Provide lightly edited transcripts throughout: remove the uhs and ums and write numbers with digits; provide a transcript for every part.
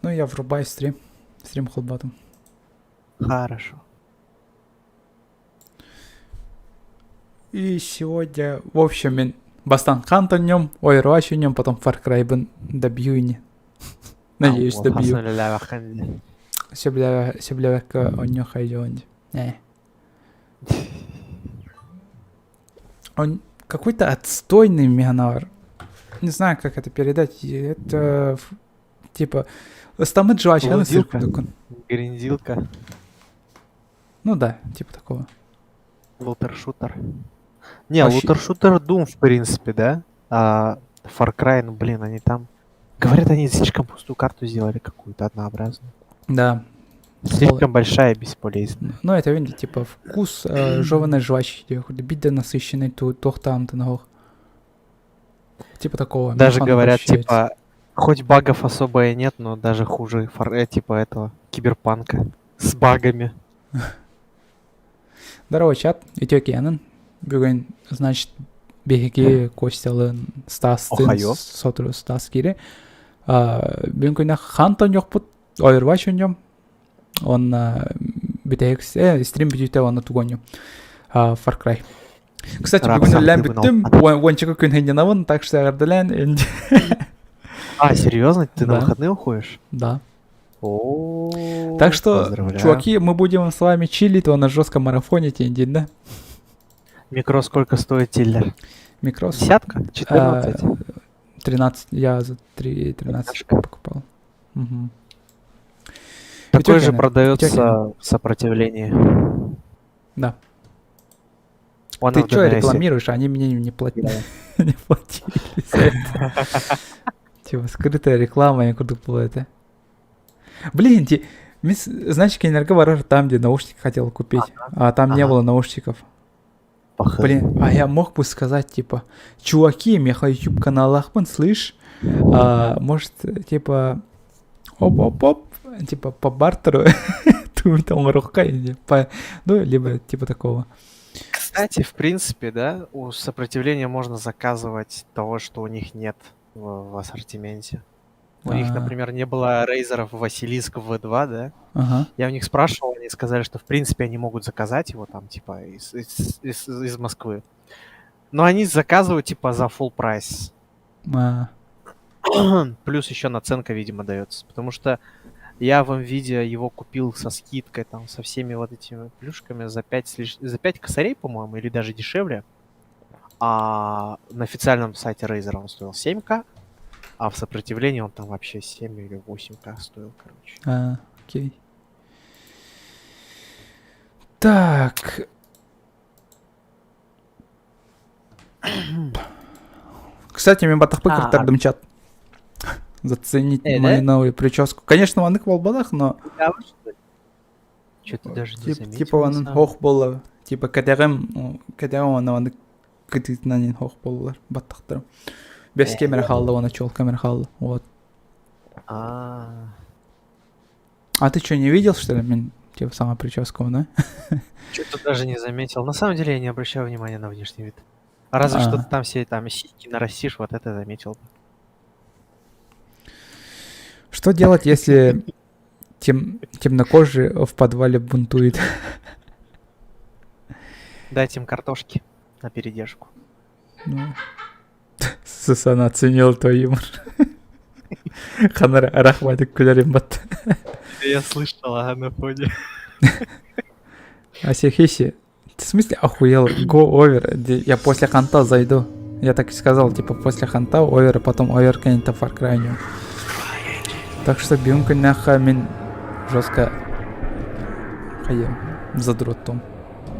Ну, я врубаю стрим. Стрим холбатым. Хорошо. И сегодня, в общем, мен бастан Хант нем, Overwatch нем, потом Far Cry добью не. Надеюсь, добью. Сөбүлээбэккэ онньо хайдьон. Э. Он какой-то отстойный меганавар. Не знаю, как это передать. Это типа ыстамыт жвачканы Лудилка. Гриндилка. Ну да, типа такого. Лутер-шутер. Не, Вообще... лутер-шутер Doom, в принципе, да? А Far Cry, ну блин, они там... Говорят, они слишком пустую карту сделали какую-то однообразную. Да. Слишком большая и бесполезная. Ну, это, видите, типа вкус э, жеванной жвачки, бидде насыщенный туох там Типа такого. Даже говорят, типа, хоть багов особо и нет, но даже хуже фор, э, типа этого киберпанка с багами. Здорово, чат. Үтүө Бүгүн, значит, биһиги Костялыын Стастын сотору Стас киири. Бүгүн күнэ Хант оонньуохпут, Overwatch оонньуом. Уонна бүтэһик э, стрим бүтүүтэ уонна тугу оонньуом. Far Cry. Кстати, бүгүн үлэлээн бүттүм. Уончака күн хынньанабын, так что эҕэрдэлээн. А, серьезно? Ты на выходные уходишь? Да. О, Так что, чуваки, мы будем с вами чилить, он на жестком марафоне тень да? Микро сколько стоит тиллер? Микро? Десятка? 14? 13. Я за 3, 13 покупал. Угу. Такой же продается в сопротивлении. Да. Он Ты что рекламируешь? Они мне не платили. Не платили за это. Типа скрытая реклама, я куда было это. Блин, ти, знаешь, кинилэргэ там, где наушники хотел купить, а там не было наушников. Блин, а я мог бы сказать, типа, чуваки, миэхэ YouTube каналлаахпын, слышь, а, может, типа, оп-оп-оп, типа, по бартеру, по, ну, либо типа такого. Кстати, в принципе, да, у сопротивления можно заказывать того, что у них нет в, в ассортименте. У них, например, не было Razer Basilisk V2, да? Ага. Я у них спрашивал, они сказали, что в принципе они могут заказать его там, типа, из, из, из, из Москвы. Но они заказывают, типа, за full price. А. Плюс еще наценка, видимо, дается. Потому что я в виде его купил со скидкой, там, со всеми вот этими плюшками за 5, за 5 косарей, по-моему, или даже дешевле. А на официальном сайте Razer он стоил 7к, а в сопротивлении он там вообще 7 или 8к стоил, короче. А, окей. Так. Кстати, мин баттахпын кыртардым чат. Заценить э, мою новую прическу. Конечно, маннык буолбатах, но... Что-то даже не заметил. Типа он суох буолла. Типа кэтэҕим, кэтэҕим уонна маннык кытыытынан суох буоллулар баттахтарым. Без камера хаалла уонна чуол камера хаалла. Вот. А. А ты что, не видел, что ли, мин типа сама прическа, да? Что-то даже не заметил. На самом деле я не обращаю внимания на внешний вид. А разве что ты там все там сиськи нарастишь, вот это заметил бы. Что делать, если тем, темнокожий в подвале бунтует? Дать им картошки на передержку. Ну, Сусана оценил твой юмор. Ханар рахматик күлэрим бат. Я слышал, ага, на фоне. Асихиси, ты в смысле охуел? Go over. Я после ханта зайду. Я так и сказал, типа, после ханта овер, а потом овер кэнниттэн Far Cry. Так что бүгүн күннээххэ мин жестко хайым задротом.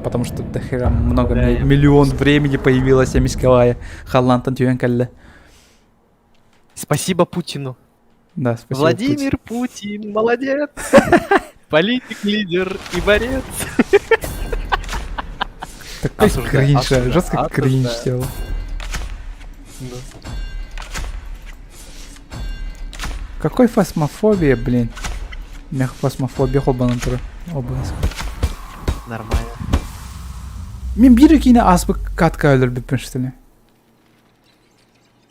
Потому что до хера много Да, я миллион времени появилось эмискалая халлаантан түһэн кэллэ. Спасибо Путину. Да, спасибо. Владимир Путин, молодец! Политик, лидер и борец. Такой Осуждаю, кринж, осуждаю, жестко кринж осуждаю. сделал. Да. Какой фасмофобия, блин? Мех фасмофобия холбанан турар. Обыск. Нормально. Мин биир киһини ааспыт катка өлөрбүппүн что ли?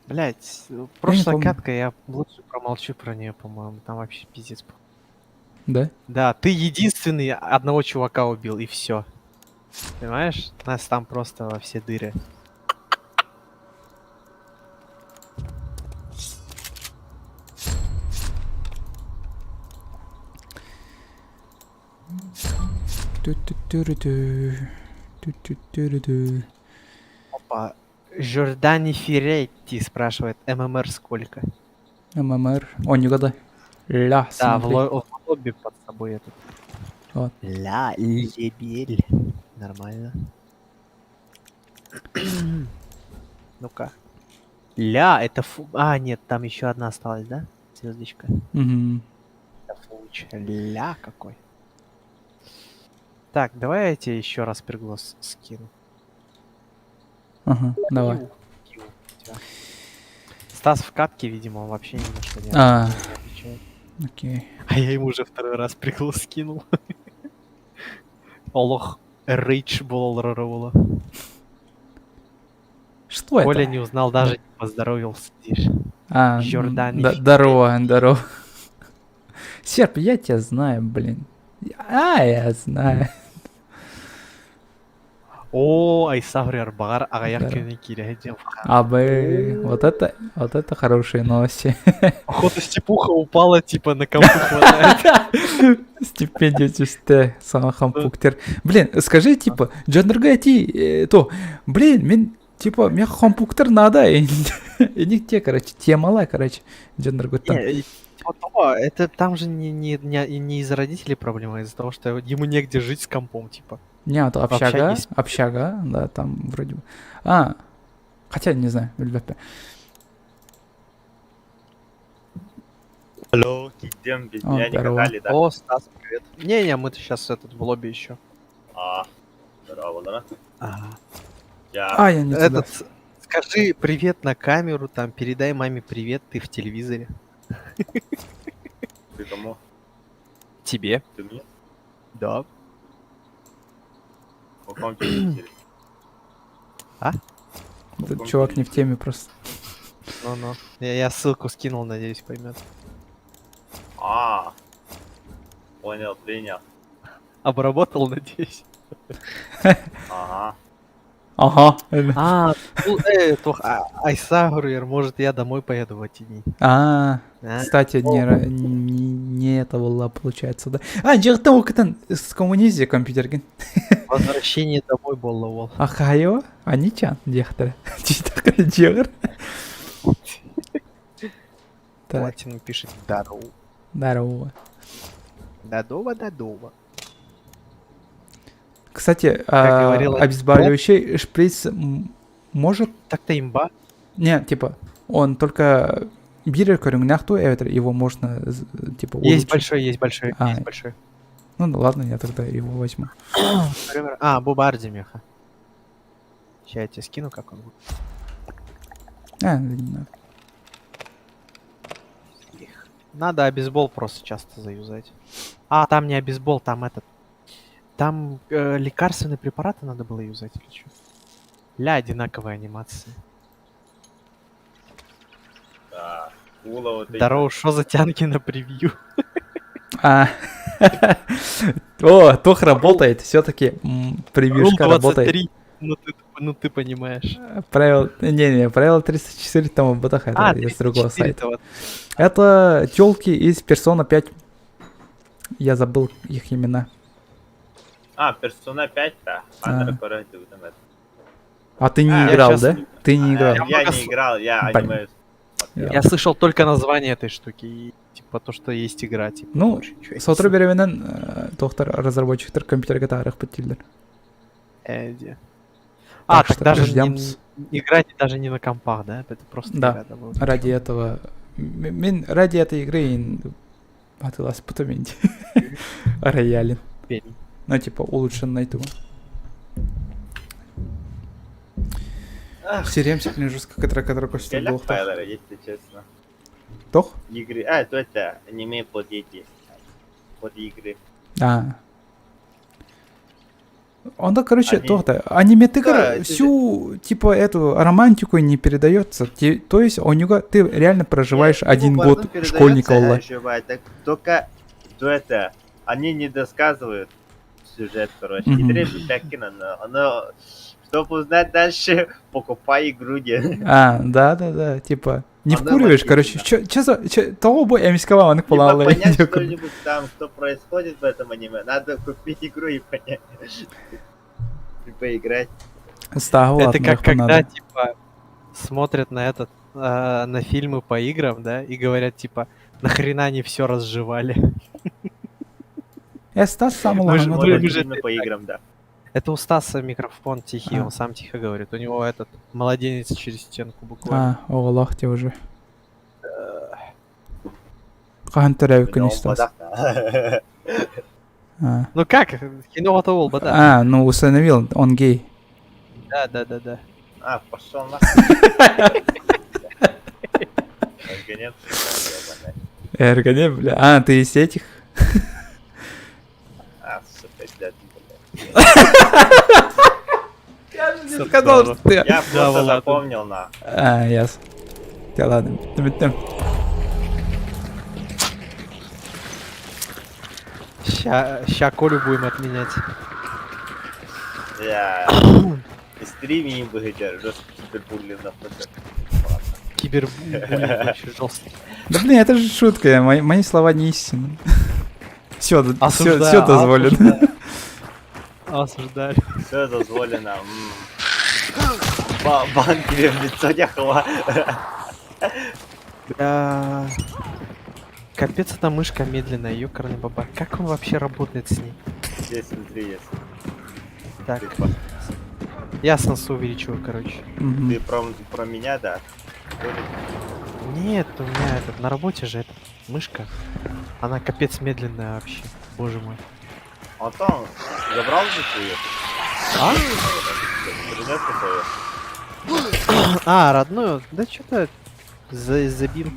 Блять, Я не прошлая помню. катка, я лучше промолчу про нее, по-моему. Там вообще пиздец был. Да? Да, ты единственный одного чувака убил, и все. Понимаешь? Нас там просто во все дыры. Ту-ту-ту-ру-ту. Ту-ту-ту-ру-ту. Опа. Жордани Феретти спрашивает, ММР сколько? ММР. О, не угадай. Ля, Да, в, смотри. в лобби под собой этот. Вот. Ля, лебель. Нормально. Ну-ка. Ля, это фу... А, нет, там еще одна осталась, да? Звездочка. Мгм. Это фуч. Ля какой. Так, давай я тебе еще раз приглас скину. Ага, давай. Ю, ю, всё. Стас в катке, видимо, он вообще ни на что не А. отвечает. Окей. А я ему уже второй раз приглас скинул. Олох Рейдж буолла. Что это? Коля не узнал, даже не поздоровился. Диш. А, Жордан да, ещё. здорово, здорово. Серп, я тебя знаю, блин. А, я знаю. О, Айсаври Арбагар, аҕыйах Здорово. күнү киирэ диэн. Абы, вот это хорошие новости. Походу, степуха упала, типа, на компу хватает. Стипендия түстэ, саҥа компьютер. Блин, скажи, типа, дьоннорго эти, то, блин, мин, типа, мне компьютер надо, и, и не те, короче, темала, короче, дьоннорго там. Не, и вот то, это там же не из-за родителей проблема, а из-за того, что ему негде жить с компом, типа. Не, а то В общаге общага, спит. общага, да, там вроде бы. А, хотя, не знаю, ребята. Алло, идем без О, меня не здорово. катали, да? О, Стас, привет. Не-не, мы-то сейчас этот в лобби еще. А, здорово, да? Ага. Я А, я не туда. Этот, скажи привет на камеру, там, передай маме привет, ты в телевизоре. Ты кому? Тебе. Ты мне? Да. В каком телевизоре? А? В Этот каком чувак не в телевизоре? теме просто. Ну-ну. Я ссылку скинул, надеюсь, поймет. А, понял, принял. Обработал, надеюсь. Ага. Ага. А, ну, Айсагруер, может, я домой поеду в эти дни. А, А? кстати, не это было, получается, да. А, дьэ, оттон с коммунизия компьютерген. Возвращение домой было, вол. Ахайо, Аничан, диэхтэрэ. Дьиэхтэр. Так, Платину пишет здорово. здорово. Дадова, дадова. Кстати, говорила обезболивающий шприц может... Так-то имба. Не, типа, он только биир көрүҥнээх дуо, эбэтэр его можно, типа, Есть улучшить. большой, есть большой, А. есть большой. Ну да ладно, я тогда его возьму. А, Бубарди меха. Сейчас я тебе скину, как он будет. А, да не надо. Их. Надо обезбол просто часто заюзать. А, там не обезбол, там этот. Там лекарственные препараты надо было юзать или что? Ля, одинаковые анимации. Да. Ула вот эти. Здорово, что за тянки на превью? А. О, Тох работает, все-таки превьюшка Рул работает. 23. Ну ты понимаешь. Правило, не-не, правило 304 там об это А, из другого 304 сайта. это вот. Это телки из Persona 5. Я забыл их имена. А, Persona 5, да. А. Андре Корректи, вот это. А ты не А, я играл, щас да? не- Ты не А, играл. Я много не играл, я Блин. аниме смотрел. Я слышал только название этой штуки и типа то, что есть игра, типа. Ну, больше ничего я не Сотору слышал. бириэмэнэн туохтар разработчиктар компьютерга таһаарыахпыт дииллэр. Эди. А, Так так что даже не, ждем. играть даже не на компах, да? Это просто Да. игра добавила. Ради этого... Мин ради этой игры атыыласпытым ини. Роялин. Пень. Ну, типа, улучшенный ту. Ах, Сиремся, блин, жестко, который көстөр Кэлэх буолуохтаах. файлары, если честно. Туох? Игры. А, то это аниме под эти. Под игры. А. Он так, короче, Они- то-то, аниме-тыгр Да, это всю, типа, эту романтику не передается. То есть у него ты реально проживаешь Нет, один ну, год потом передается, школьника, Алла. оживает, так только то это, они не досказывают сюжет, короче. Мгм. И требуют так но оно, чтобы узнать дальше, покупай игру, не. А, да-да-да, типа, не Она вкуриваешь, короче, маркетинг, чё за, чё, того бы эмискова, он Либо палала. понять что-нибудь там, что происходит в этом аниме, надо купить игру и понять. И поиграть. Стал, Это как когда, типа, смотрят на этот, на фильмы по играм, да, и говорят, типа, нахрена они все разжевали. Стас сам Мы же- ладно, мы да. же Фильмы по играм, да. Это у Стаса микрофон тихий, А. он сам тихо говорит. У него этот младенец через стенку буквально. А, о, лохте уже. Хаһан төрөөбүккүн Но он Стас? бадах. А. Ну как? Кино Олба, да. А, ну усыновил, он гей. Да, да, да, да. А, пошел нахуй. Наконец, ёбаный. Эргоне, бля. А, ты из этих? А, сука, блядь, блядь. Я же не сказал, что ты... Я Да, просто ладно. запомнил, на. А, ясно. Да ладно. Тым-тым. Ща Колю будем отменять. Я стриме не выглядел, жестко кибербуллинг на фото. Кибербуллинг вообще жесткий. Да блин, это же шутка, мои слова не истина. Все, все, Осуждаю, все дозволено. Осуждаю. Все дозволено. Бан тебе в лицо не хва. Бля. Капец, эта мышка медленная, ёкарный баба. Как он вообще работает с ней? Здесь внутри есть. Так, Ты, я сенсу увеличиваю, короче. Мгм. ты про меня, да? Нет, у меня этот, на работе же эта мышка. Она капец медленная вообще. Боже мой. Антон, забрал же свою? А? Принес ты свою? А, родную? Да что-то забил.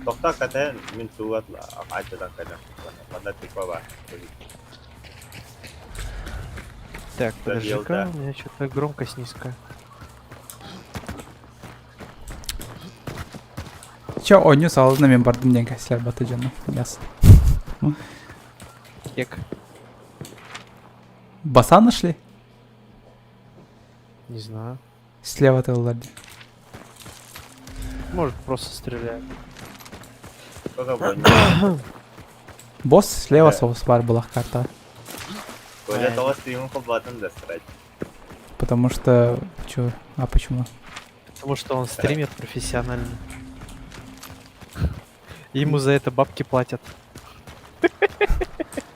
Тоқта катен мин сугатла ачадан каден. Манда типа Так, Забил, подожди-ка, да. у меня что-то громкость низкая. Чё, ойню салына мен бардым диэн кэслэр бата дьону. Ясно. Кек. Баса нашли? Не знаю. Слева ты лади. Может, просто стреляет. Кто был? Босс слева Да. соус бар была карта. Коля того стриму по да срать. Потому что... Чё? А почему? Потому что он стример профессиональный. Ему за это бабки платят.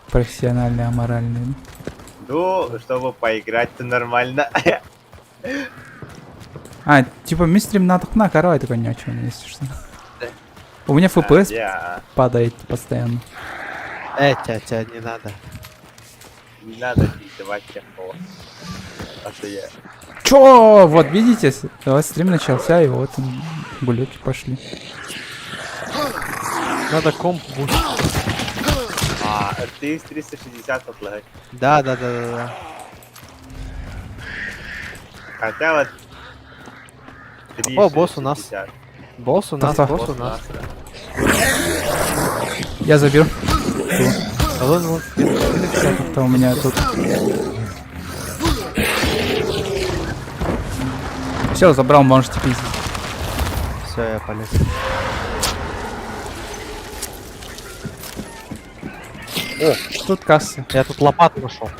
Профессиональный, аморальный. Ну, чтобы поиграть-то нормально. А, типа мистрим на на корова такой ни о чем, если что. У меня FPS Я. падает постоянно. Тя, не надо. Не надо давать технолог. А то я. Чё? Вот, видите, давай стрим начался, и вот он, гуляки пошли. Надо комп бустить. А, RTX 360 отлагать. Да. Хотя вот... О, босс у нас. 360. Босс у нас, Да-да. босс у нас. да. Я забил. Вон, вон. Это у меня тут. Все, забрал, можете пиздить. Все, я полез. О, тут касса. Я тут лопату нашел.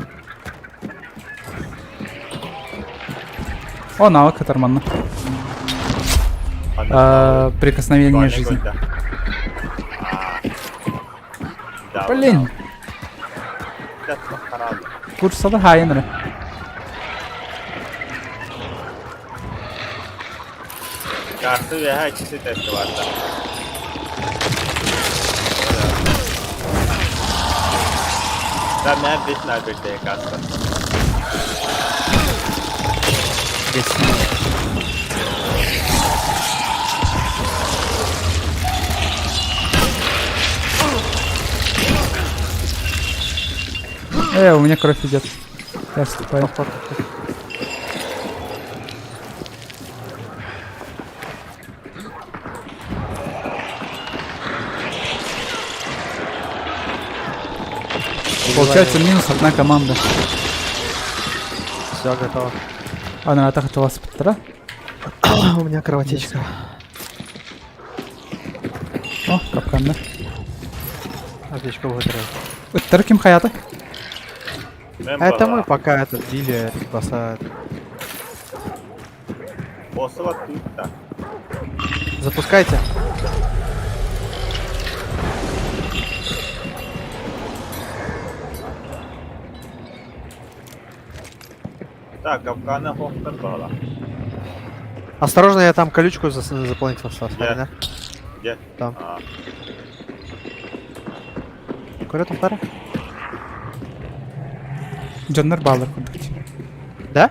О, навык оторван. А, прикосновение жизни. А. Блин, курсада хайнры. Карты вега часы тестоваться. Да, меня вечно опять касса. У меня кровь идет. Я вступаю. Получается минус одна команда. Все, готово. Ана атах спыттара. У меня кровотечка. О, капканнар. Аптечка выиграла. Ыттар ким хайата? Это мы пока этот били босса. Босса тут-то. Запускайте. Так, капканы хохтар была. Осторожно, я там колючку заполнил, смотри, да? Где? Там. А, Куда там пара? Дьоннор бааллар курдук. Да?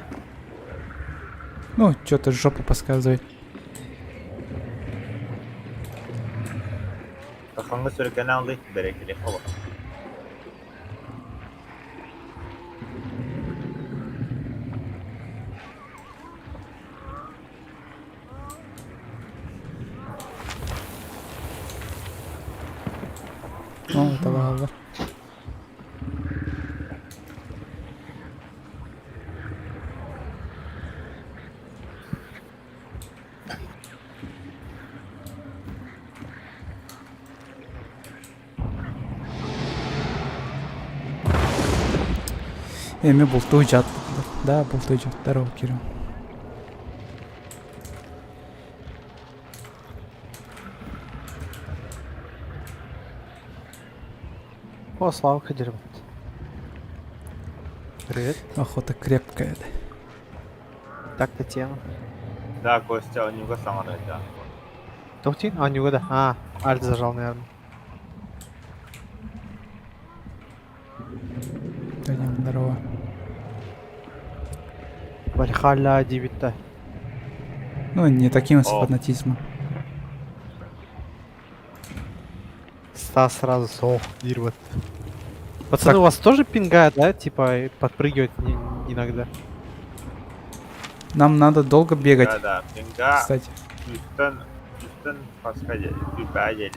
Ну, что-то жопу подсказывает. Кахаңы сүркәне алды, бәрәкеле хоба. О, это бааллар. Эми бултуу жат. Да, бултуу жат. Здорово, Кирилл. О, Славка дерьмо. Привет. Охота крепкая. Да. Так-то тема. Да, Костя, у него самара, да. Тухти? А, не угада. А, альт зажал, наверное. Данил, здорово. Вальхалла дебитта. Ну, не таким с О. фанатизмом. Стас сразу сох, дерьмо. Пацаны, Так. у вас тоже пингает, да? Типа, и подпрыгивает иногда. Нам надо долго бегать, Да, да, пинга, кстати. Үстен, үстен паска дели,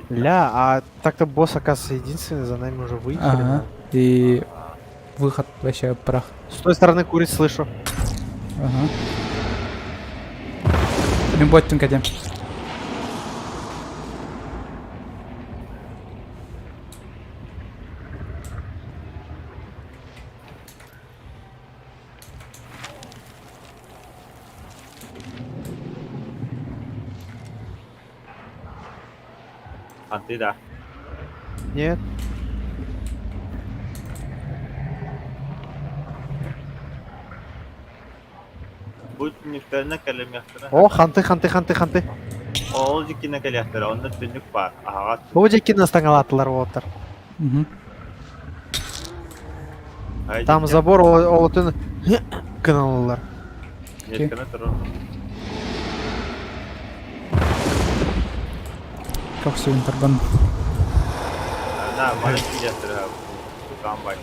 Ля, а так-то босс, оказывается, единственный, за нами уже выехали. Ага. И выход вообще прах. С той стороны куриц слышу. Ага. Мен боттун кадем. А ты да. Нет. Бу түннүктэринэ кэлэмиэхтэрэ. О, ханты, ханты, ханты, ханты. Ол дьиккинэ кэлиэхтэрэ, онно түннүк баар, аһаҕас. Бу дьиккинэ ыстаҥалаатылар уолаттар. Угу. Там забор олотун гыналлар. Нескene турар. Как сегодня тарбан. На, маны кириэхтэрэ, тутаан бай.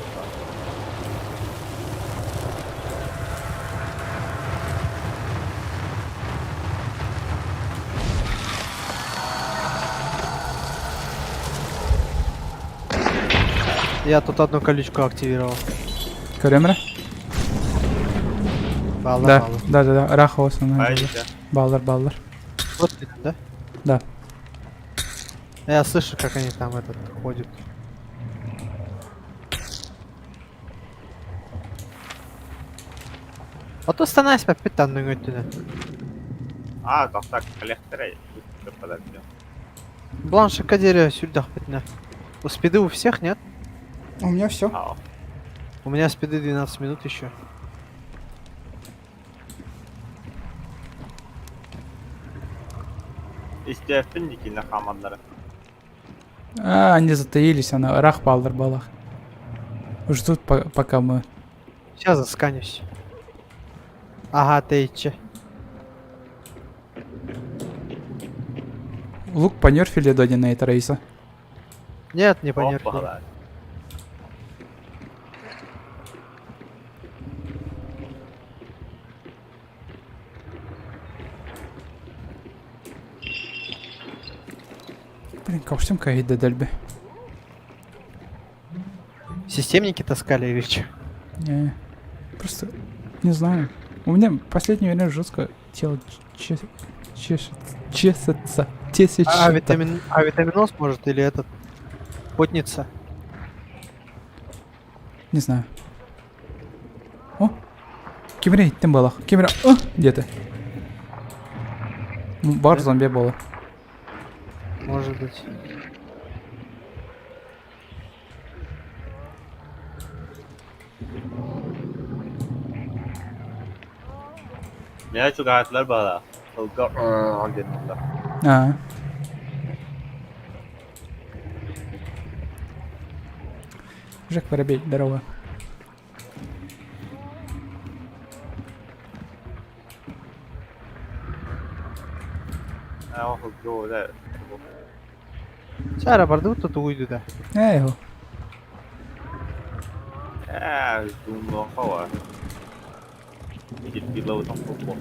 Я тут одну колючку активировал. Көрөмрө? Баллар, Да, баллар. да, да, да. Ыраах основной. Айдите. Баллар, баллар. Вот ты, да? Да. Я слышу, как они там этот ходят. А то станась попитан нүҥөттүнэ. А, тохтоо кэлиэхтэрэ. Подожди. Бланшика дерево сюрдах пятна. У спиды у всех нет? У меня все. А, У меня спиды 12 минут еще. Истээппин дикинэ хаамаллара. А, они затаились, она ыраах баллар балах. Ждут, пока мы... Сейчас засканюсь. Ага, ты че. Лук понерфили до на Рейса. Нет, не понерфили. Опа, Блин, көхсүм кэһэйдэ дэлби. Системники таскали или чё? Не, просто не знаю. У меня в последнее время жестко тело чешется, чешется, А, чешется. а витаминоз может или этот? Потница. Не знаю. О, ким эрэ иһиттим буолах. Ким эрэ «Ы» диэтэ. Бар Да? зомби буола. Может быть. Меня чугаһаатылар баҕалаах. Тылга диэн буолла. Аа. Жек Воробей, здорово. Чэ, бардыбыт да тугуйду да. Ээ, его. Ээ, думал,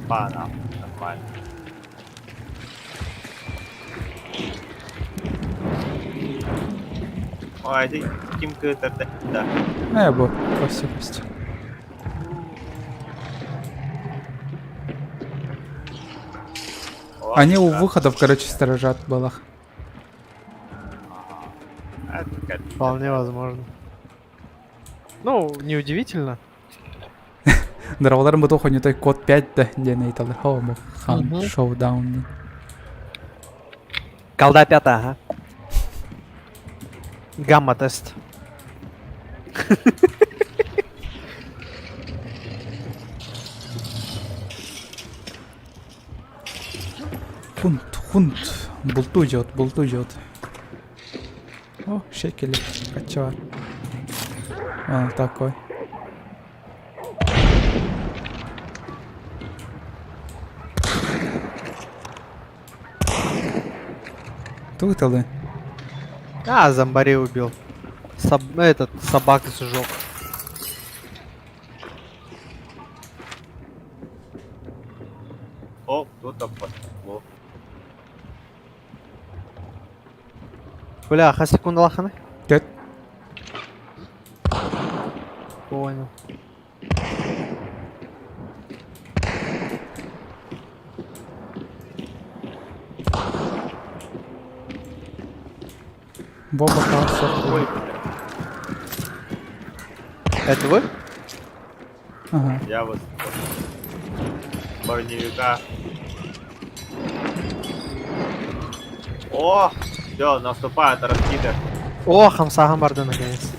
Нормально. Ой, ити ким кыытар да. Ээ, бу, кости, кости. Они у выходов, короче, сторожат балах. Вполне возможно. Ну, неудивительно. Здороваларым бу туох той код 5 да диэн ыйыталлар. О, бу хан шоудаун. Колда пятая, ага. Гамма-тест. Хунт, хунт. Бултуу идет, бултуу идет. О, шекели, качар. Он такой. Тугу тылы? А, зомбарей убил. Этот, собак сжег. О, кто-то пошло. Бля, хас секундалаахыный? Кэт. Понял. Боба Ой. Это вы? Ага. Я вот броневика. О, все, наступает раскидер. О, хамсаҕым барда наконец.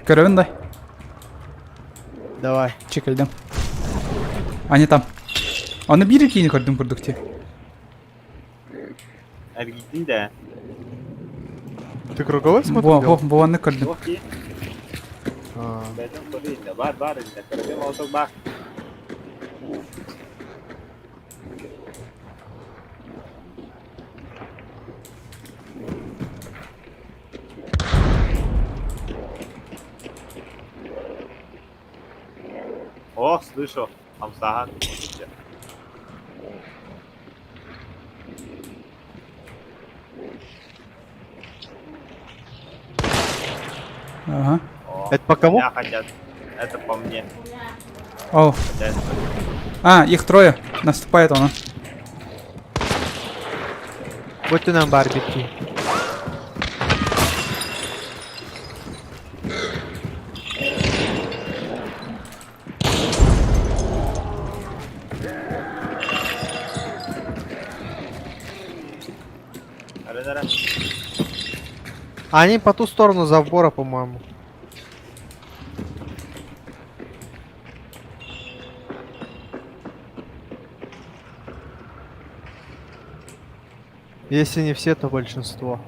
Көрөбүн да. Давай. Чекайдым. Они там. Аны биир киини көрдүм курдук ти. Эргийдин да. Ты круговой смотр Бу, делал? бу, буаны көрдүм. Ох, и. Бар, бар, бар. О, слышу. Хамсахан. Ага. О, Это по кому? Меня хотят. Это по мне. О. Хотят. А, их трое. Наступает он. Вот и нам барбики. Они по ту сторону забора, по-моему. Если не все, то большинство.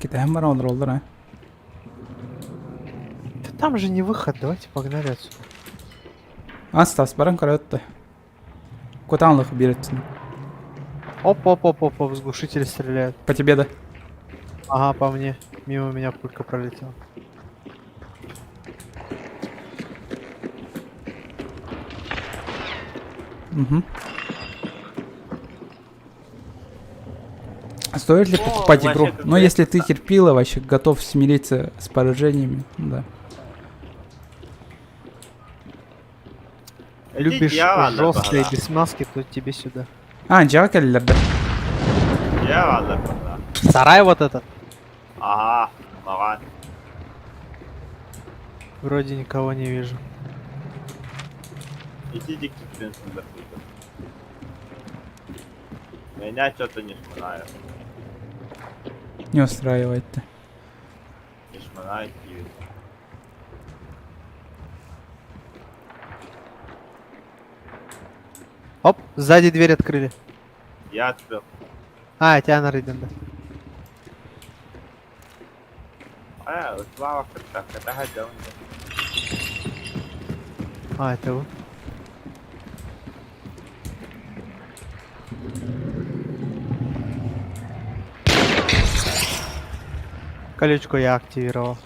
Китэһэн баран олороллор, а. Да там же не выход, давайте погнали отсюда. Астас баран көрөттө. Кутаанлых биэрэтсин. Оп-оп-оп-оп, с глушителя стреляют. По тебе, да? Ага, по мне. Мимо меня пулька пролетела. Угу. Стоит ли О, покупать вообще игру? как Ну, если ты это. терпила, вообще готов смириться с поражениями, да. Любишь Я жесткие без маски, то тебе сюда. А, дьиэҕэ кэллилэр да. Я Сарай вот этот. Ага, ага. Вроде никого не вижу. Иди дикий принц Меня что-то не шмонает. Не устраивает-то. Не шмонает киви. Оп, сзади дверь открыли. Я открыл. А, тебя на да. А, Слава так, это хотел. А, это вы. Колючку я активировал.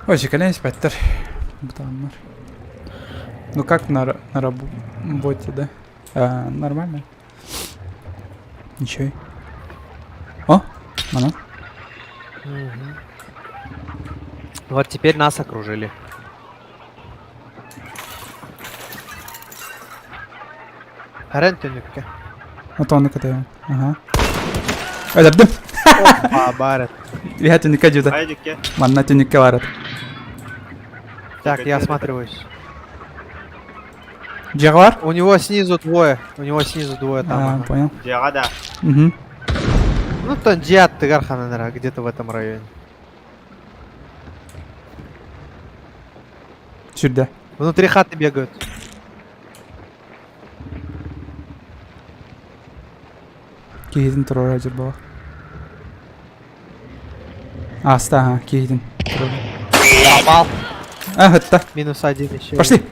Ой, кэлэн испэттэр. Бутаннар. Ну как на работе, да? А, нормально. Ничего. О, она. Угу. Вот теперь нас окружили. Рен түннүккэ. Вот он катаю. Ага. Өлөрдүм. Опа, Барret. Я түннүккэ дьүдэ. Айдике. Манна түннүккэ барат. Так, я осматриваюсь. Дьиэҕэ баар? У него снизу двое. У него снизу двое там. А, ага. понял. Дьиэҕэ да. Угу. Ну, там дьиэ аттыгар ханна эрэ, где-то в этом районе. Сюда. Внутри хаты бегают. Киһитин туруора дьир Ааста, ага, киһитин. Попал. А, это. Минус один еще. Пошли.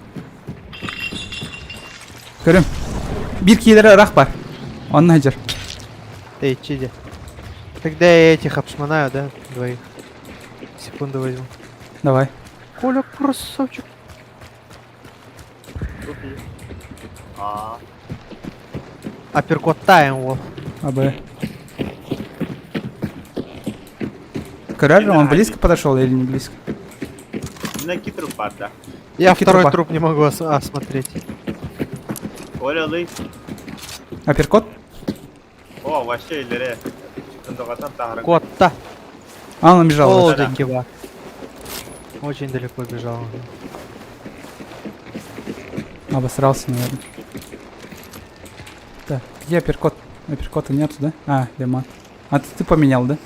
Көрүм. Биир киһилэрэ ыраах баар. Онно сылдьар. Эй, чиди. Тогда я этих обшмонаю, да? Двоих. Секунду возьму. Давай. Коля, красавчик. А, Апперкот тайм, вот. А, Б. Көрөр, он близко подошел или не близко? На китру да. Я Какие второй трупа? труп не могу осмотреть. Оля лый. Апперкот? О, вообще илэрээ. Кот-то. А, он убежал. О, да. кива. Очень далеко бежал. Обосрался, наверное. Так, где апперкот? Апперкота нету, да? А, Леман. А ты поменял, да?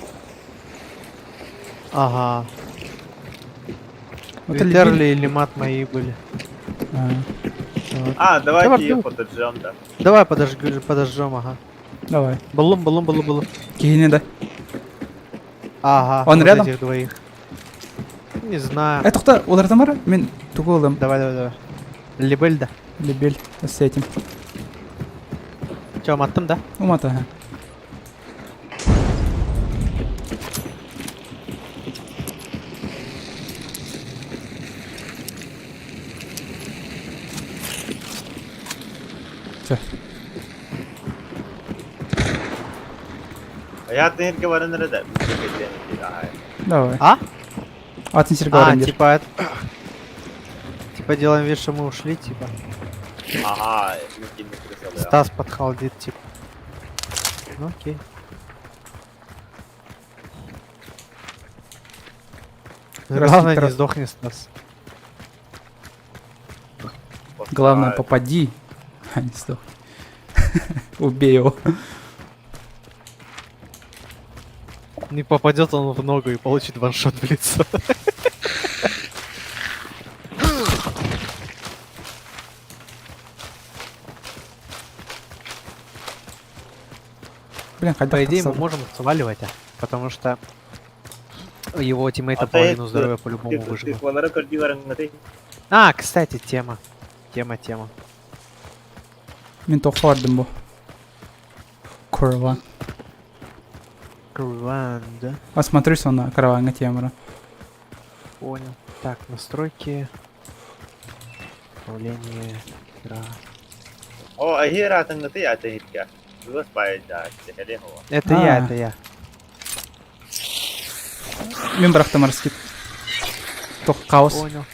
Ага. Вот Витерли или мат мои были. А, Вот. А, давайте Давай, ее подожжем, да. Давай подожгем, подожжем, ага. давай. Балум, балум, балум, балум. Киһини, да? Ага. Он вот рядом? Этих двоих. Не знаю. Это кто? Улар Мин тугу Давай, давай, давай. Лебель, да. Лебель с этим. Че, маттым, да? Умата, ага. Все. А я ты говорю, да. Давай. А? Атын сиргэ А, баран типа это... Типа делаем вид, что мы ушли, типа. Ага, Стас подхалдит, типа. Ну окей. Главное, не сдохни, Стас. Главное, попади, а не сдохни. Убей его. Не попадет он в ногу и получит ваншот в лицо. Блин, хотя По идее, мы можем сваливать, а, потому что его тиммейта А ты- половину здоровья по-любому выжгло. А, кстати, тема. Тема, тема. Мин туохха бардым бу. Курва. Караван, да? Осмотрюсь он на караваҥҥа тиэмэра. Понял. Так, настройки. Управление. Игра. О, эһиги ыраатыҥҥытый атыыһыкка. Тугас баайдааччы, кэлиэх уо. Это я, А. это я. Мин бырахтым арскит. Тох хаос. Понял.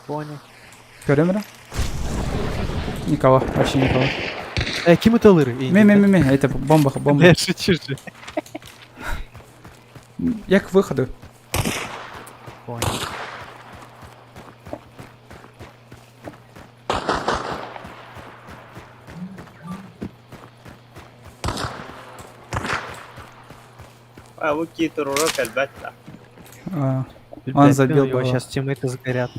Понял. Көрөм эрэ. Никого, вообще никого. Ким ыталыр? Ме, ме, ме, ме, это бомба, бомба. Я шучу же. Я к выходу. Понял. А, бу киитурура кэлбэт да. А, Он забил его, было. сейчас тиммейты сгорят.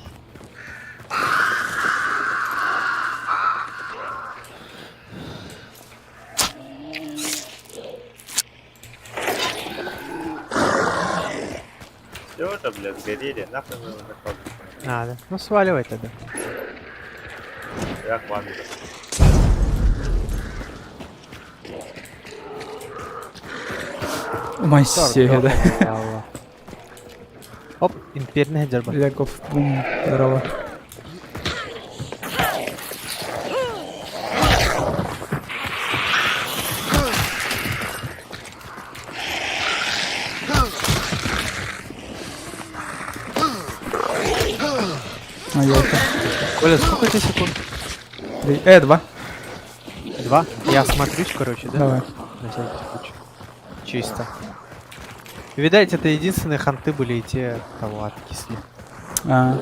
Все это, блядь, сгорели, нахуй мы его заходим. А, да. Ну сваливай тогда. Я к вам иду. Моисей, да. Оп, имперная дерба. Яков, бум, здорово. А, елка. Коля, сколько тебе секунд? Три. Два. Два? Я осмотрюсь, короче, да? Давай. На всякий случай. Чисто. Видать, это единственные ханты были, и те, кого откисли. А.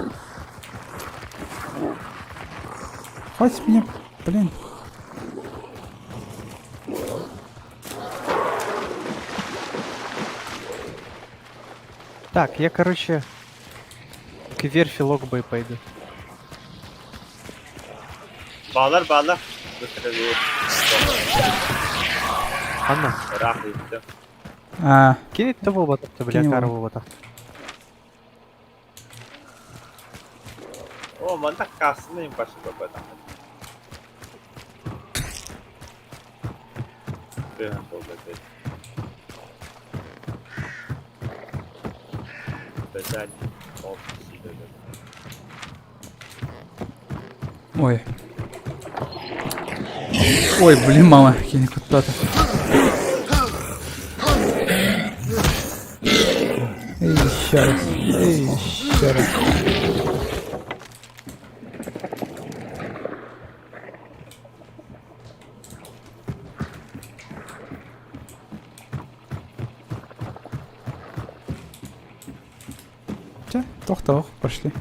Хватит меня, блин. Так, я, короче, к верфи Логбэй пойду. Баалар, баалар. Быстро бир. Анна, Ыраах ыыттым. А, кинь того вот, бля, Кинь карву вот. О, манна кассаны им пошли об этом. Ой. Ой, блин, мама, кинь куда-то. И еще раз. И еще раз. Чэ, тох-тох, пошли.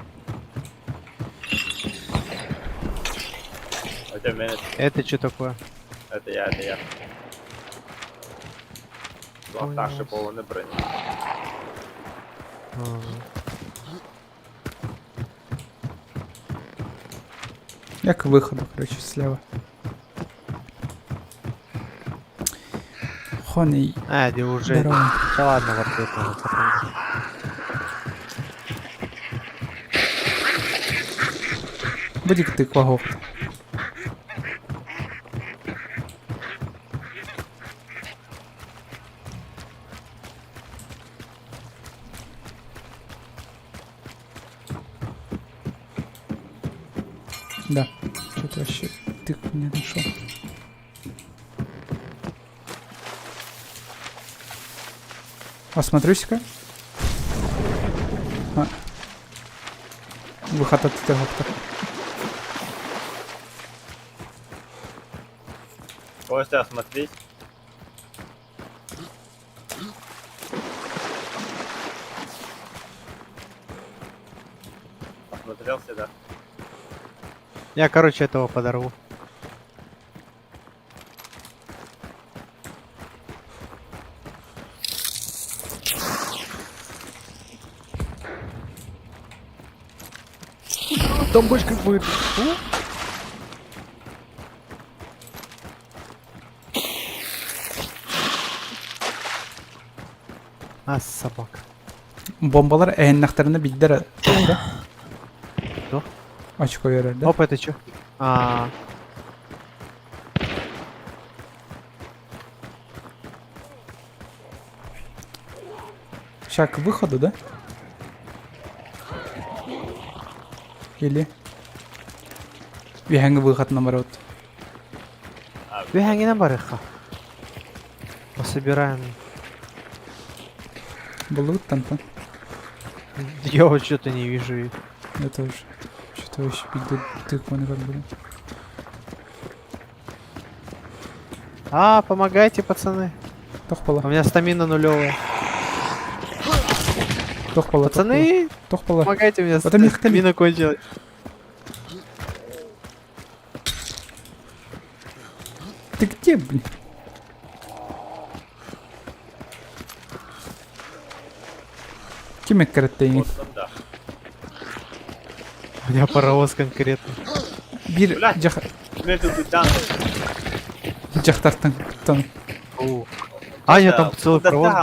Это менеджер. Это что такое? Это я, это я. Понял. Шипованы брони. Ага. Я к выходу, короче, слева. Хони, А, где уже... здорово. Да ладно, в ответ надо потом. Будет ты квагов. Да, что-то вообще тыкву не нашел. Осмотрюсь-ка. А. Выход от этого. Костя, осмотрись. Осмотрелся, да? Я, короче, этого подорву. Там бочка будет. А, собака. Бомбалар эһиннэхтэринэ биирдэр да? Кто? Очко берер, да? Оп, это чё? А, Сейчас к выходу, да? Или үөһээҥҥи выход наоборот. Үөһээҥҥинэн барыахха. Пособираем. Буллубут тантан. Я вот что-то не вижу их. Я тоже. Что-то вообще пизду тыкваны как были. А, помогайте, пацаны. Тохпала. У меня стамина нулевая. Тохпала. Пацаны, Тохпала. помогайте, у меня Вот там их стамина кончилась. Ты где, блин? Ким эккэрэттейин? Да. У меня паровоз конкретно. Биир Блядь. дьах... Между там. дьахтартан тон. Фу. А, нет, там целый паровоз был.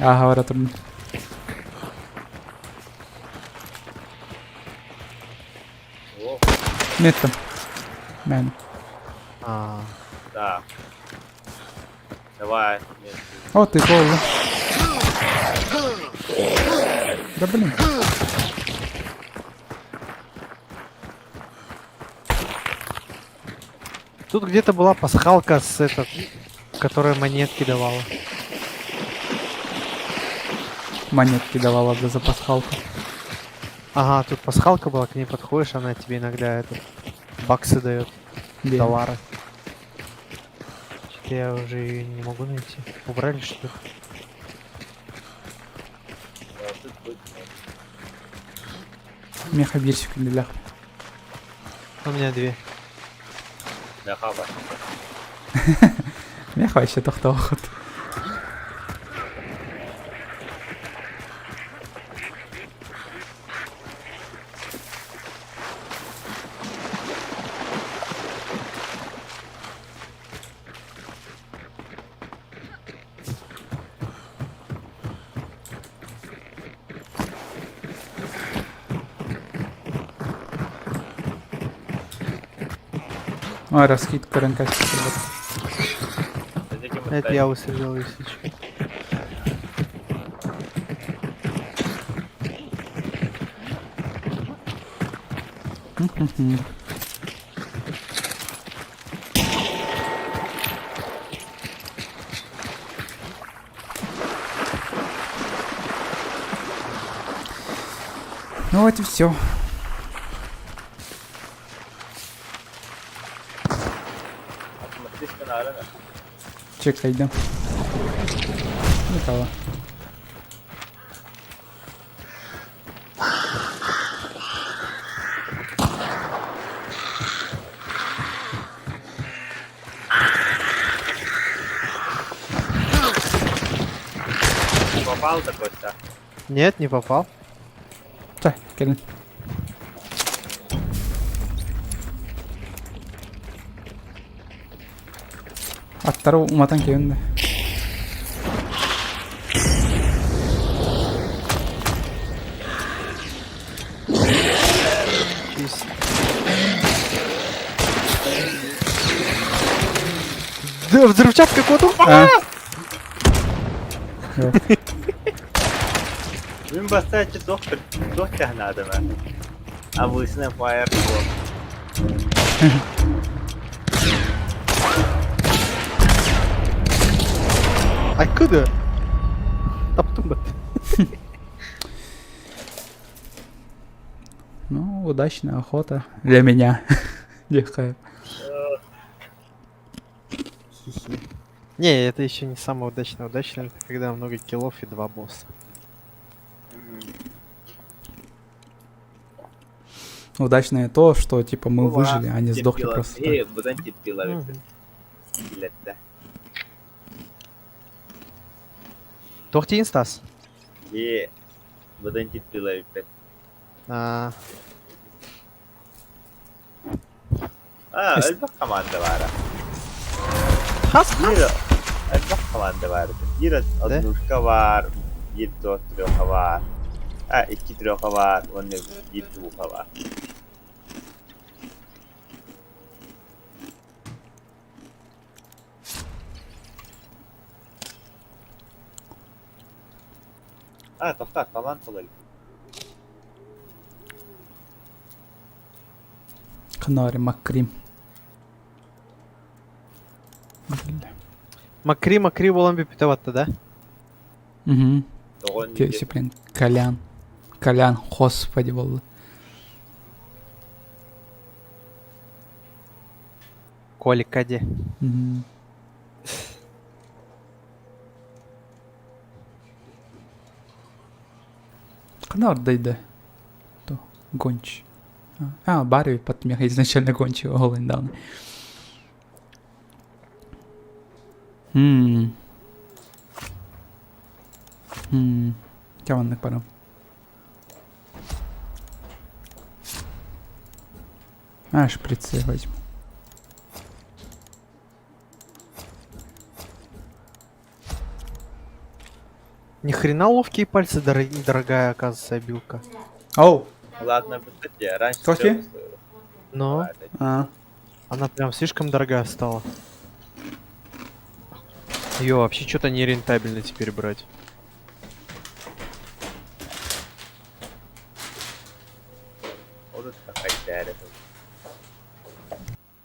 Ааһа бара турдум. Нет там. Мэн. А, Да. Давай. О, ты полу. Да блин. Тут где-то была пасхалка с этот, которая монетки давала. Монетки давала да за пасхалку. Ага, тут пасхалка была, к ней подходишь, она тебе иногда этот баксы дает, Где? доллары. Что-то я уже ее не могу найти. Убрали что ли? Меха бирсик для. У меня две. Меха вообще тохтоохот. А, раскид көрөн Это я выстрелил, если чё. Ну вот и все. Чекайдем. Никого. Попал такой, да? Нет, не попал. Так, кэлин. Аттары уматан кэлин да. Чист. Да, взрывчатка коту. А. Yok. Мин бастаачы доктор, доктор надо. Обычно фаер. Откуда? Таптым бы. Ну, удачная охота для меня. Дихаю. Не, это еще не самое удачное. Удачное это когда много киллов и два босса. Удачное то, что типа мы выжили, а не сдохли просто так. Тохтин Стас. А, А, элбэх команда баара. Хас Биир элбэх команда баар. Биир однушка баар, биир трёха баар. А, икки трёха баар, уонна биир двуха баар. А, тоқтат, талант ылар. Ханна Маккрим. Макри, Макри буолан бүппүтэ батта да? Угу. Блин, Колян. Колян, господи, был. Колик, каде. Угу. Ханна ордайда? То, гонч. А, Барри под изначально гончий ол недавно. Хм. Хм. Чаваннык барам. А, шприцы возьму. Ни хрена ловкие пальцы, дорогая, оказывается, обилка. Оу! Ладно, кстати, раньше... Кофе? Но А. она прям слишком дорогая стала. Ее вообще что-то нерентабельно теперь брать.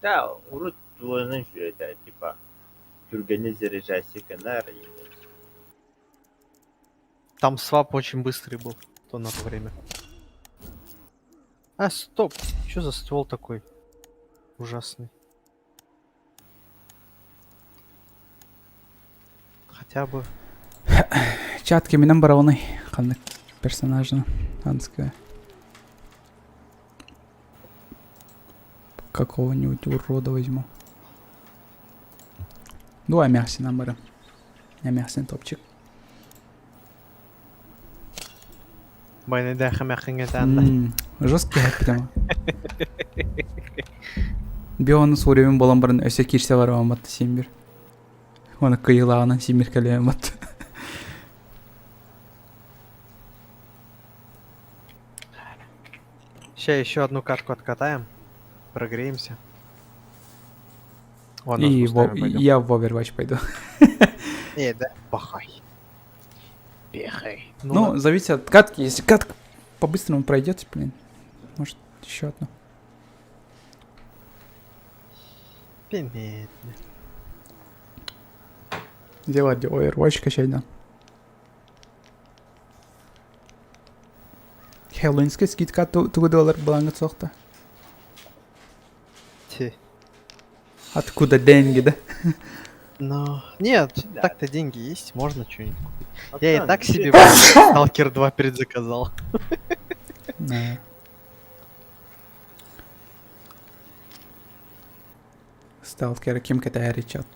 Да, урут это, типа, түргені заряжайся канар. Там свап очень быстрый был, то на то время. А, стоп! Что за ствол такой? Ужасный. Хотя бы... Чатки минем барауны. Ханнык персонажа. Анская. Какого-нибудь урода возьму. Ну, амяхсин бара. Амяхсин топчик. Жесткий прямо. Биону суреmin болан барын өсө кирсе бар аматты симбир. Оны кыйылағынан симбир кэле аматты. Сейчас еще одну катку откатаем. Прогреемся. Ладно, И с кустами пойдем. я в Overwatch пойду. Не, да, пахай. Пехай. Ну, ладно. зависит от катки. Если катка по-быстрому пройдет, блин, может, еще одну. Понятно. Делать Overwatch качать, да. Хэллоуинская скидка тугу доллар была соқта. Те. Откуда деньги, да? Но... Нет, Да. так-то деньги есть, можно что-нибудь купить. Я и так себе Stalker 2 предзаказал. Да. Сталкер ким кэтээри чат.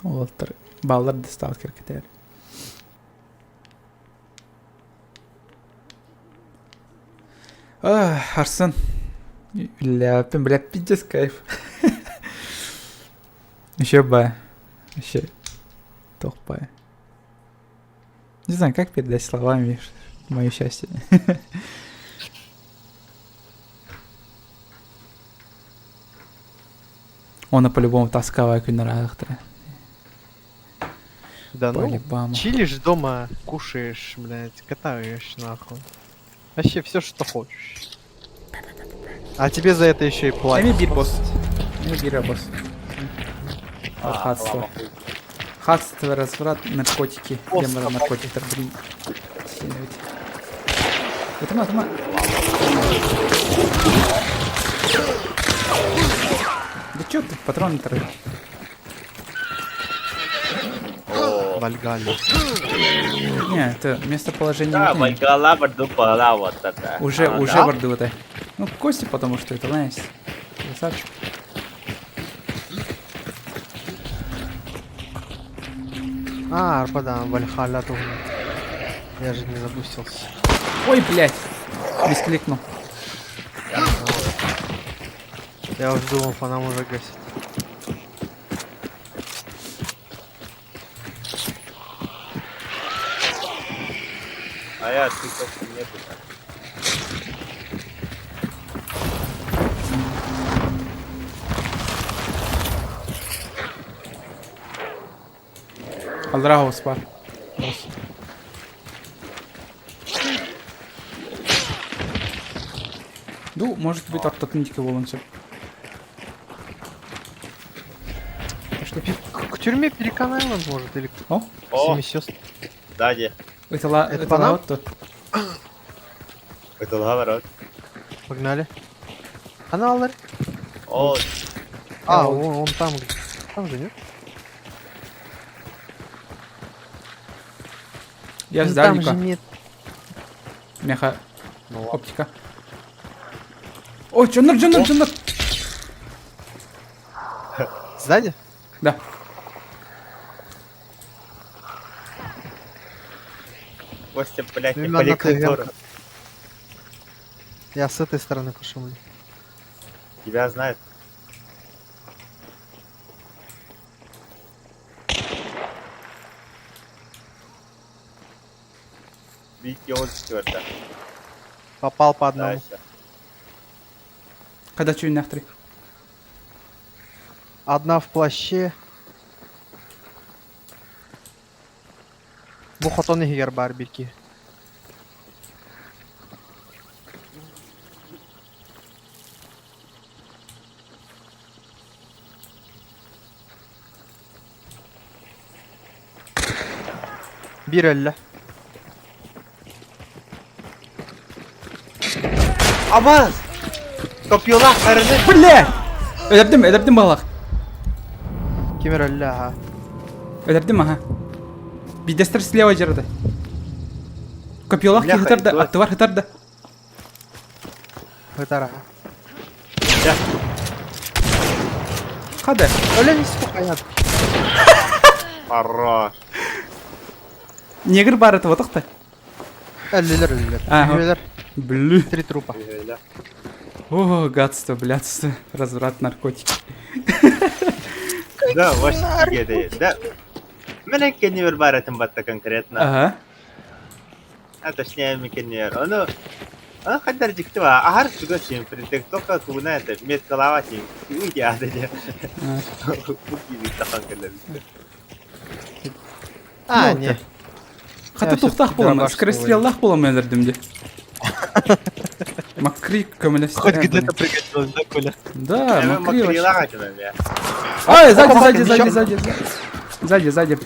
Уолтер. Баллар да сталкер кэтээри. Ах, Арсен. Бля, бля, пиздец кайф. Еще бы. Вообще. Тохпая. Не знаю, как передать словами мое счастье. Он по-любому тосковая күннер Да ну, По-любому. чилишь дома, кушаешь, блядь, катаешь нахуй. Вообще все, что хочешь. А тебе за это еще и платят. Эми бир босс. Эми бир босс. Хатство. Хатство, разврат, наркотики. Босс, Демон собаки. наркотиктар, блин. Сильно ведь. Это ма, это ма. Да чё ты патроны тратишь? Вальгалла. Не, это местоположение. Да, не. Вальгалла бардупала вот это. Уже, А, уже да? бардута. Ну, кости, потому что это, знаешь, красавчик. А, Арпада, Вальхалла тоже. Я же не запустился. Ой, блядь! Мискликнул. Я уже думал, по нам уже гасит. А я ты просто нету. Алдрагос бар. Ну, может быть, ортотун диэки буолуон сөп. Пошли. К тюрьме Пеликан Айленд, может, или к О, О, Семи сестр. сзади. ытала, Это по нам? ыталаабыт тут. Ытылга ворот. Погнали. Аналар. О, А, Я он там. Там же, нет? Я Ну, там же сдальника. нет. Меха Ну ладно. оптика. Ой, дьоннор, дьоннор, дьоннор! Сзади? Да. Костя, блядь, не Именно пали на контору. ТВ. Я с этой стороны пошумлю. Тебя знают. Видите, он четвертый. Попал по одному. Дальше. Когда чуйнахтри. Одна в плаще. Бу хотон иһигэр баар бирки. Биир өллө. Абаз! Копьелах хараны! Бля! Өлөрдүм, өлөрдүм балах. Ким эрэ өллө аха. Өлөрдүм, аха. Бидэстер слева дьарады. Копьелах Бляха, киһи ытар да, идиот. аттыбар ытар да. Ытар аха. Да. Хада. Өлөн испухаят. Хорош. Негр бар это вот так-то. Өллүлэр өллүлэр. Ага. Өллүлэр. Блю. Три трупа. О, гадство, блядство, разврат, наркотики. Да, вообще, да. Мен кеннер бар этим батта конкретно. Ага. А точнее, мекеннер. Ону Ону хаддар дьикти ба. Ахар чугас син, принтек только куна это меткалава син. Уйя да. Буки тахан келер. А, Ну, не. Хата Я тухтах всё-таки буолама, дробаш скоростреллах буолама өлөрдүм дии. Макри көмөлөстө. Хоть где-то пригодилось, да, Коля? Да, Макри вообще. Макрилага тебе. Ай, сзади, сзади, Опа, сзади, еще. сзади, сзади, сзади.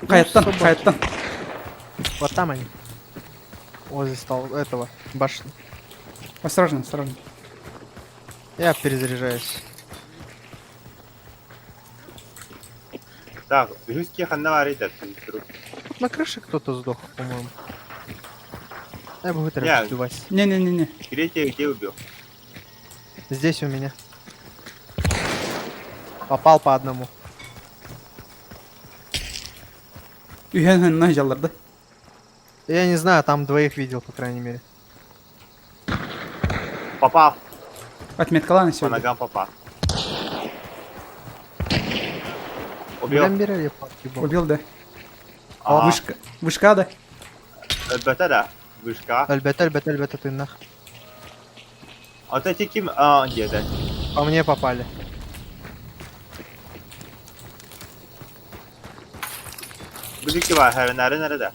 Хайаттан, собаки. хайаттан. Вот там они. Возле стол этого башни. Осторожно, осторожно. Я перезаряжаюсь. Так, русские ханна варит Тут на крыше кто-то сдох, по-моему. Я бы Я- вытравил, Вась. Не-не-не-не. Третий где убил? Здесь у меня. Попал по одному. Үһэн наһаллар да. Я не знаю, там двоих видел, по крайней мере. Попал. Отметкалаан По сегодня. ногам попал. Убил. Блин, я Убил, да. А, Вышка, вышка, да. Это да. Вышка. Альбет, Альбет, Альбет, ты нах. А то ким... А, где это? По мне попали. Бузики бар, хәренәре нәрәдә?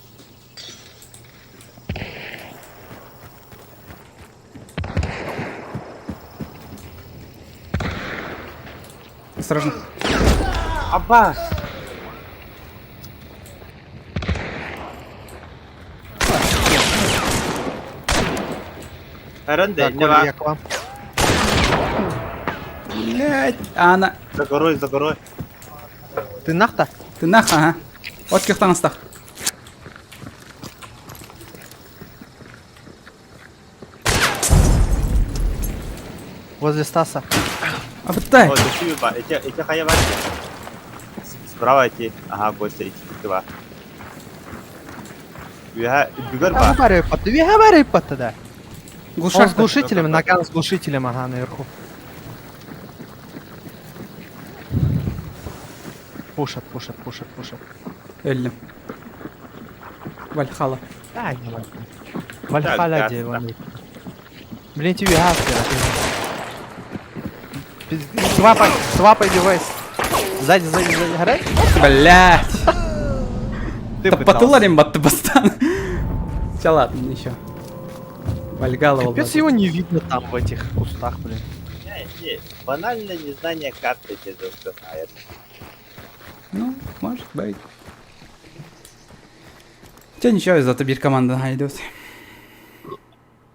Осторожно. Аббас! Хәрен Да, дә, Коля, я к вам. Блять, а она... За горой, за горой. Ты нах-то? Ты нах, ага. От кехтан астах. Возле Стаса. А быттай. О, души бар. Эти, эти хая бар. Справа эти. Ага, Костя, эти бар. Үһә, бүгөр бар. Говорю, да. Он Глушак. с глушителем, наган с глушителем, ага, наверху. Пушат, пушат, пушат, пушат. Өллүм. Вальхала. Да, не ладно. Вальхаля Так, где да. вон. Блин, тебе газ Свапай, свапай девайс. Сзади, сзади, сзади, горай. Блять. Ты Таппатылар им батты бастан. Все, ладно, ничего. Вальгала Капец его не видно там в этих кустах, блин. Не, банальное незнание карты тебе спасает. Ну, может быть. Хотя ничего, зато бир команда найдет.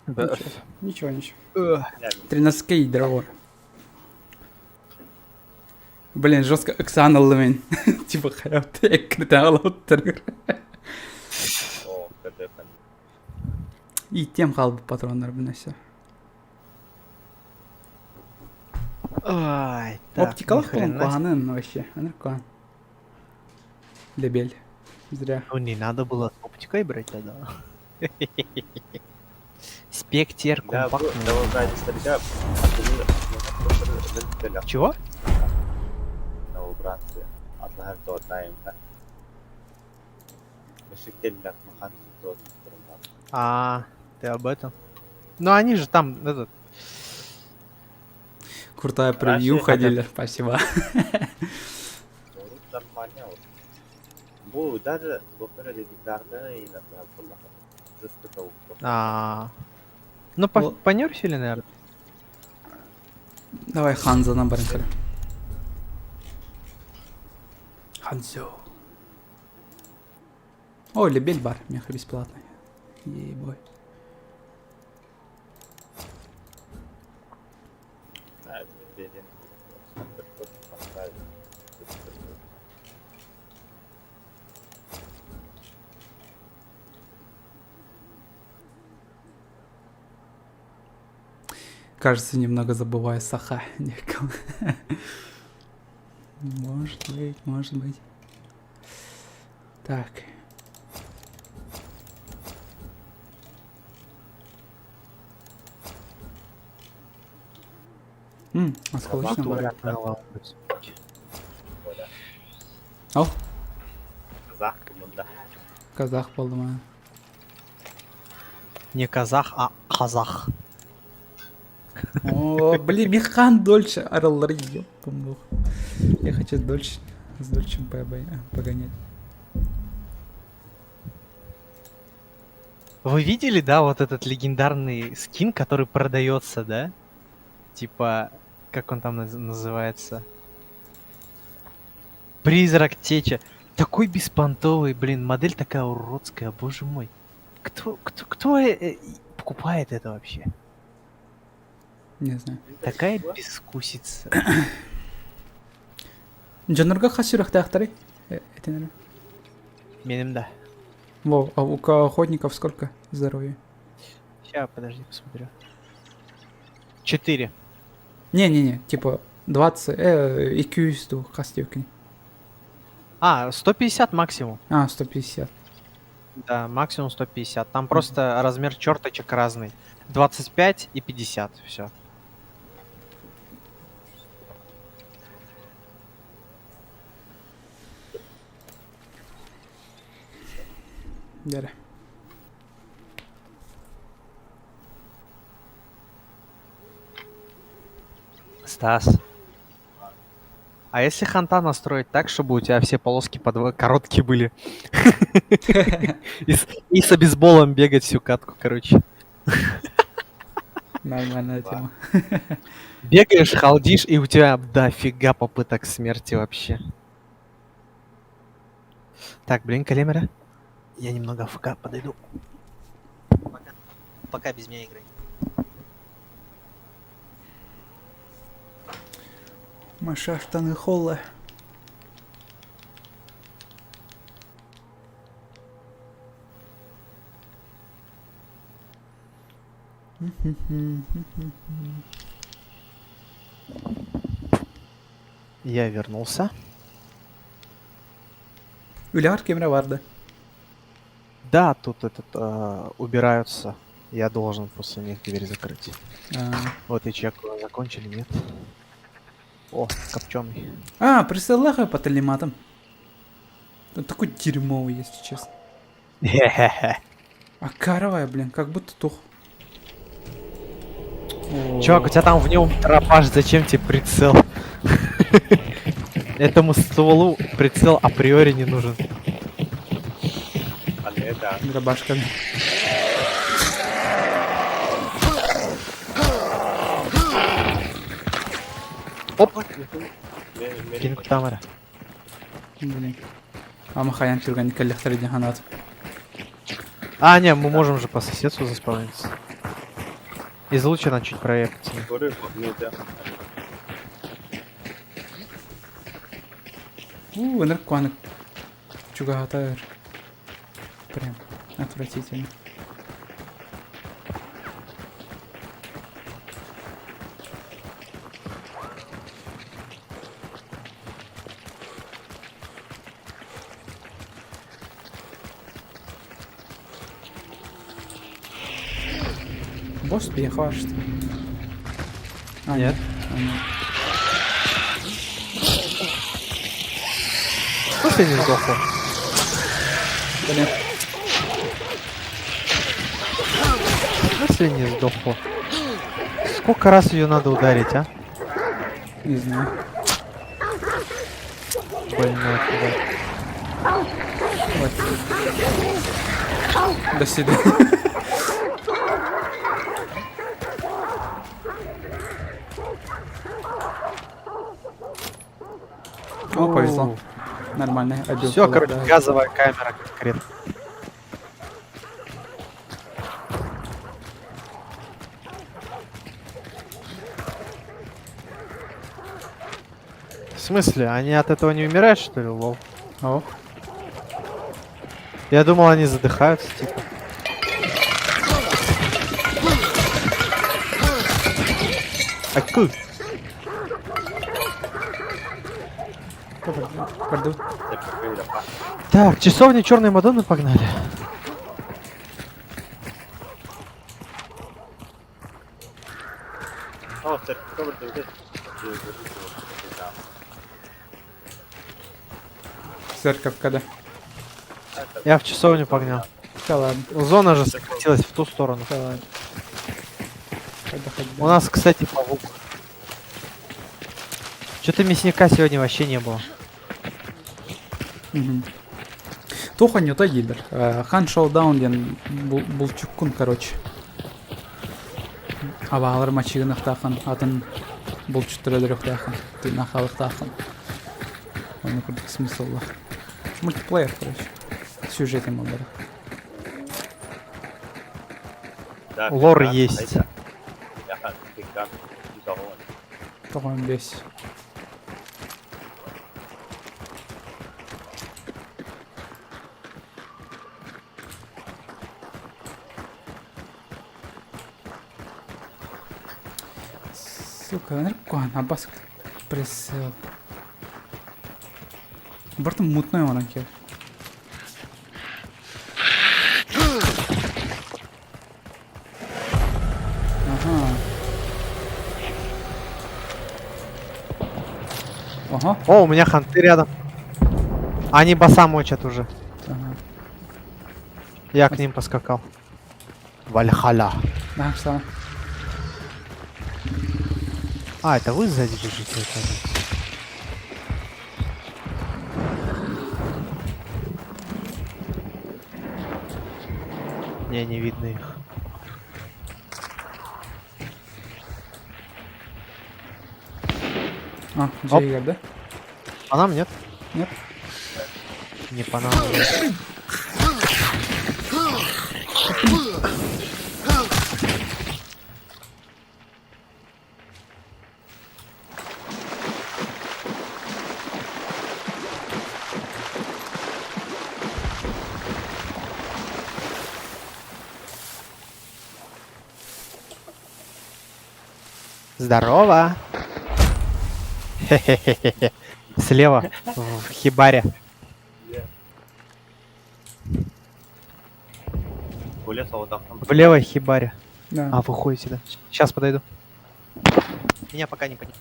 Да. Ничего, ничего. 13 дрова. Блин, жестко Оксана Левин. Типа, хайа, ты И тем халбы патроннар все. Ай, так, Оптикалах ни хрена куһаҕанын вообще. Аныр куһаҕан. Дебель. Зря. Ну не надо было с оптикой брать тогда. Спектр компактный. Чего? А, ты об этом? Ну они же там этот. Крутая превью ходили. Спасибо. А. Ну по понерфили, наверное. Давай Ханзо нам баран Ханзо. О, Лебель бар, меха бесплатный. Ей-бой. Кажется, немного забываю Саха. Может быть, может быть. Так. Осколочный бар. Ау. Казах мында. Казах буоллум. Не казах, а казах. О, блин, механ дольше араллар, ёпта Я хочу дольше, с дольчем погонять. Вы видели, да, вот этот легендарный скин, который продается, да? Типа, как он там называется? Призрак Теча. Такой беспонтовый, блин, модель такая уродская, боже мой. Кто, кто, кто покупает это вообще? Не знаю. Такая бескусица. Дьоннорго хас сүрэхтээхтэрий? Этинere. Миэнэ да. Во, а у охотников сколько здоровья? Сейчас, подожди, посмотрю. 4. Не-не-не, типа 20, IQ дуу, хас диэбиккиний. А, 150 максимум. А, 150. Да, максимум 150. Там просто размер черточек разный. 25 и 50, все. Дьэ. Стас. А если ханта настроить так, чтобы у тебя все полоски по два короткие были? И с обезболом бегать всю катку, короче. Нормальная тема. Бегаешь, халдишь, и у тебя дофига попыток смерти вообще. Так, блин, Калемера. Я немного AFK подойду. Пока, пока без меня играй. Маша штаны холла. Я вернулся. Үлэҕэр ким эрэ баар да? Да, тут этот убираются. Я должен после них дверь закрыть. А, Вот я чекаю, закончили, нет? О, копченый. а присылаха по телематам. Он такой дерьмовый, если честно. А каровая, блин, как будто тух. Чувак, у тебя там в нем дробаш, зачем тебе прицел? Этому стволу прицел априори не нужен. Да. Дробашка. Оп! Кини куттаама эрэ. Блин. Ама хайан түргэнник кэллэхтэрэ диэн санаатым. А, не, мы можем же по соседству заспавниться. Из луча нам чуть правее, пацаны. У, ынырык куһаҕаннык чугаһатар. Прям отвратительно. Босс приехал, что ли? А, Нет. А, нет. В смысле не сдохла? Блин. В смысле не сдохла? Сколько раз ее надо ударить, а? Не знаю. Больная куда. Вот. До свидания. О, повезло. Нормально. Все, короче, газовая камера конкретно. В смысле? Они от этого не умирают, что ли, лол? О, Я думал, они задыхаются, типа. Аку. Пойду. Так, часовня Черной Мадонны погнали. Церковь когда? Я в часовню погнал. Да ладно, Зона же сократилась в ту сторону. да ладно. Пойду хоть У нас, кстати, павук. Что-то мясника сегодня вообще не было. Туох оонньуута дииллэр. Hunt Showdown диэн булчуккун, короче. Абаалар мачыгыныахтааххын, атын булчуттары өлөрүөхтээххин, тыыннаах хаалыахтааххын. Онно курдук смысллаах. Мультиплеер, короче. Сюжетин буоллар. Лор есть. Тоҕон бес. Сука, ынырык абас прицел. Бартым мутной онон кел. Ага. Ага. О, у меня ханты рядом. Они баса мочат уже. Ага. Я к ним поскакал. Вальхаля. Да, что? А, это вы сзади бежите, оказывается. Не, не видно их. А, Джейгер, да? По нам нет? Нет. Не по нам. Нет. Здорово! Хе-хе-хе-хе. Слева, в хибаре. В левой хибаре. Да. А, выходите, да. Сейчас подойду. Меня пока не понимают.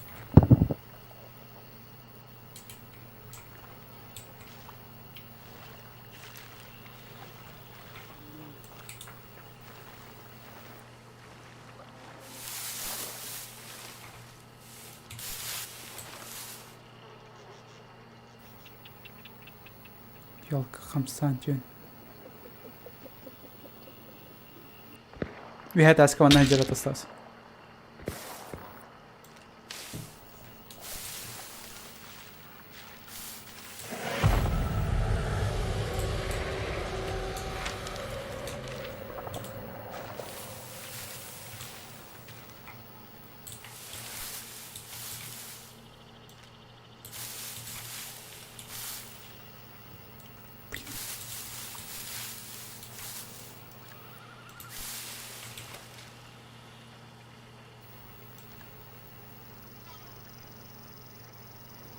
Ёлка, хамсан түүн. We had ask one Niger остался.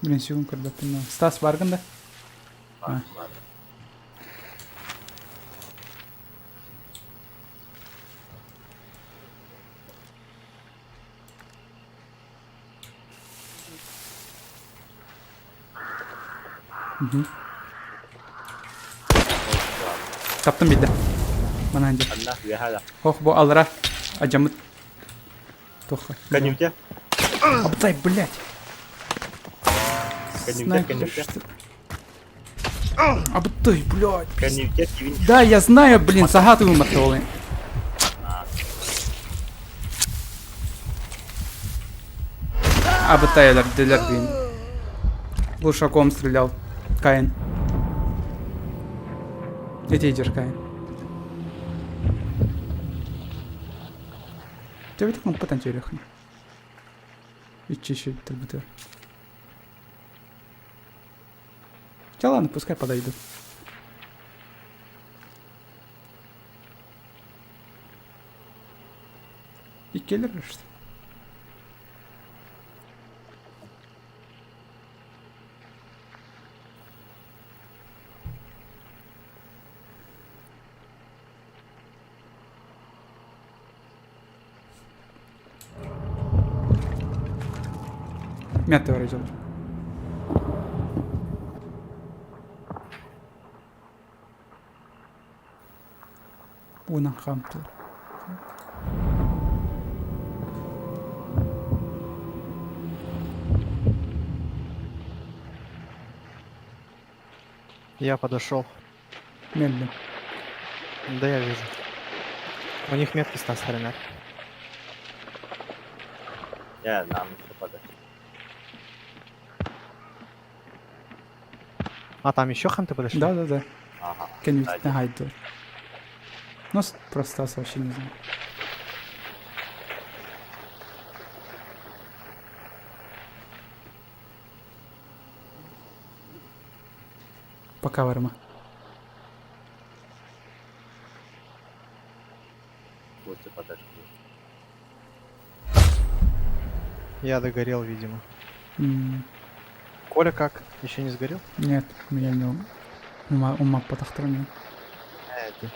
Блин, сүгүн көрбөппүн да. Стас баргын да? Бар, бар. Угу. Таптым билде. Манан дьэ. Анна, үөһэ да. Ох, бу алра адьаммыт. Туха. Конюте. Абдай, блядь. Конюте, Снайпер, конюте. что Абдай, блядь. Конюте, тивин. Да, я знаю, блин, сагаты умартолы. Абтайлер, дилер, блин. Глушаком стрелял. Каин. Иди, идешь, Каин. Тебе так он потанцюрих. Ичи еще трибутер. Хотя ладно, пускай подойдут. И келлер, что ли? Мятый вроде. Уна хамтыр. Я подошел. Медленно. Да, я вижу. У них метки Стас Харинар. Я нам еще подошел. А там еще ханты подошли? Да-да-да. Ага. Кенвит на гайдор. Ну, про Стаса вообще не знаю. Пока, Варма. Лучше подошли. Я догорел, видимо. М, Коля как? Еще не сгорел? Нет, меня не ума, ума потахтармин. Это.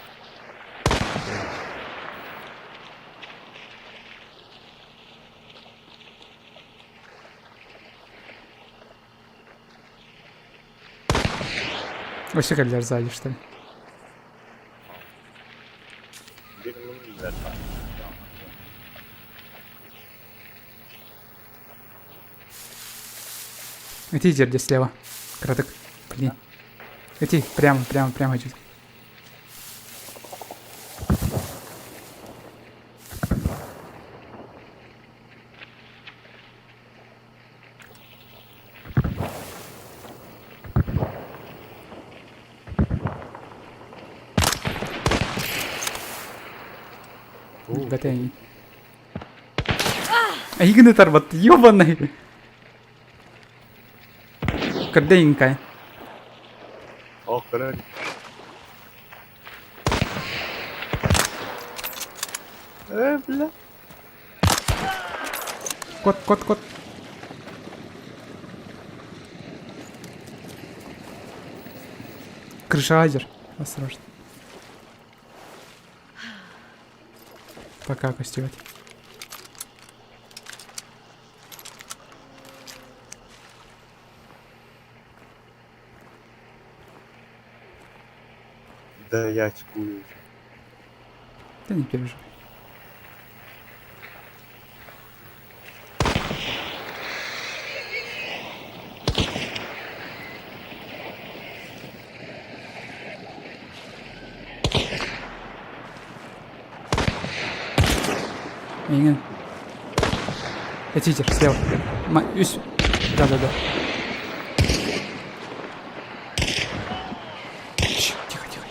Вообще кэллэр сзади, что ли? Bir minimler var. Иди, где слева. Краток. Блин. Иди, прямо, прямо, прямо чуть. Бэтэ. А игны тарбат, ёбаный. Кырденькая. О, короче. Бля. Кот, кот, кот. Крыша Осторожно. Пока костевать. Да я очкую. Да не переживай. Инген. Этитер, слева. Ма, үс. Да-да-да. Тихо, тихо.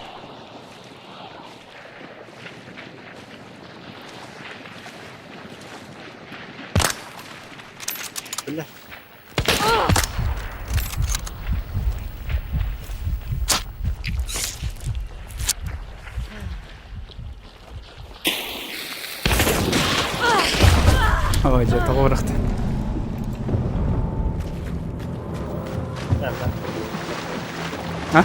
Бля. Ой, дьэ, тоҕо бырахты. А?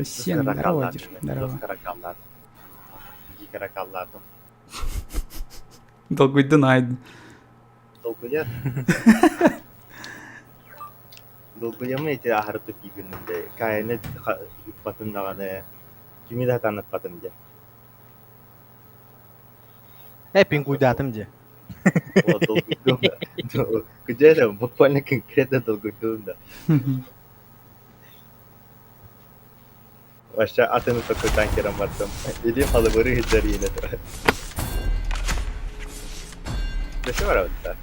Сен, здорово, здорово. Долгуйдун айдын. Долгуйар. Долгуйаммын ити аһары тупик гынным дии. Каяны ыппатым даҕаны, кими да сатаан ыппатым дии. Э, пингуйдаатым дии. Вот долгуйдум. Где это? Буквально конкретно долгуйдум да. Вообще атын такой танкером бардым. Или халыбыры иһиттэриинэ турар. Дөссө барабыт да?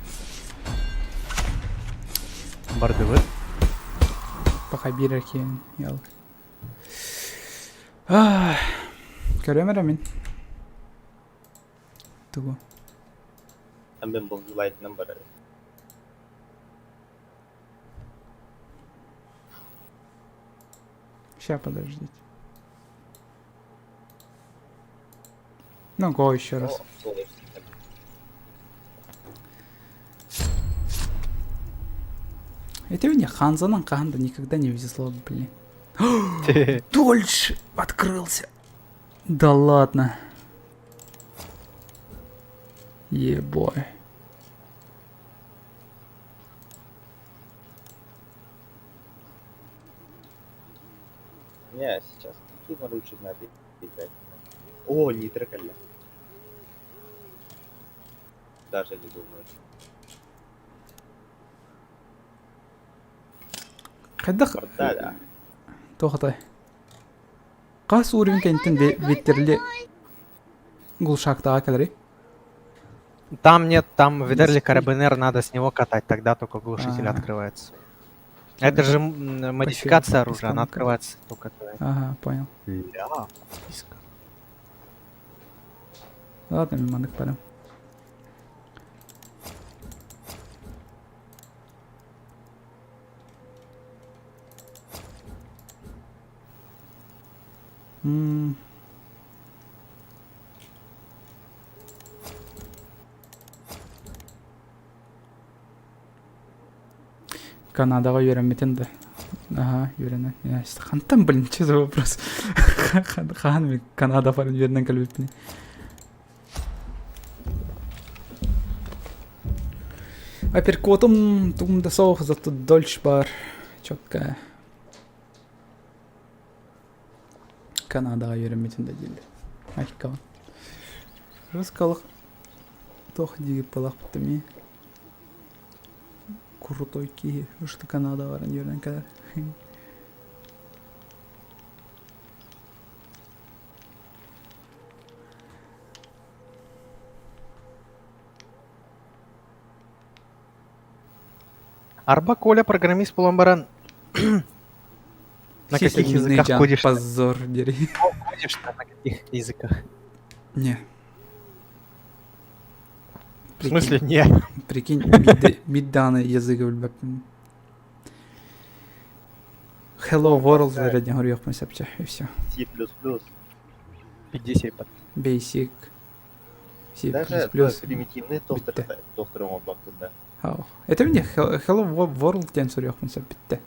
Бардыбыт. Пока биир эркиэн ял. Көрөм эрэ мин. Тугу? Мен булгулайтынан барар. Сейчас подождите. Ну, го еще раз. Это мне Ханзанан Каханда никогда не везло, блин. Дольш открылся. Да ладно. Ебой. Не, сейчас какие лучше надо играть? О, нитро кэллэ. Даже не думаю. Хайдах Да, да. Тоҕотой. Хас уровень кэнниттэн Веттерли глушактаҕа кэлэрий? Там нет, там Ведерли Карабинер надо с него катать, тогда только глушитель А. открывается. Это же модификация оружия, она Подписка. открывается только тогда. Ага, понял. Бля, подписка. Ладно, мин маннык барам. М. Канадаҕа үөрэммитин да. Аһаа, үөрэнэн. Хантан, блин, что за вопрос? Хаһан мин Канада баран үөрэнэн кэлбиппиний? Апперкотум тугум да суох, зато дольше бар. Четко. Канадаҕа үөрэммитин да дииллэр. Айкаҕын. Русскалых туох диир буолахпыт эмиэ. Крутой киһи, что Канада баран үөрэнэн кэлэр. Арба Коля программист буолан баран на каких языках кодишь? Позор, дери. Кодишь на каких языках? Не. В смысле не? Прикинь, биир даҕаны языгы билбэппин. Hello World эрэ диэн суруйуохпун сөп и все. C++. 50 под. Basic. C++. Даже примитивный доктор доктор оҥорбоккун да. Это мне Hello World диэн суруйуохпун сөп бүттэ.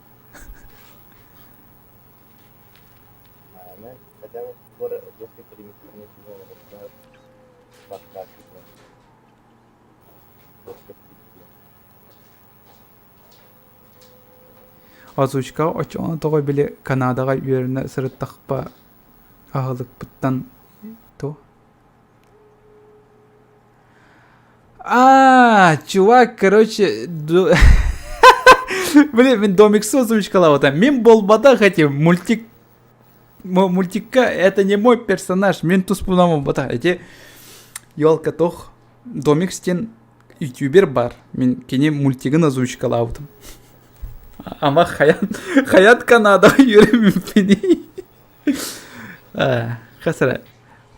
Хотя бы после примитивный подкаст. Озвучка оччоҕуна тоҕо били Канадаҕа үөрэнэ сырыттахпа аһылыкпыттан то А, чувак, короче, блин, мин Домиксу озвучкалаабыта. Мин буолбатах эти мультик мультикка это не мой персонаж, мин туспунан буолбатах. Эти елка тох Домикс диэн ютубер бар. Мин кини мультигын озвучкалаабытым. Ама хайаан хайаан Канадаҕа үөрэммиппиний. Хас эрэ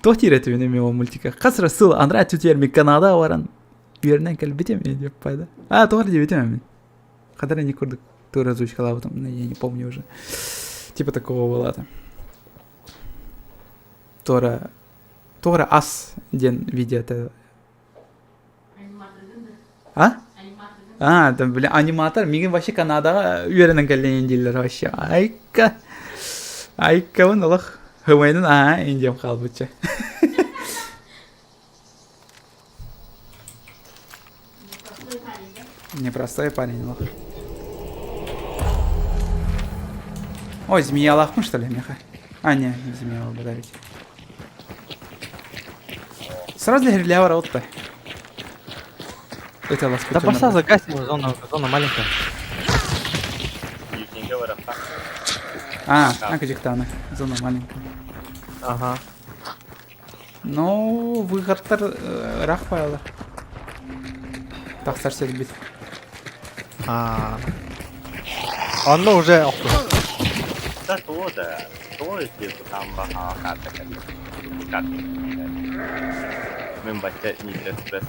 туох диир этибин эмиэ ол мультика хас эрэ сыл анараа өттүтүгэр мин Канадаҕа баран үөрэнэн кэлбитим диэп пайда. А тоҕо эрэ диэбитим мин. Хата эрэ не курдук туора озвучкалаабытым, я не помню уже. Типа такого было там. Туора туора ас диэн видео А? А, там, бля, аниматор, мигин вообще Канадаҕа үөрэнэн кэллин дииллэр вообще. Айка. Айкабын олох. Хымайнын аа индиям хаалбычча. Непростой парень, олох. Ой, змеялахпын, что ли, меха? А, не, не змея подарить. Сразу для ворот-то. Это Да баса загасим, зона, зона маленькая. А, а кадьиктаны. Зона маленькая. Ага. Ну, выхаттар ыраах файлар. Тахсар сирбит. А. Онно уже Да то да. То есть там баха карта карта. Мен бача Nitro Express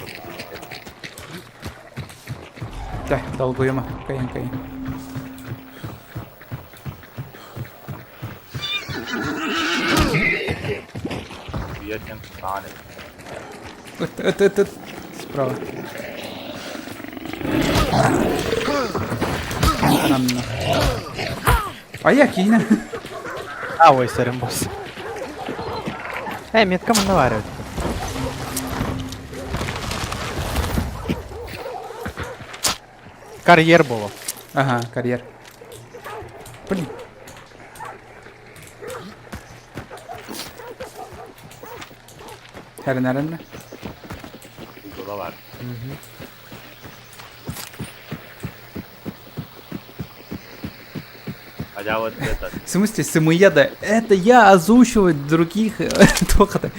Да, долгуема. Кайын, кайын. Это, это, справа. Нам на. А я кинь. А, ой, сорри, босс. Эй, метка наваривает. Карьер было. Ага, карьер. Блин. Хэрин эрэннэ. Бар. А вот это. В смысле, самоеда? Это я озвучиваю других, тоқата,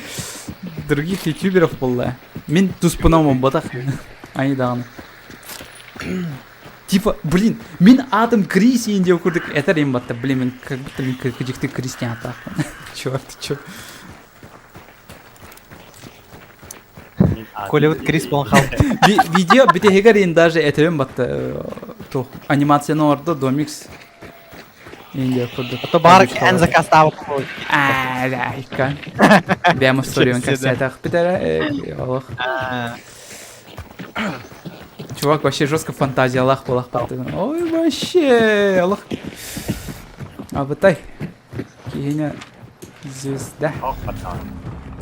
других ютуберов была. Мин туспаном батах. Они даҕаны. Типа, блин, мин атом Крис индия курдук. Это рим батта, блин, мин как будто мин кыжыкты Крис не атах. Чувак, ты чё? Коля вот Крис болхал. Видео битехигар даже это батта. То анимацияны ордо домикс. Индия курдук. А то бар эн заказ табып А, да, икка. Бэм историю как сетах питера. Аллах. Чувак, вообще жестко фантазия Аллах балах Ой, вообще, Аллах. Абытай. Киһине звезда.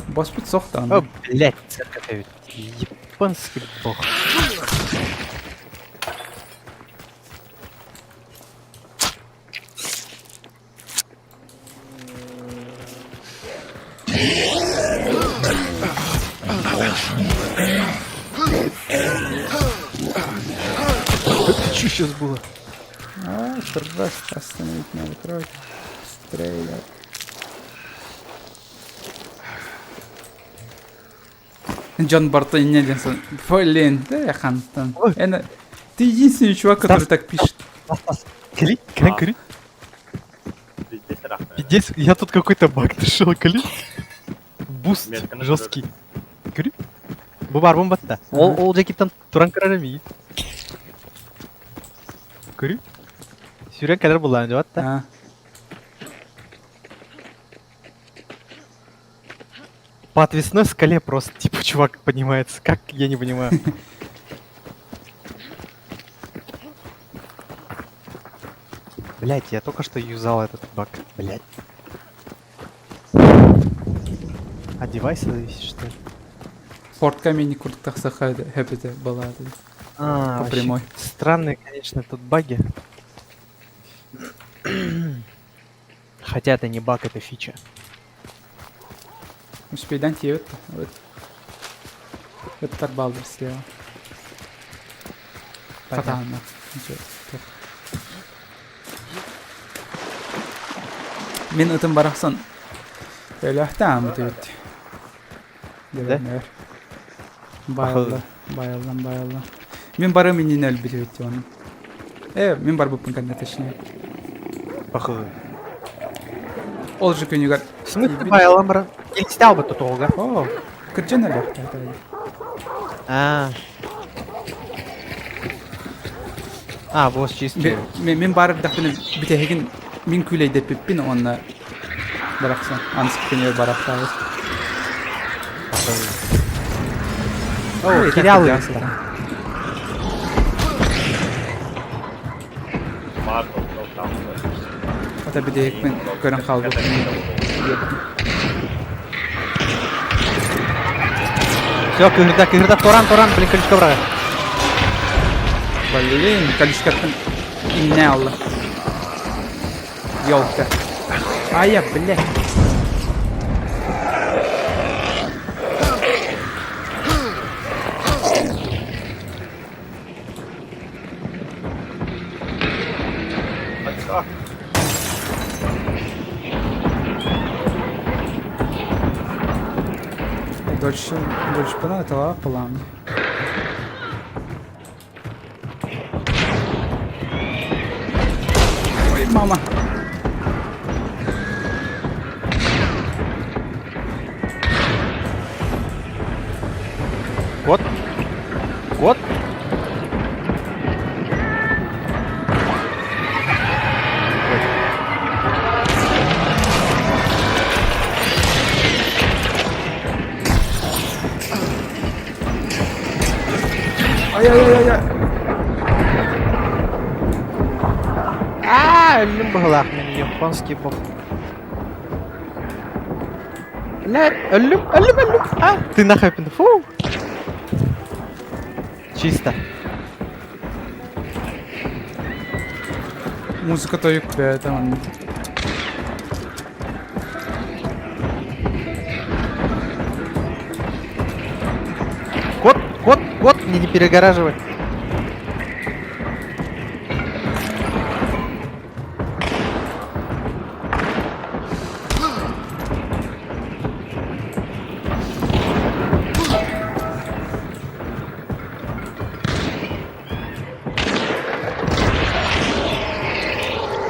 Боспут сохта. О, блядь, церковь ведь. Японский бог. Это что сейчас было? А, кровь остановить надо, кровь. Быстрее. Джон Барто не один. Блин, да я хантан. Ты единственный чувак, который так пишет. Кали, кали, кали. Пиздец, я тут какой-то баг нашел, кали. Буст жесткий. Кали. Бу бар бомбатта. Ол ол жекиттен туран кырар ми. Көрү. Сүрен кэлэр буллаан деп атта. По отвесной скале просто, типа, чувак поднимается. Как, я не понимаю. Блять, я только что юзал этот баг. Блять. А девайса зависит, что ли? Порт камень куртах хэппи была. А, По прямой. Странные, конечно, тут баги. Хотя это не баг, это фича. Успейдан тиет. Вот. Это тарбалдер слева. Понятно. Хатана. Мин ытым барахсан. Өлөхтәм бит. Да? Байылла, байыллам, байылла. Мин барым инин өлбүт бит оны. Мин бар буппун кэннэ точнее. Похуй. Ол же күнүгэр. В смысле байылам бара? Илстял бы тут олга. О, кырдьан өлөхтә. А. А, босс чистый. Мин барып дахпын битehигин мин күлейдеппин онна барахсан. Анс күнүгэр барахтабыз. О, Кирялы. Ата бүтэһикпин көрөн хаалбыппын диэбитим. Все, кыһырда, кыһырда, туран, туран, блин, колючка быраҕа. Блин, колючкаттан иннэ алла. Ёлка. Ая, бля. Дольше, дольше пана, это палам. Ой, мама. Вот. Вот. Ай-яй-яй-яй. А, өллүм быһыылаах мин японский бог. Блядь, өллүм, өллүм, өллүм. А, ты нахуй, фу. Чисто. Музыка тойук бля, там. Кот, кот, кот, мне не перегораживай.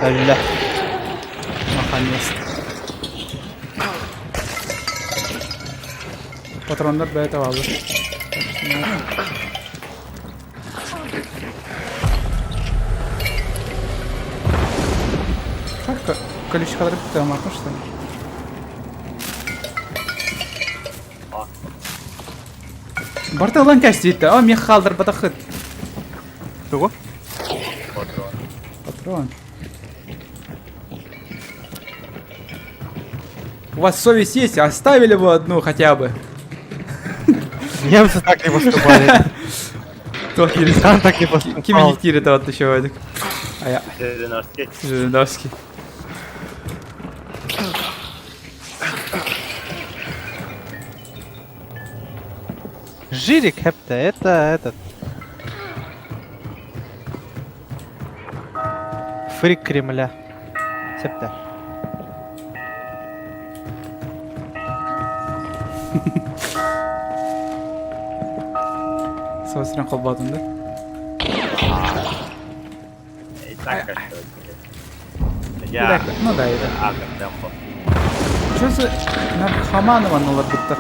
Өллө. Наконец-то. Патроннар бэйэтэ бааллар. Так что не надо. Так, колючкалары бүттэ амаркын что ли? Барта ылан кэстиитэ, о миэхэ хаалларбатаххыт. Тугу? Патрон. У вас совесть есть? Оставили бы одну хотя бы. Немцы так не поступали. Туох кири. Сам так не поступал. Ким кири вот еще один. А я Жириновский. Жириновский. Жирик Хепте, это этот. Фрик Кремля. Септе. Соосрен холбоотун да. И так как-то. Я. Ну да, это. А, как темпо. Что за наркоманы олорбуттар?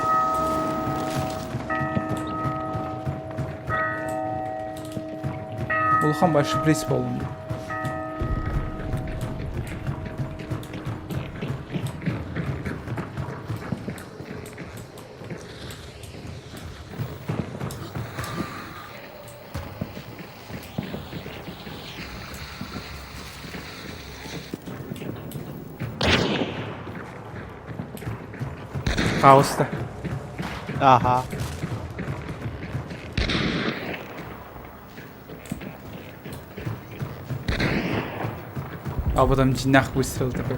Улахан бай шприц буоллум. Хаоста. Ага. А потом дьиҥнээх выстрел такой.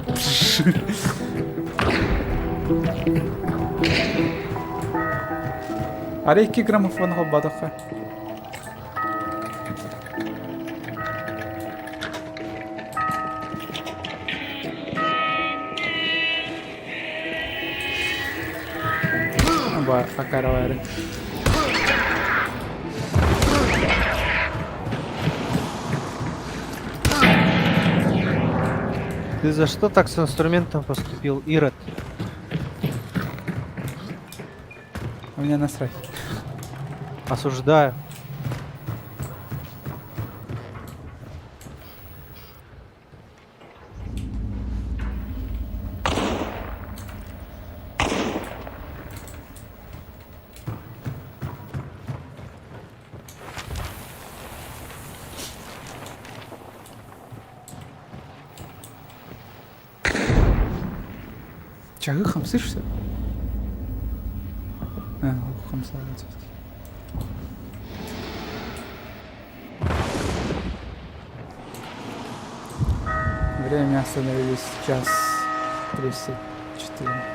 Арай икки граммофон холбоотоххо. Ба, акаровары. Ты за что так с инструментом поступил, Ирод? У меня насрать. Осуждаю. Чаһы хамсыыр А, хамсаабат. Время остановились час 34.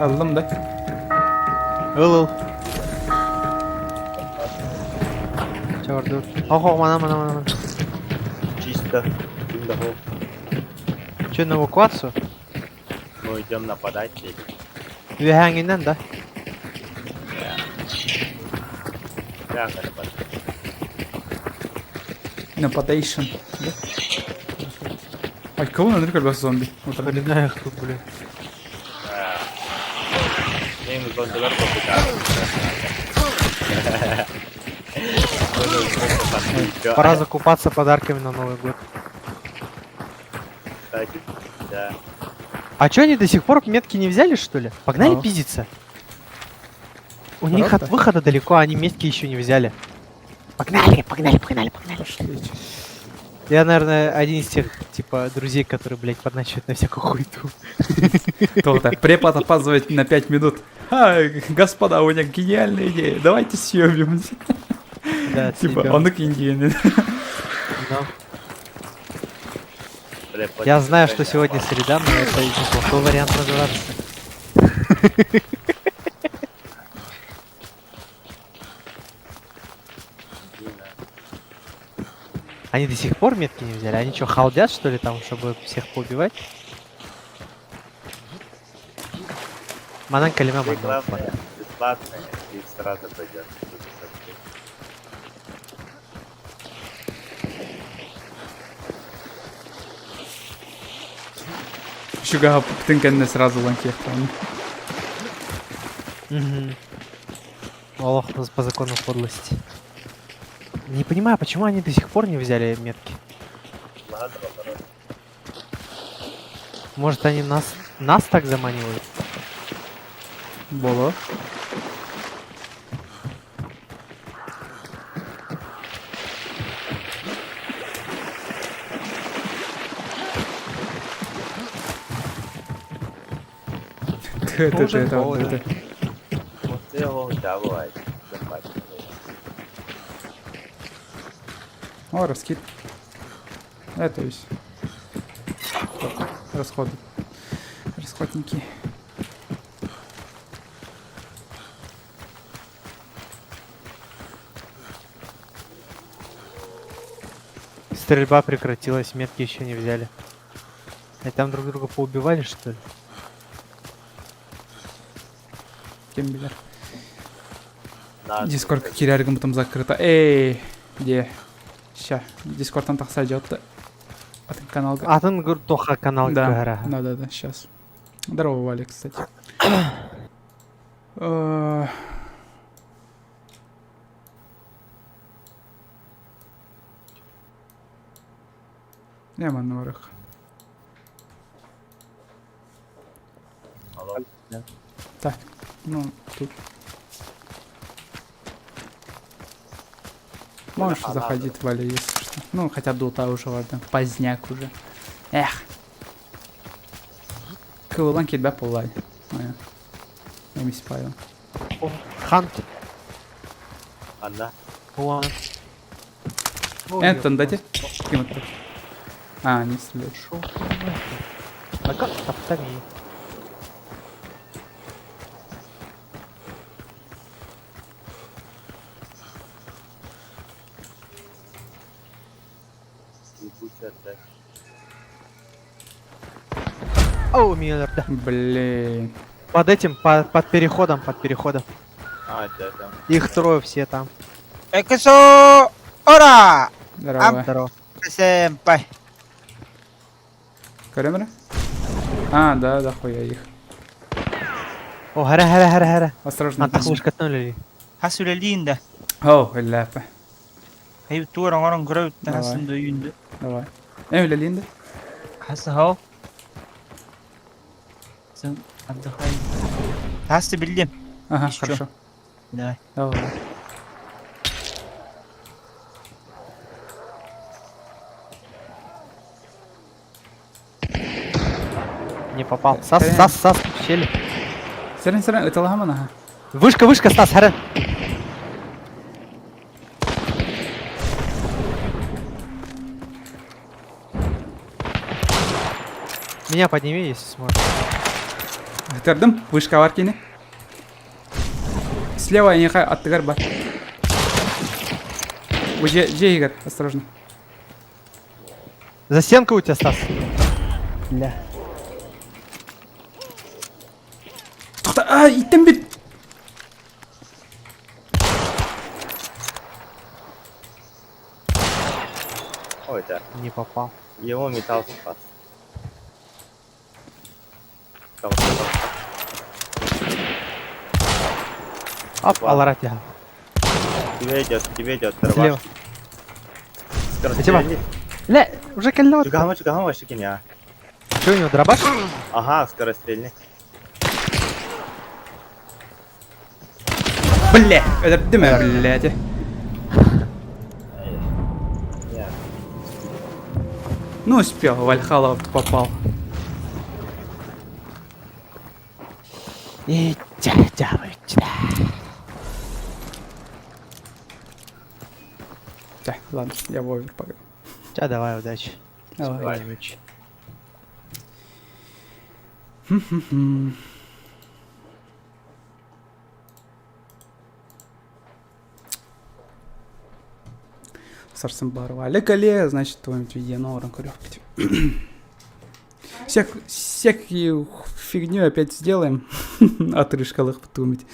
Ыллым да. Ыл ыл. Чорду. Охо, мана, мана, мана. Чисто. Че, на эвакуацию? Мы идем нападать. Үөһээҥинэн да? Да, нападать. Нападейшн. Да? Ай, кого на колбас зомби? Вот так. Блин, их тут, блин. Мен зомбилар попытаются. Пора закупаться подарками на Новый год. Кстати, да. А чё они до сих пор метки не взяли, что ли? Погнали А. пиздиться. У них от Правда? выхода далеко, а они метки еще не взяли. Погнали, погнали, погнали, погнали. Пошли. Я, наверное, один из тех, типа, друзей, которые, блядь, подначивают на всякую хуйту. То так, препод опаздывает на 5 минут. А, господа, у меня гениальная идея. Давайте съебемся. Да, Типа, съебём. он гениальный. Да. Бля, Я знаю, что платить сегодня среда, но это неплохой вариант называться. Они до сих пор метки не взяли? Они что, халдят, что ли, там, чтобы всех поубивать? Манан калима И манан. главное, бесплатное, и сразу пойдет. Шуга птынканны сразу ланкехтан. Угу. Олох по закону подлости. Не понимаю, почему они до сих пор не взяли метки. Ладно, наоборот. Может, они нас так заманивают? Боло. Ты, ты, ты, ты, ты. Вот его давай. Давай. О, раскид. Это есть. Так, расходы. Расходники. Стрельба прекратилась, метки еще не взяли. А там друг друга поубивали, что ли? Кем билер. На, Дискорд киряргым там закрыто. Эй, где? Ща. Дискордтан тахса идет. Атын каналга. Атын тоха канал Да, гара. да, да, да, сейчас. Здорово, Валик, кстати. Я манорах. Алло. Так, ну, тут. Можешь заходить, Валя, если что. Ну, хотя до уже, ладно. Поздняк уже. Эх. Кылан килбэ полай. Эмис Павел. Хант. Анна. Уан. Энтон, дайте. Ким это? А, не стреляет. Шо? А как топтами? Ебучая цель. Оу, Миллер, да. Блин. Под этим, под переходом, под переходом. А, да, там. Их трое все там. Эксо! Ора! Здорово. Здорово. Сэмпай. Каремера? А, да, да, хуя их. О, хара, хара, хара, хара. Осторожно. Антах лучкатнули. Хасулелинда. О, ляпа. Хей туор оҥорон көрөбүт Давай. хасын да үүндү. Давай. Эн үлэлиин да? Хасаһау. Сын отдыхай. Хасты биллим. Ага, Еще. хорошо. Давай. Давай. Не попал. Сас, Э. Сас, Сас, в щели. Сэрэн, сэрэн, ыталаһаман, ага. Вышка, вышка, Стас, харан. Меня подними, если сможешь. Ытырдым, вышка бар кини. Слева эйиэхэ аттыгар бар. Бу дьиэ, дьиэ иһигэр, осторожно. За стенкой у тебя, Стас. Бля. Тохта, а, иттэн бит! Ой, да. Не попал. Его металл спас. Оп, Ладно. Алара тебя. Тебе идет, тебе идет. Слева. Скорострельный. Бля, уже кольнуло. Чугама, чугама, вообще киня. Что у него, дробаш? Ага, скорострельный. Бля, өлөрдүм ээ, блядь. Нет. Ну, успел, в Вальхаллу попал. И тя, тя, тя. Так, ладно, я в овер погнал. Тя, давай, удачи. Давай. Спокойной ночи. Хм-хм-хм. Сарсын барва. Кале, значит, твоим видео көрөхпүт. Всех, всякую фигню опять сделаем. Отрыжкалых потумить.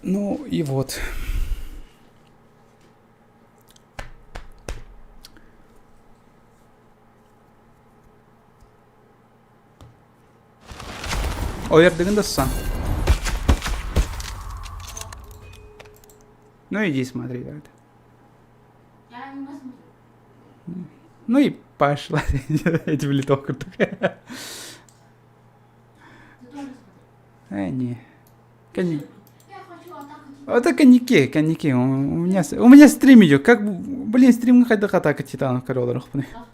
Ну и вот. Овердыгын да сан. Ну иди смотри тогда. Я не смотрю. Ну и пошла. Эти в литовку такая. Ты тоже смотри. Э, не. Конь... Я хочу атаку титанов. Вот это коньяки, коньяки. У меня стрим идет. Как, блин, стрим хайдах атака титанов король На втором будешь смотреть.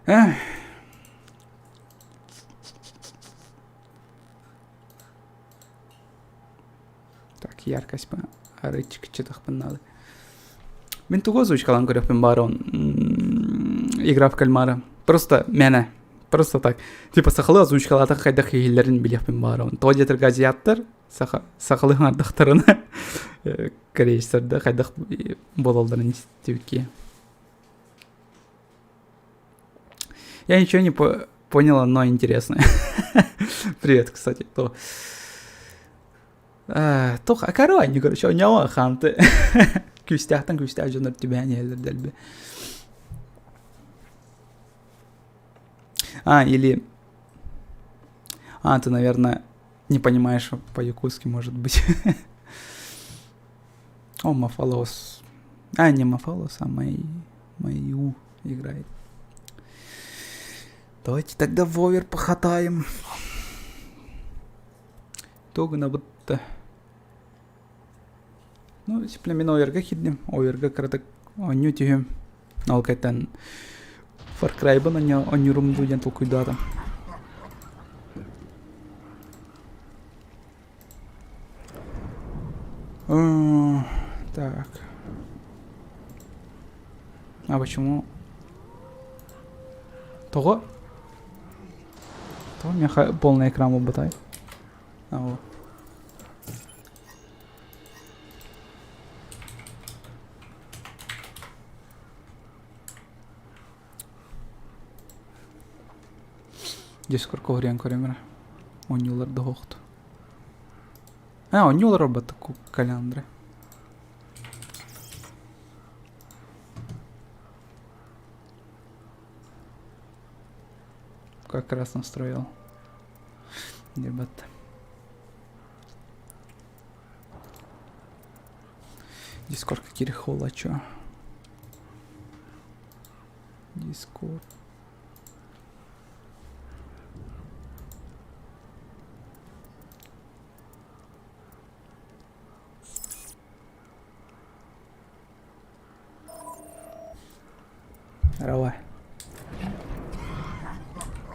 Эх. Так, яркость по арычк читах надо. Мин тугу озвучкалаан көрүөхпүн баҕарабын. Игра в кальмара. Просто мэнэ. Просто так. Типа сахалыы озвучкалаатахха хайдах иһиллэрин билиэхпин баҕарабын. Тоҕо диэтэр азиаттар саха сахалыы аҥардахтарына корейцарда хайдах буолалларын истибиккиэ. Я ничего не по поняла, но интересно. Привет, кстати, кто. Туох акаруанню, короче, онньоҕо ханты. Күүстээхтэн күүстээх дьоннор түбэһэн иһэллэр дэлби. А, или... А, ты, наверное, не понимаешь по-якутски, может быть. О, Мафалос. А, не Мафалос, а Мэй... Мэйю играет. Давайте тогда в овер похатаем. Тугна будто. Ну, племена оверга киирдим. Оверга кыратык оонньуу түһүм. Ол кэнниттэн Far Cry'бын оонньуурум дуу диэн толкуйдаатым. Так. А почему? Тоҕо? Тоҕо миэхэ полный экран буолбатай? А, вот. Дискорд коһуруйан көрүм эрэ. Оонньуулар да суохту. А, оонньуулар барбатта Каляндры. Как раз настроил. Ребята. Дискордка киирэх чё? Дискорд. Здорово.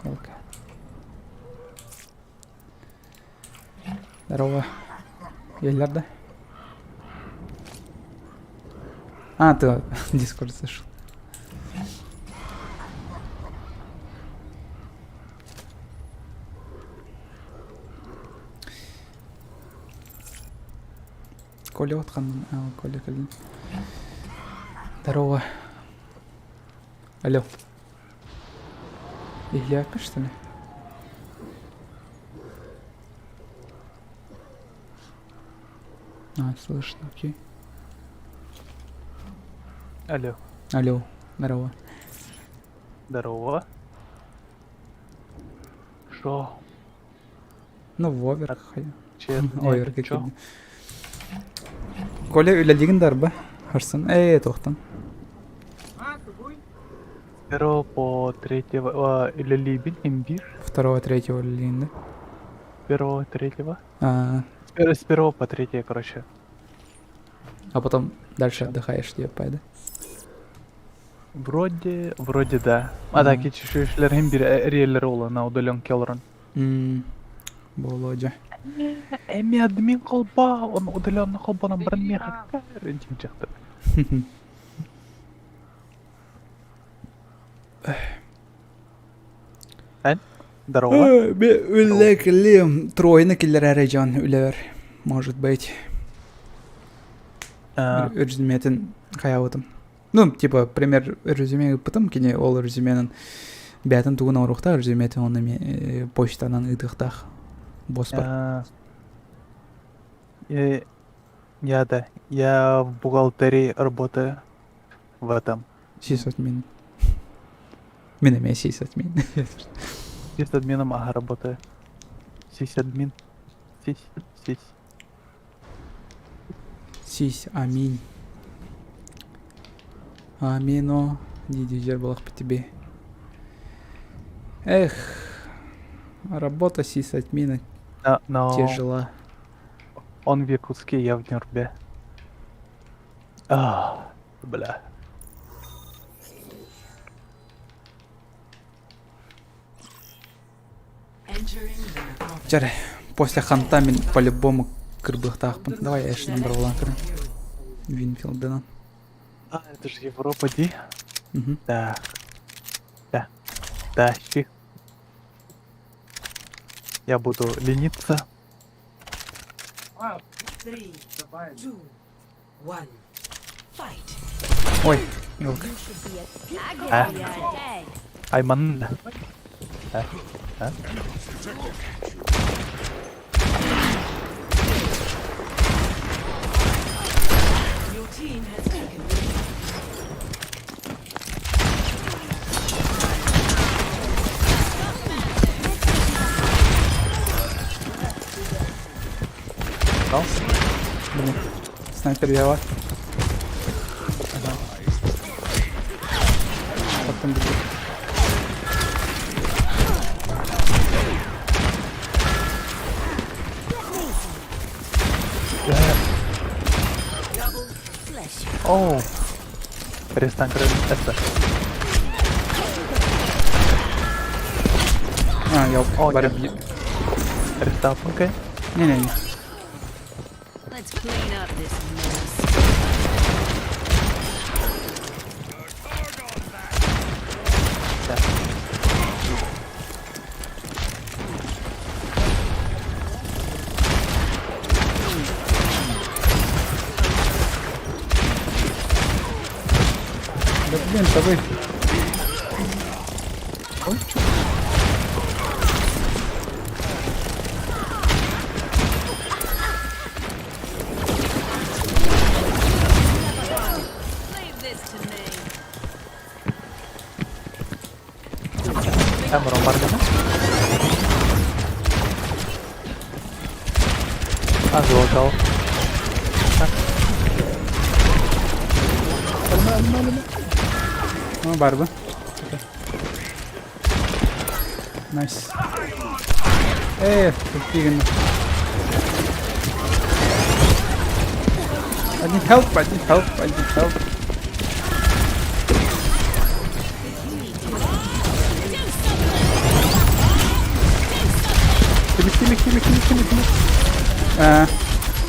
Елка. Здорово. Еллер, да? А, ты в Дискорд зашел. Коля отқан, Коля кэллин. Здорово. Алло. Ильяка, что ли? А, слышно, окей. Алло. Алло, здорово. Здорово. Шо? Ну, Вовер, Честно, Овер чё? какие. Коля үлэлиигин дарба. Харсын. Ээ, туохтан. Первого по третьего, или Либин, имбир. Второго, третьего үлэлиигин, да? Первого, третьего. А, С первого по третье, короче. А потом дальше отдыхаешь, типа, да? Вроде да. А так, Мгм. ичи имбир рейлер ола на удаленке олорон. Володя. Эми админ колба, он удаленно холбанан баран меха жакты. Здорово. Үлэ тройны киллер жан үлэр. Может быть. Резюметин хаябытым. Ну, типа, пример резюме потом кини ол резюменин бээтин тугун оруохта резюметин он эми почтанан ыытыахтаах боспар. Я, да, я в бухгалтерии работаю в этом. Сисадмин. Мин эмиэ сисадмин. Сисадмином, ага, работаю. Сисадмин. Сис, сис. Сись, аминь. Амино, дии буоллахпыт тебе. Эх, работа сисадмина Но тяжела. Он в Якутске, я в Нюрбе. А, бля. Чэ, после ханта мин по-любому кырбыахтаахпын. Давай я еще набрала. Винфилдена. А, это же Европа, ди. Угу. Так. Да. Да, щи. Я буду лениться. Three, two, one. Fight. Ой, елка. А. Айман. А? А? Your team has taken the lead. Ну? Блин, снайпер взяла. Потом бегу. Оу. Перестань, это. А, я О, бары нет. Перестал, окей. Не-не-не. Let's clean up this mess. Да. Да блин, да вы. Ой, чё? Leave this to me. Камеру Маргана. А, залагал. Алма, Ну, барбын. Nice. Э, тигин. I need help, I need help, I need help. Кими, кими, кими, кими, кими, кими. Э,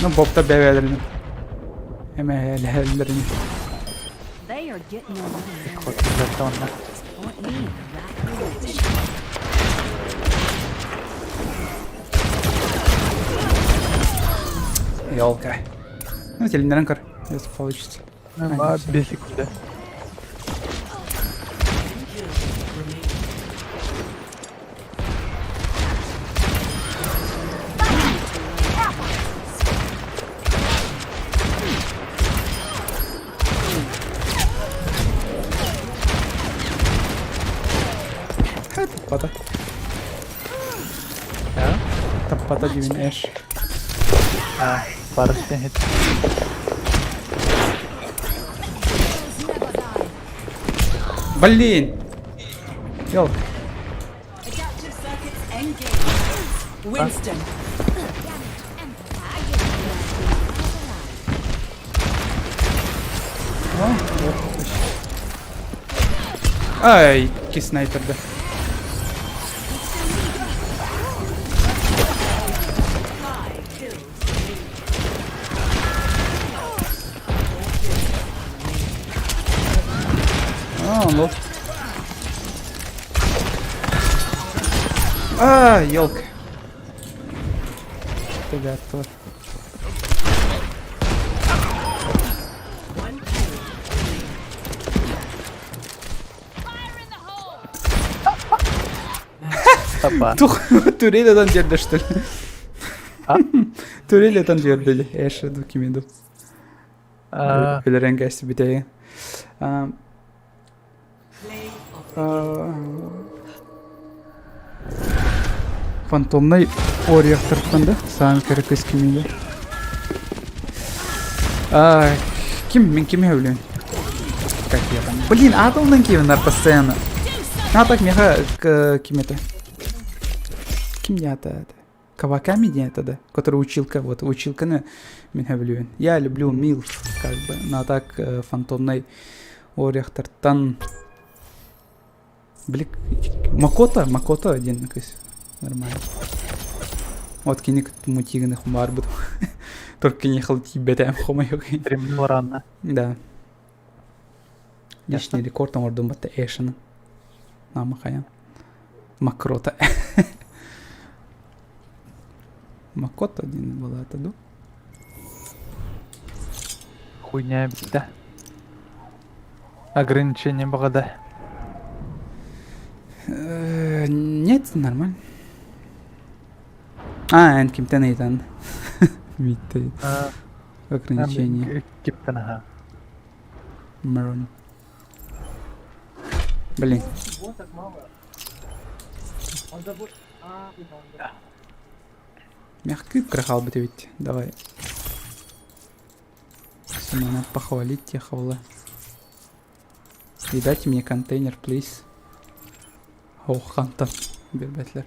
ну, бопта бэбэлэрин. Эмээлэрин. They are getting on my nerves. Вот, онно. Point me in the right direction. Елка. Ну, теле көр. Если получится. А, 5 секунд. Таппата. Таппата дивин эш. А, барыстен хит. Блин! Елка. Adaptive circuits engaged. Winston. О, вот, точно. Ай, ки снайпер, да. А, он лол. А, елка. Ребята. Тапа. Турель одан жерде, что ли? А? Турель одан жерде. Эш, докуменду. А, Өлөрен кәсі бітәйін. Play of Фантомный орияқтырттан да, саған керек көз кимейді. Ким, мен ким өлен? Как я там? Блин, атомный кимнар постоянно. А так меха ким это? Ким не это? это? Каваками не это, да? Который училка, вот, училканы мен люблю. Я люблю Милф, как бы, но так фантомный орияқтырттан. Блин, Макото, Макото один, кыс, нормально. Вот киник мутиганы хумар буду. Только не халти бетем хомайок. Криминал рано. Да. Личный рекорд он ордун батта эшен. Намахая. Макрота. Макото один была это, ду? Хуйня да. Ограничение бағада. Нет, нормально. А, эн кимтен эйтан. Митте. Ограничение. Киптен, ага. Марон. Блин. Мягкий крахал бы ты ведь. Давай. Надо похвалить тех хавла. И дайте мне контейнер, please. Ох, ханта. Бербетлер.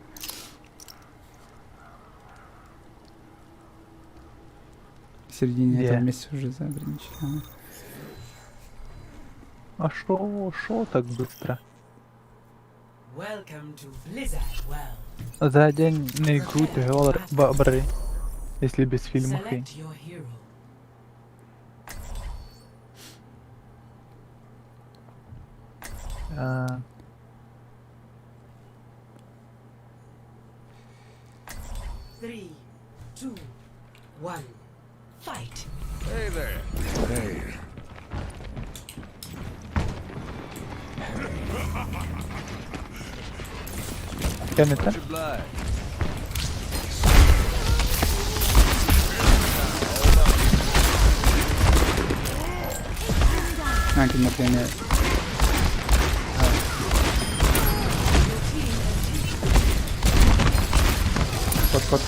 В середине этого месяца уже за ограничение. А шо, шо так быстро? Welcome to Blizzard World. За день на игру ты бары. Если без фильмов и. Select your hero. А, 3, 2, 1. Fight. Hey there. Hey. Кеннета? Much obliged. А, например. Кот, кот.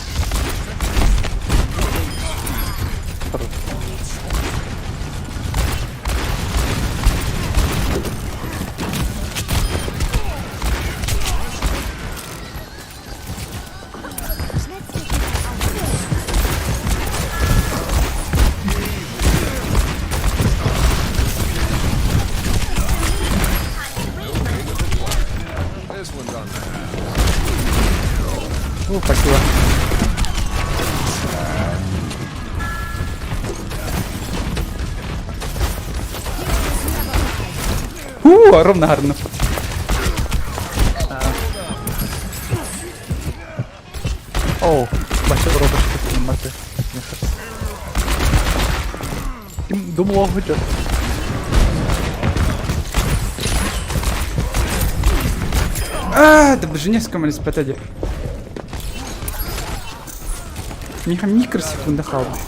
This one's on the house. О, спасибо. Уу, ровно гарно. Оу, бачу робиш піднімати. Думала, хочеш. А, да Женевском лиспатаде. Миха микросекунда халба.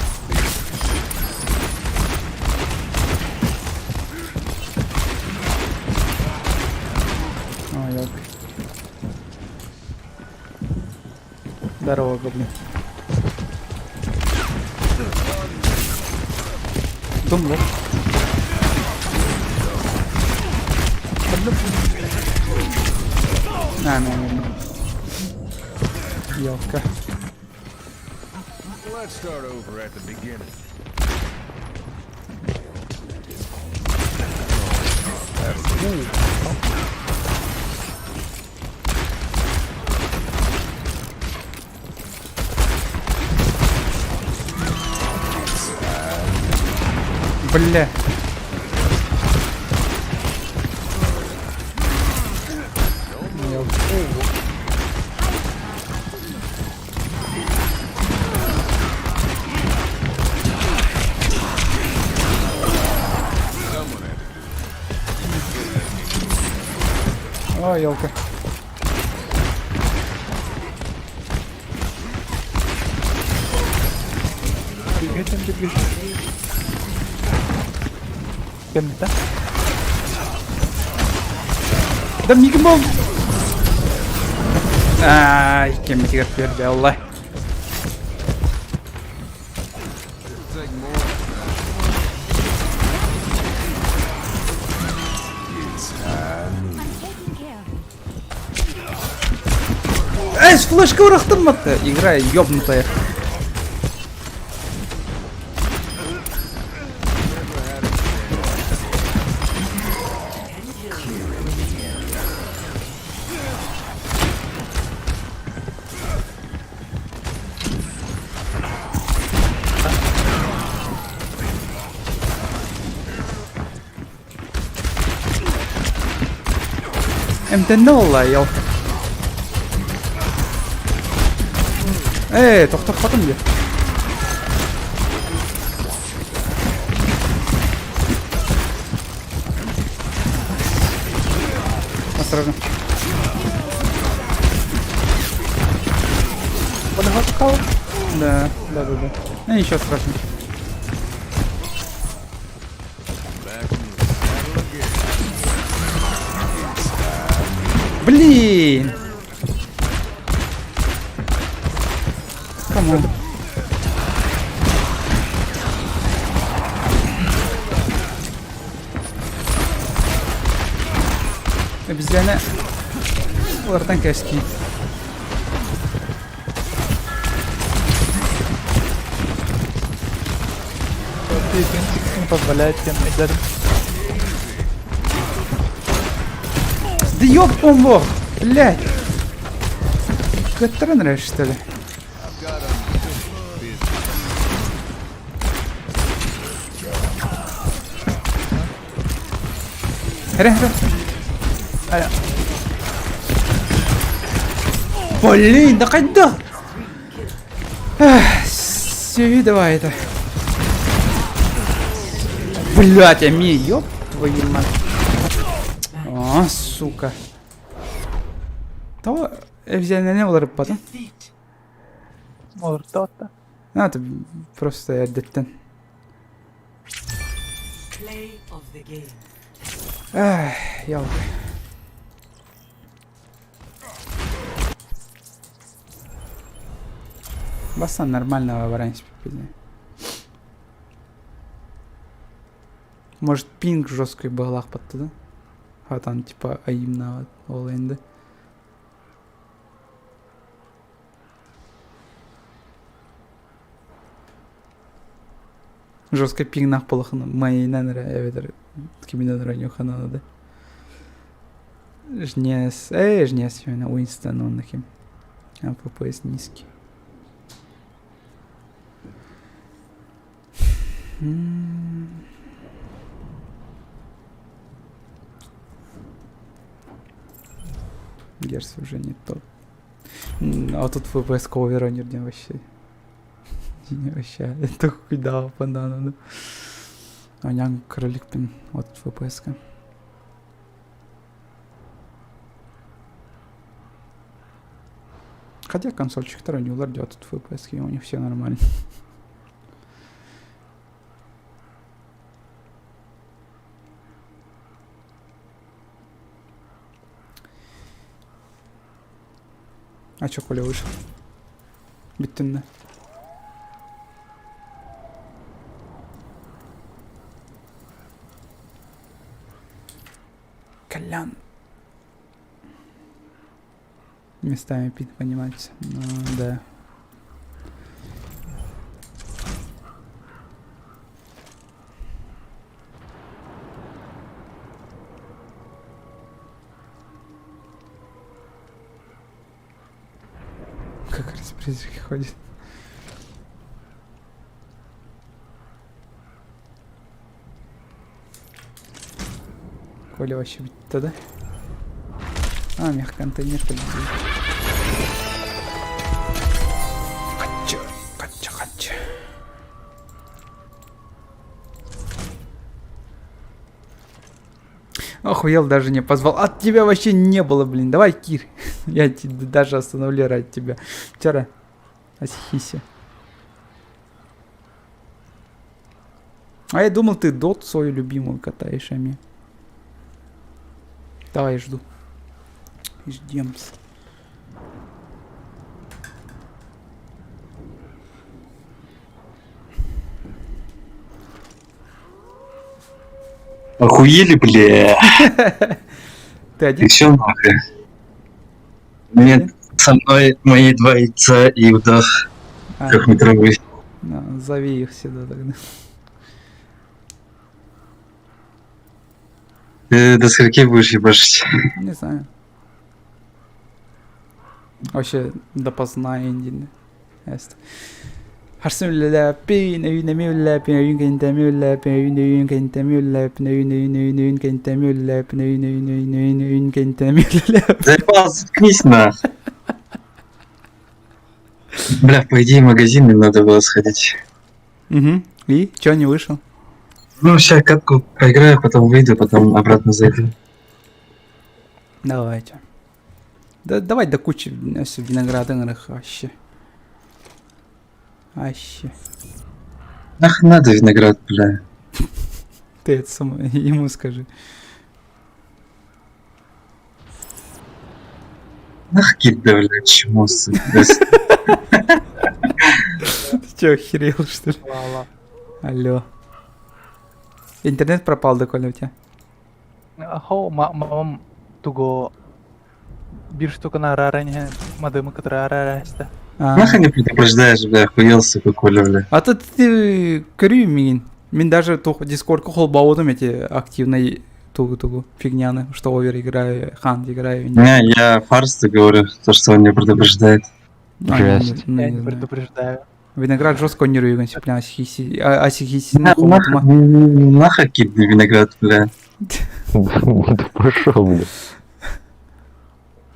Ой, ёлка. Здорово, гоблин. Дом лох. На, на, на, на. Елка. Let's start over at the beginning. Бля. Елка. О, елка. Бігайте, бігайте. Кемте? Да мигмол. Ай, кем тигр берди, Алла. Take more. I'm taking care of you. Эй, флешка урахтым-то. Игра ёбнутая. МТ-0, елка. Эй, тохтоппатым дии. Осторожно. Да, да, да, да. Ну ничего страшного. Back in the saddle again. Блин! Come on. Обезьяна. Улартан кэски. Не позволяет всем играть. Да ёб он бог! Блядь! Катран что ли? I've got unfinished business. Хрен, хрен. Блин, да когда? Все, давай это. Блять, Ами, ёб твою мать. О, сука. То обезьяна олар потом. Defeat. Олордота. Ну, это просто эрдэттэн. Play of the game. Эх, ялка. Басан нормального варианта Может пинг жесткий был да? А там типа аимна ол энди. Жестко пинг полохна майнан эбэтэр киминен раньюхана да. Жнес, жнес, Уинстон он хим. FPS низкий. Герс уже не тот. А тут FPS ковера не вообще. Не вообще. Это куда панда надо. Анян кроликпин от FPS -ка. Хотя консольчик второй не улардет от FPS, и у них все нормально. А чё, Коля вышел? Бүттүн Колян. Местами пить понимать. Ну, да. Как раз призраки ходят. Коля вообще тогда? А, мех контейнер полетел. Кача, кача, кача. Охуел, даже не позвал. От тебя вообще не было, блин. Давай, Кир. Я тебя даже остановлю ради тебя. Вчера. Асихиси. А я думал, ты дот свою любимую катаешь, Ами. Давай, жду. Ждемся. Охуели, бля? Ты один? И все нахуй. Нет, со мной мои два яйца и удав А, трехметровый. на, зови их сюда тогда. Ты до скольки будешь ебашить? Не знаю. Вообще допоздна индин. Эст. Харсын үлэлэппин, өйүнэми үлэлэппин, өйүн кэнтэми үлэлэппин, өйүн өйүн кэнтэми үлэлэппин, өйүн өйүн өйүн өйүн кэнтэми үлэлэппин, өйүн өйүн өйүн өйүн өйүн кэнтэми үлэлэппин. Заебал, заткнись нах. Бля, по идее, в магазин мне надо было сходить. Угу. И? Чё не вышел? Ну, сейчас катку поиграю, потом выйду, потом обратно зайду. Давайте. Да, давай до кучи винограда вообще. Вообще. Нах надо виноград, бля. Ты это сам ему скажи. Нах кида, бля, чмо, сука. Ты чё, охерел, что ли? Алло. Интернет пропал, да, Коля, у тебя? Хо, мамам туго бир штука араране мадымы которая арарасты. А, Нахуй не предупреждаешь, бля, охуел, сука, Коля, бля. А тут ты көрүү миин. Мин даже тух дискордка холбаудым эти активной тугу-тугу фигняны, что овер играю, хант играю. Не, я Фарсту говорю, то, что он не предупреждает. А, Жесть. ну, Я не не знаю. предупреждаю. Виноград жестко не руган, бля, асихиси, асихиси, На- нахуй, Нахуй кидный виноград, бля. Да пошел, бля.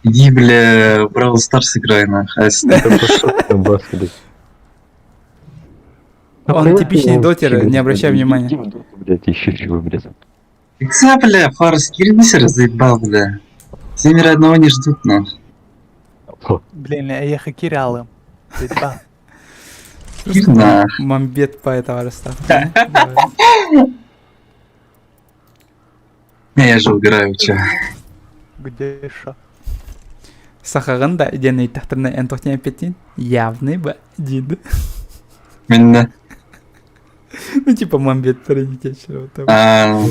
Иди, бля, в Бравл Старс играй, нахуй. Да пошел ты, бас, блядь. Он типичный дотер, не обращай внимания. Иди в доту, блядь, еще чего, блядь. Икса, бля, Фарс, кирнися, заебал, бля. Семеро одного не ждут, нахуй. Блин, я хакерялым. Заебал. Кир, нахуй. Мамбет по этого расстав. Не, я же угораю, чё. Где шо? Сахагын да ден тахтырна эн тохтен петин явный ба дид. Именно. Ну типа мамбет вот там. А,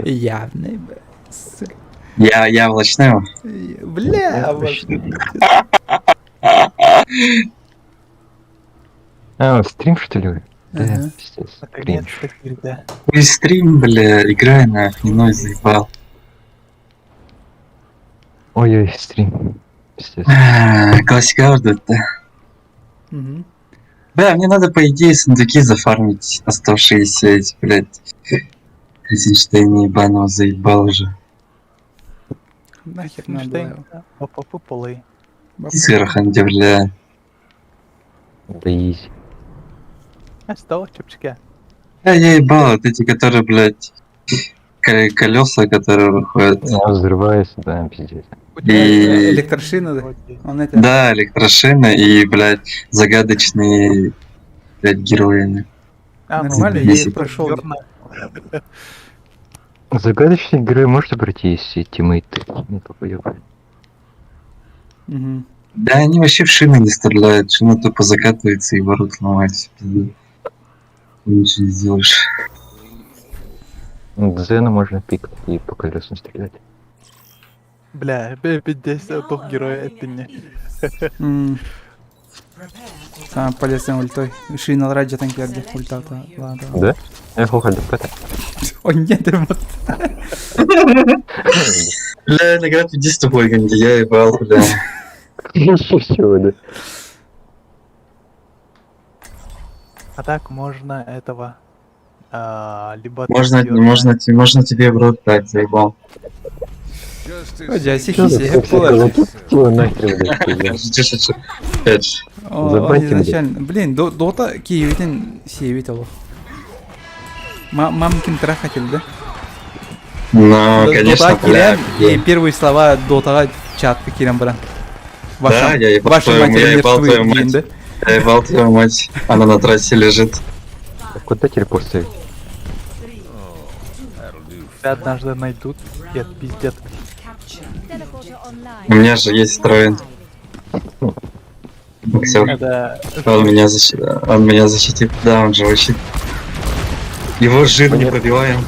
Явный ба. Сука. Я, я овощная. Бля, вот. А, стрим, что ли? Да, Ага. пиздец, кринж. Наконец-то, да. Хуй стрим, бля, играй, нахуй, не ной, заебал. Ой-ой, стрим. Пиздец. Классика ждет, да. Мгм. Бля, мне надо, по идее, сундуки зафармить оставшиеся эти, блядь. Эйзенштейн ебаного заебал уже. Нахер надо было его. Опа-пы-полы. Бабка. Сверханде, бля. Да изи. А стало чепчика. А я ебал, вот эти, которые, блядь, колеса, которые выходят. Он взрывается, да, пиздец. И... Электрошина, да? Он это... Да, электрошина и, блядь, загадочные, блядь, герои. А, ну, Нормально, я их Десять. прошел. Загадочный герой может пройти, если тиммейты не долбоёбы. Мгм. Да, они вообще в шины не стреляют. Шина тупо закатывается и ворот ломается. Пизда. Ничего не сделаешь. Дзена можно пикать и по колесам стрелять. Бля, пиздец, топ героя это не. М, Prepare for Там полезной ультой. Шина раджа танкерди. Ульта, да, ладно. Да? Я хохот ДП. Ой, нет, вот. Бля, наград иди с тобой, Ганди, я ебал, бля. Чего, да? А так можно этого. Либо Можно, Тьорна. можно, можно тебе в рот дать, заебал. Justice Ой, дядя, хиси, пулар. Чего нахер, блядь, пиздец? Чё, чё, чё? Опять же. Он Забаньте, блядь. изначально... Блин, дота киевитин сиевит алло. Мамкин трахатель, да? Ну, конечно, Дота бля. кирен, и первые слова дотаға чатка кирен бран. Да, я ебал ваша твою, матерь я ебал мертвы, твою мать. дейін, да? Я ебал твою мать. Она на трассе лежит. А Куда телепорт ставить? Тебя однажды найдут и отпиздят. capture the Teleporter online. У меня же есть троен. Боксер. Это Он меня защитит. Он меня защитит. Да, он же очень. Его жир не пробиваем.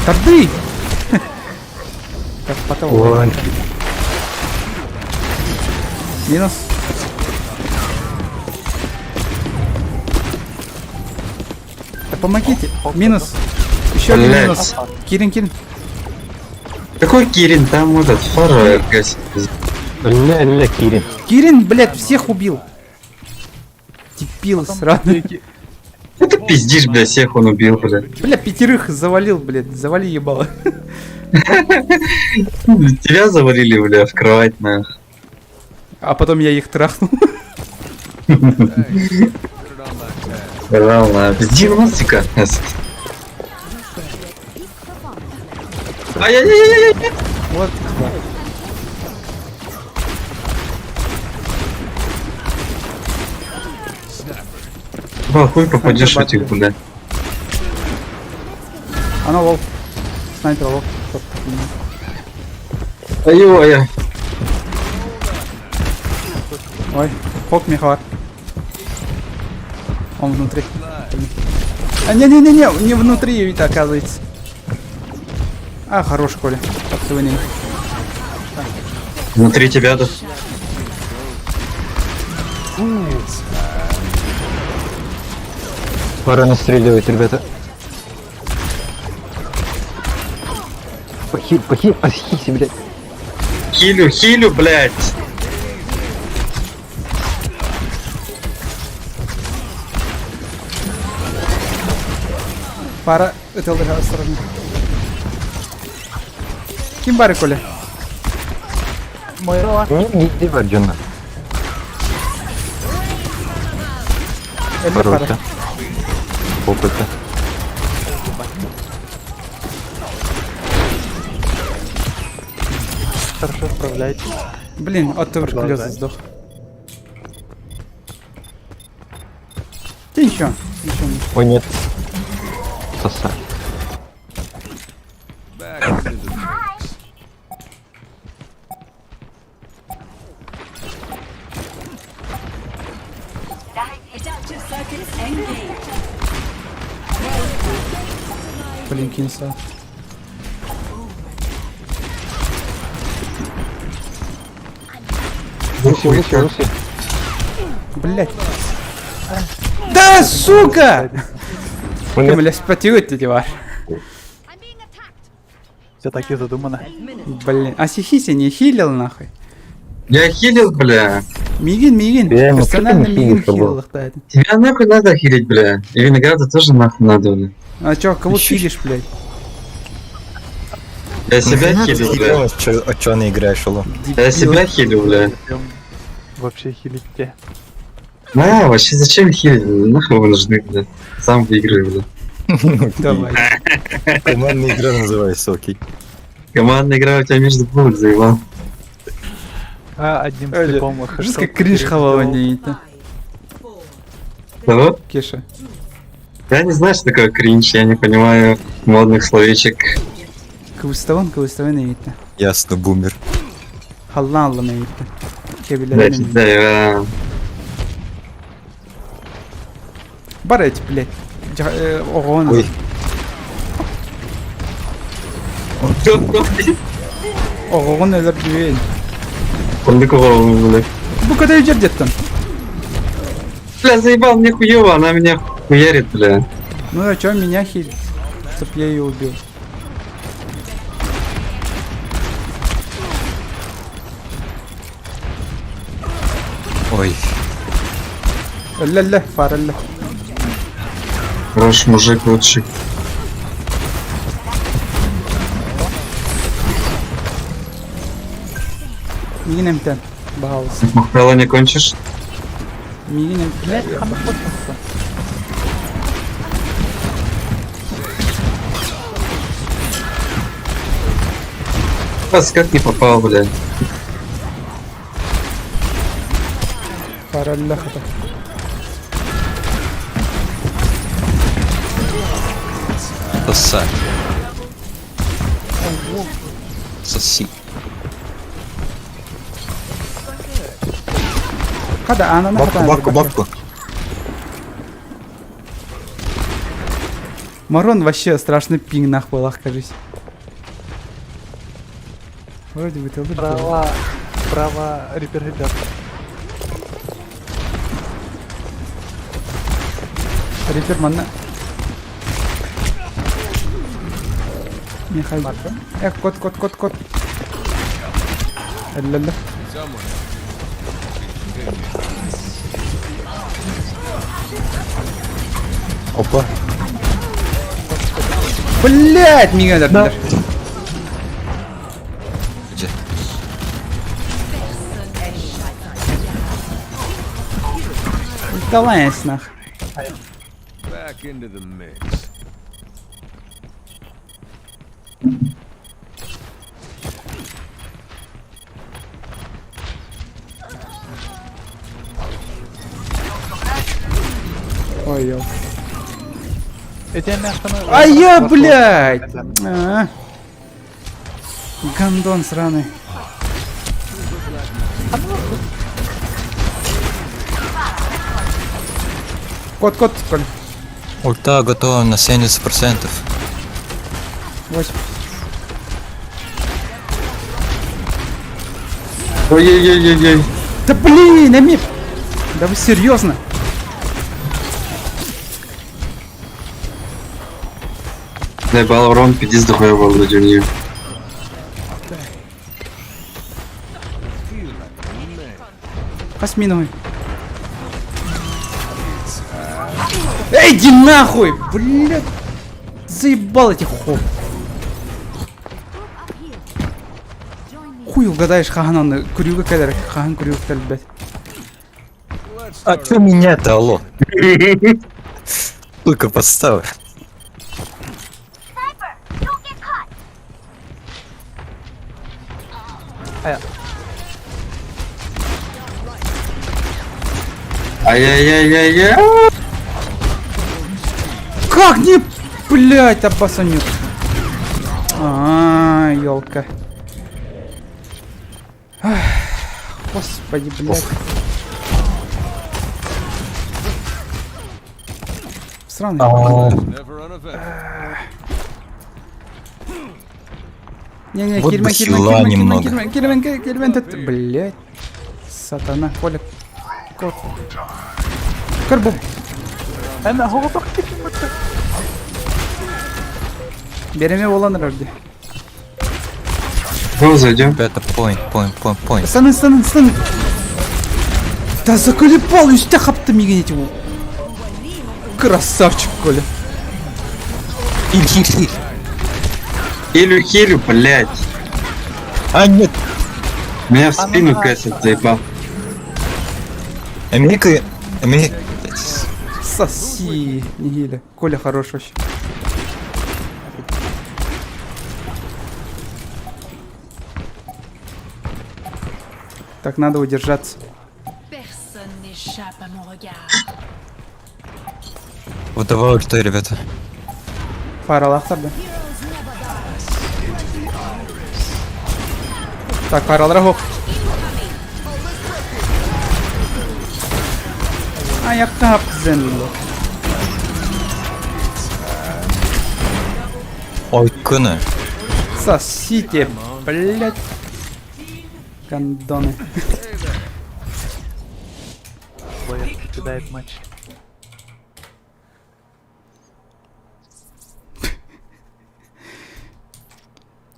Тарды! Так, потом. Ой. Минус. Да помогите. Минус. Еще один Блядь. минус. Кирин, Кирин. Какой Кирин? Там этот фара гасит. Ля, ля, Кирин. Кирин, блядь, всех убил. Дебил сраный. Ну ты пиздишь, бля, всех он убил, бля. Бля, пятерых завалил, блядь. Завали ебало. Тебя завалили, бля, в кровать, нах. А потом я их трахнул. Put it on my tab. Реально, пизди носика. Ай-яй-яй-яй-яй! Вот тварь. Ба, хуй попадешь в этих, бля. Она лол. Снайпер лол. Ай-ой-ой. Ой, хок мехар. Он внутри. А, не-не-не-не, не внутри ведь оказывается. А, хорош, Коля. Подсывание. Внутри тебя, да. Пора настреливать, ребята. Похиль, похиль, похиль, блядь. Хилю, хилю, блядь. Пара, это ЛДГ, осторожно. Ким бары, Коля? Не, не иди в Арджуна. Эльда пара. Порулься. Опыта. Хорошо справляетесь. Блин, от туберкулеза Продолжай. сдох. Ты ничего, ничего не. Ой, нет. Соса. Back into the mix. Adaptive circuits engaged. Блин, кинься. Руси, руси, руси. Блять. Да, сука! Ой, Ты, нет. бля, спотеют эти тварь. Все так и задумано. Блин, а Сихиси не хилил нахуй? Я хилил, бля. Мигин, Мигин, Бля, ну персонально что ты не Мигин хилишь, хилил их Тебя нахуй надо хилить, бля. И винограда тоже нахуй надо, бля. А чё, кого хилишь, блядь? Я себя хилю, бля. А чё не играешь, алло? Я себя хилю, бля. Зачем Вообще хилить те. На, вообще зачем хилить? бля? Нахуй вы нужны, бля. Сам выиграю, бля. Давай. Командная игра называется, окей. Командная игра у тебя между булок заебал. А, одним Ой, стыком Жестко кринж хавалание это. Кого? Кеша. Я не знаю, что такое кринж, я не понимаю модных словечек. Кыбыстабын, кыбыстабын это. Ясно, бумер. Халлан аллан это. Блядь, Кебилерин. да, я... Бар эти, блядь. Ого, Ой. Ого, өлөр дүйен. Он бля. Бу когда идет где-то? Бля, заебал, мне хуёво, она меня хуярит, бля. Ну а чё меня хилит? Чтоб я ее убил. Ой. Ля-ля, фаралля. Хорош мужик лучший. Мигин эмтен. Баалыс. Махала не кончишь? Мигин Блять, эмтен. хана фоткался. Вас как не попал, бля. Фаралля хата. Сосать. Соси. Хада, анана Бабку, хата. бабку, бабку. Марон вообще страшный пинг нахуй лах, кажись. Вроде бы ты лучше. Право, право, репер ребят. Репер манна. Михаил. Эх, кот, кот, кот, кот. Ля-ля. Опа. Блять, меня да. Где? Давай, нах. Back into the mix. Ой, ё. Эти мяшканы... А я, блядь! А. Гондон сраный. Кот, кот, Коль. Ульта готова на 70%. Восемь. Ой-ой-ой-ой-ой. Да блин, Амир! Да вы серьезно? Заебал урон, пиздец дохуя был вроде у нее. Осьминовый. Эй, иди нахуй! Блядь! Заебал этих хоп. Хуй угадаешь, хахан он курюга кадр, хахан курюга кадр, блядь. А чё меня-то, алло? Только подставы. Ай-яй-яй-яй-яй. Как не, блядь, обосанет. А, елка. Господи, блядь. Сраный. Never uneventful. Не-не, Вот Кирман, бы Кирман, хила Кирман, Кирман, немного. Кирман, Кирман, Кирман, Кирман, тут, блядь. Сатана, Коля. Кот. Карбу. Она голубок Береме болан рожди. Го, зайдем. Ребята, point, point, point, point. Станы, станы, станы. Да заколебал, үстэ хапты миигин эти. Красавчик, Коля. Хиль, хиль, хиль. Хилю, хилю, блядь. А, нет. Меня в спину касит, заебал. Америка... Америка... Соси, не гиля. Коля хорош вообще. Так, надо удержаться. Personne n'échappe à mon regard. Вот давай ультой, ребята. Фаралахтар, да? Так, фаралара хоп. Ayakta hapzen. Ой, кына. Сосите, блять. Гондоны. Человек кидает матч.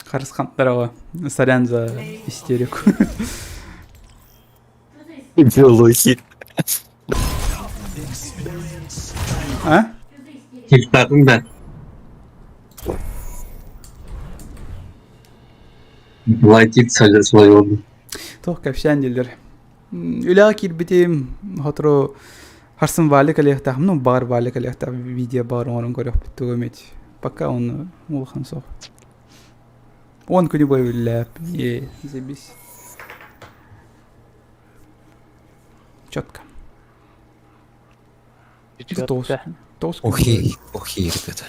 Харисхан, здорово. Сорян за истерику. Лохи. А? Хильтатын да. Платить словил. Туох кэпсээн дииллэр. Үлэҕэ киирбитим, сотору харсын Валя кэлиэхтээх, ну баҕар Валя кэлиэхтээх видео баҕар оҥорон көрүөхпүт тугу эмит. Пока он улахан суох. Он күнү быһа үлэлээп, е, заебись. Четко. Тоҕус. Тоҕус күн. Охи, охи, ребята.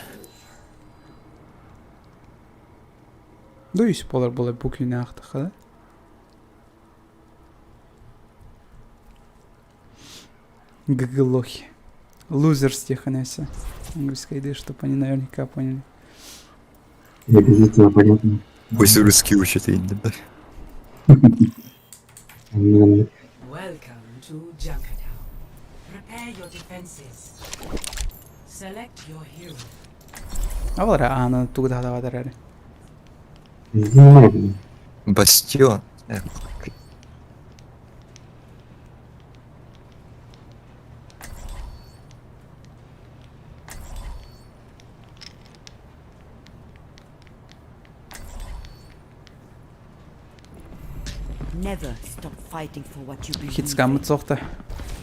Да үс буолар буолар бу күнү аахтахха да. ГГ-лохи. Лузерс тех Анесса. Английской еды, чтобы они наверняка поняли. Я без этого понятно. Пусть русский учат, я не знаю. М, Welcome to Junkertown. Prepare your defenses. Select your hero. Авара аана тугу да эрэ. Ну, Бастион. Never stop fighting for what you believe. Хитскаммыт соҕта.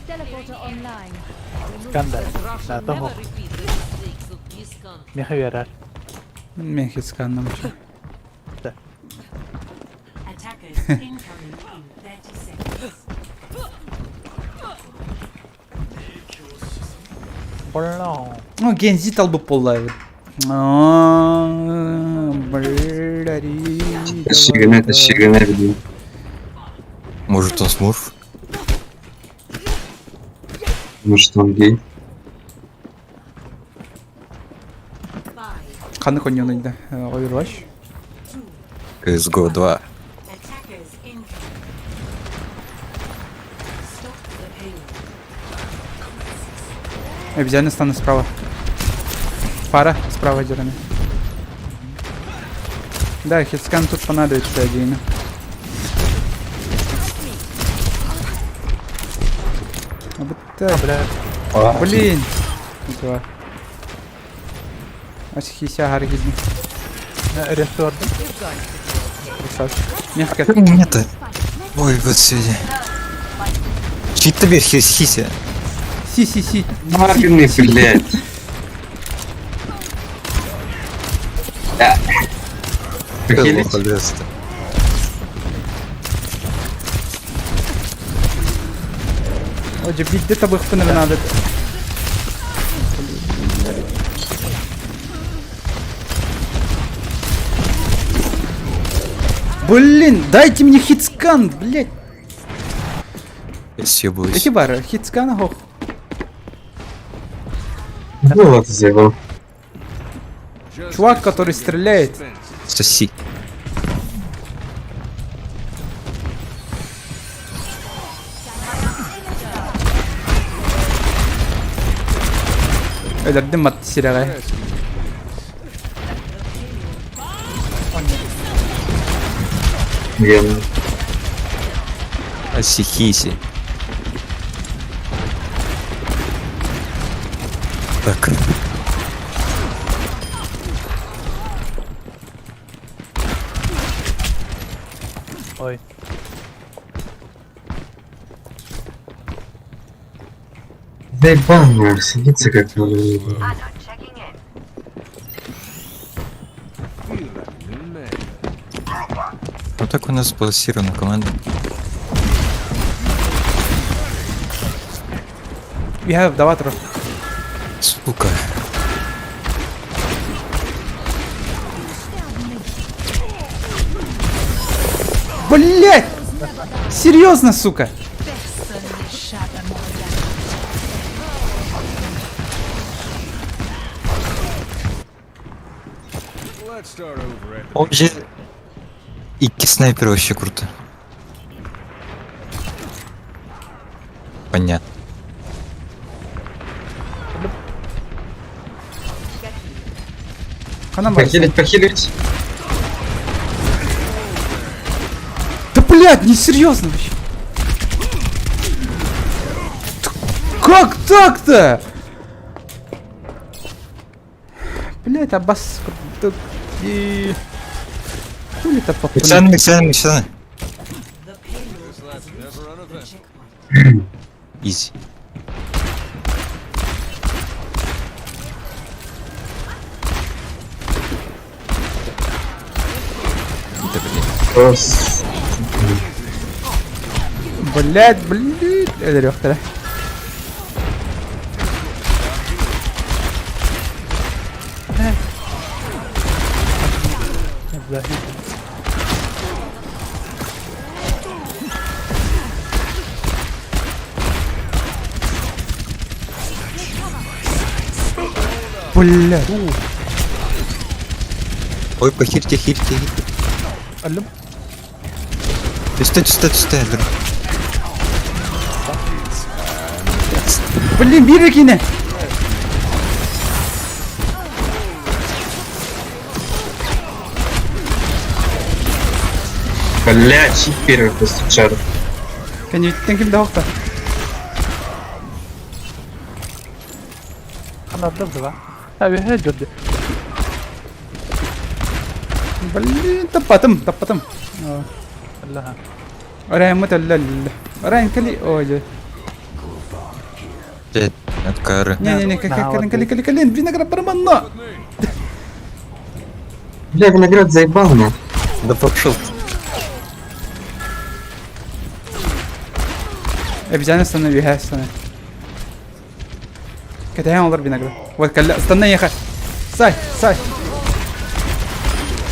Teleporter online. Скандал. Да, того. Меха верар. Мен хитсканным вообще. Attackers incoming in 30 seconds. Бля. Ну, Гензи талбы поллайвы. Бля, Щегана, это щегана, блин. Может он смурф? Может он гей? Ханнык онньонуй да. Overwatch. CSGO 2. Attackers incoming. Stop the payload. Обезьяны стану справа. Пара справа дерами. Да, hitscan тут понадобится отдельно. А вот так. Бля. Блин! Этого. Асхися гаргизм. Ресторан. Красавчик. Мягко. Нет. Ой, господи. Чит тебе хися. Си-си-си. Марганы, блядь. Да. Похилить? О, где табых надо. Блин, дайте мне hitscan, блядь. Я съебываюсь. Эти бары, hitscan, ох. Ну вот, заебал. Чувак, который стреляет. Соси. Өлөрдүм ат сирэҕэ. Охуенно. Асихиси. Так. Ой. Заебал, ну, садится как надо. Feel like a new man. Вот так у нас сбалансирована команда. We have Даватро. Сука. Блять! Серьезно, сука? Let's start over at the Вообще... Икки снайпер вообще круто. Понятно. Ханам барса. Похилить, похилить. Да блять, не серьезно вообще. Т- Как так-то? Блять, абас. Да и... Хули-то попали? Миксаны, миксаны, миксаны. The payload This life's has never reached the uneventful. checkpoint. Изи. Да блин. Просто. Блять, блять. Өлөрүөхтэрэ. Блять. Ой, похильте, хильте, хильте. Алло. Ты стой, стой, стой, друг. Блин, бирикине. Бля, чип первый постучал. Кэнниттэн ким да хохта. Она отдала. А, я идет. Блин, таппатым, таппатым. Аллаха. Орайын мөтөллөл. Орайын кали ой. Блядь, от кары. Не-не-не, кали кали кали кали, виноград барманно. Бля, виноград заебал, ну. Да пошел ты. Обезьяна станови, ха, станови. Катаyan olur виноград. Вот, калля, станна еха. Сай, сай.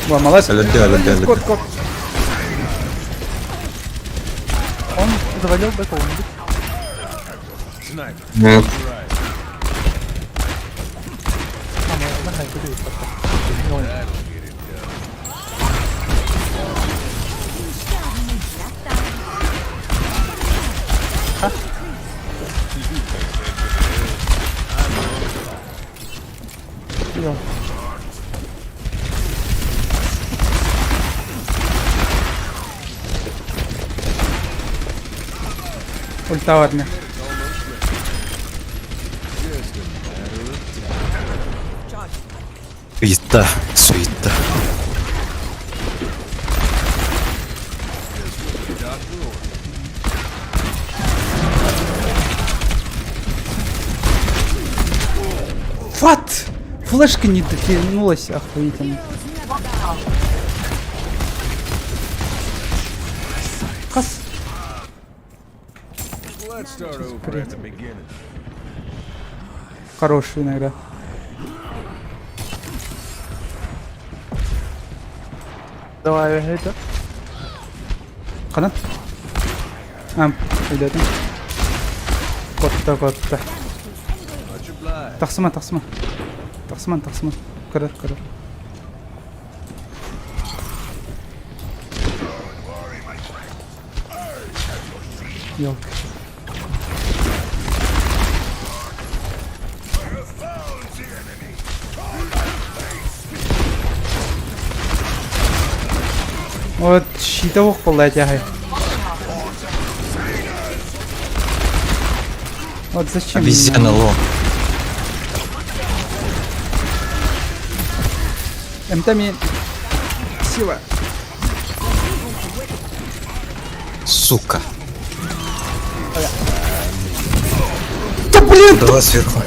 Во, молодец. Алё, алё, алё, алё. Кот, кот. Он завалил до кого-нибудь. Sniper. Нет. Right. А, мы нахай, куда их просто. That'll get it done. Йо. Ульта армия. Just a matter of time. Суета, суета. Doctor ordered. What? Флешка не дотянулась, охуительно. Хас. Let's start over at the beginning. Хороший иногда. Давай, это. Канат. А, идет. Котта, котта. Much obliged. Тахсыма, тахсыма. Тахсыман, тахсыман. Көрөр, көрөр. Ёлка. Вот щита ох буолла этяхай. Вот зачем? Обезьяна ло. МТ Сила. Сука. Да блин! Давай сверху.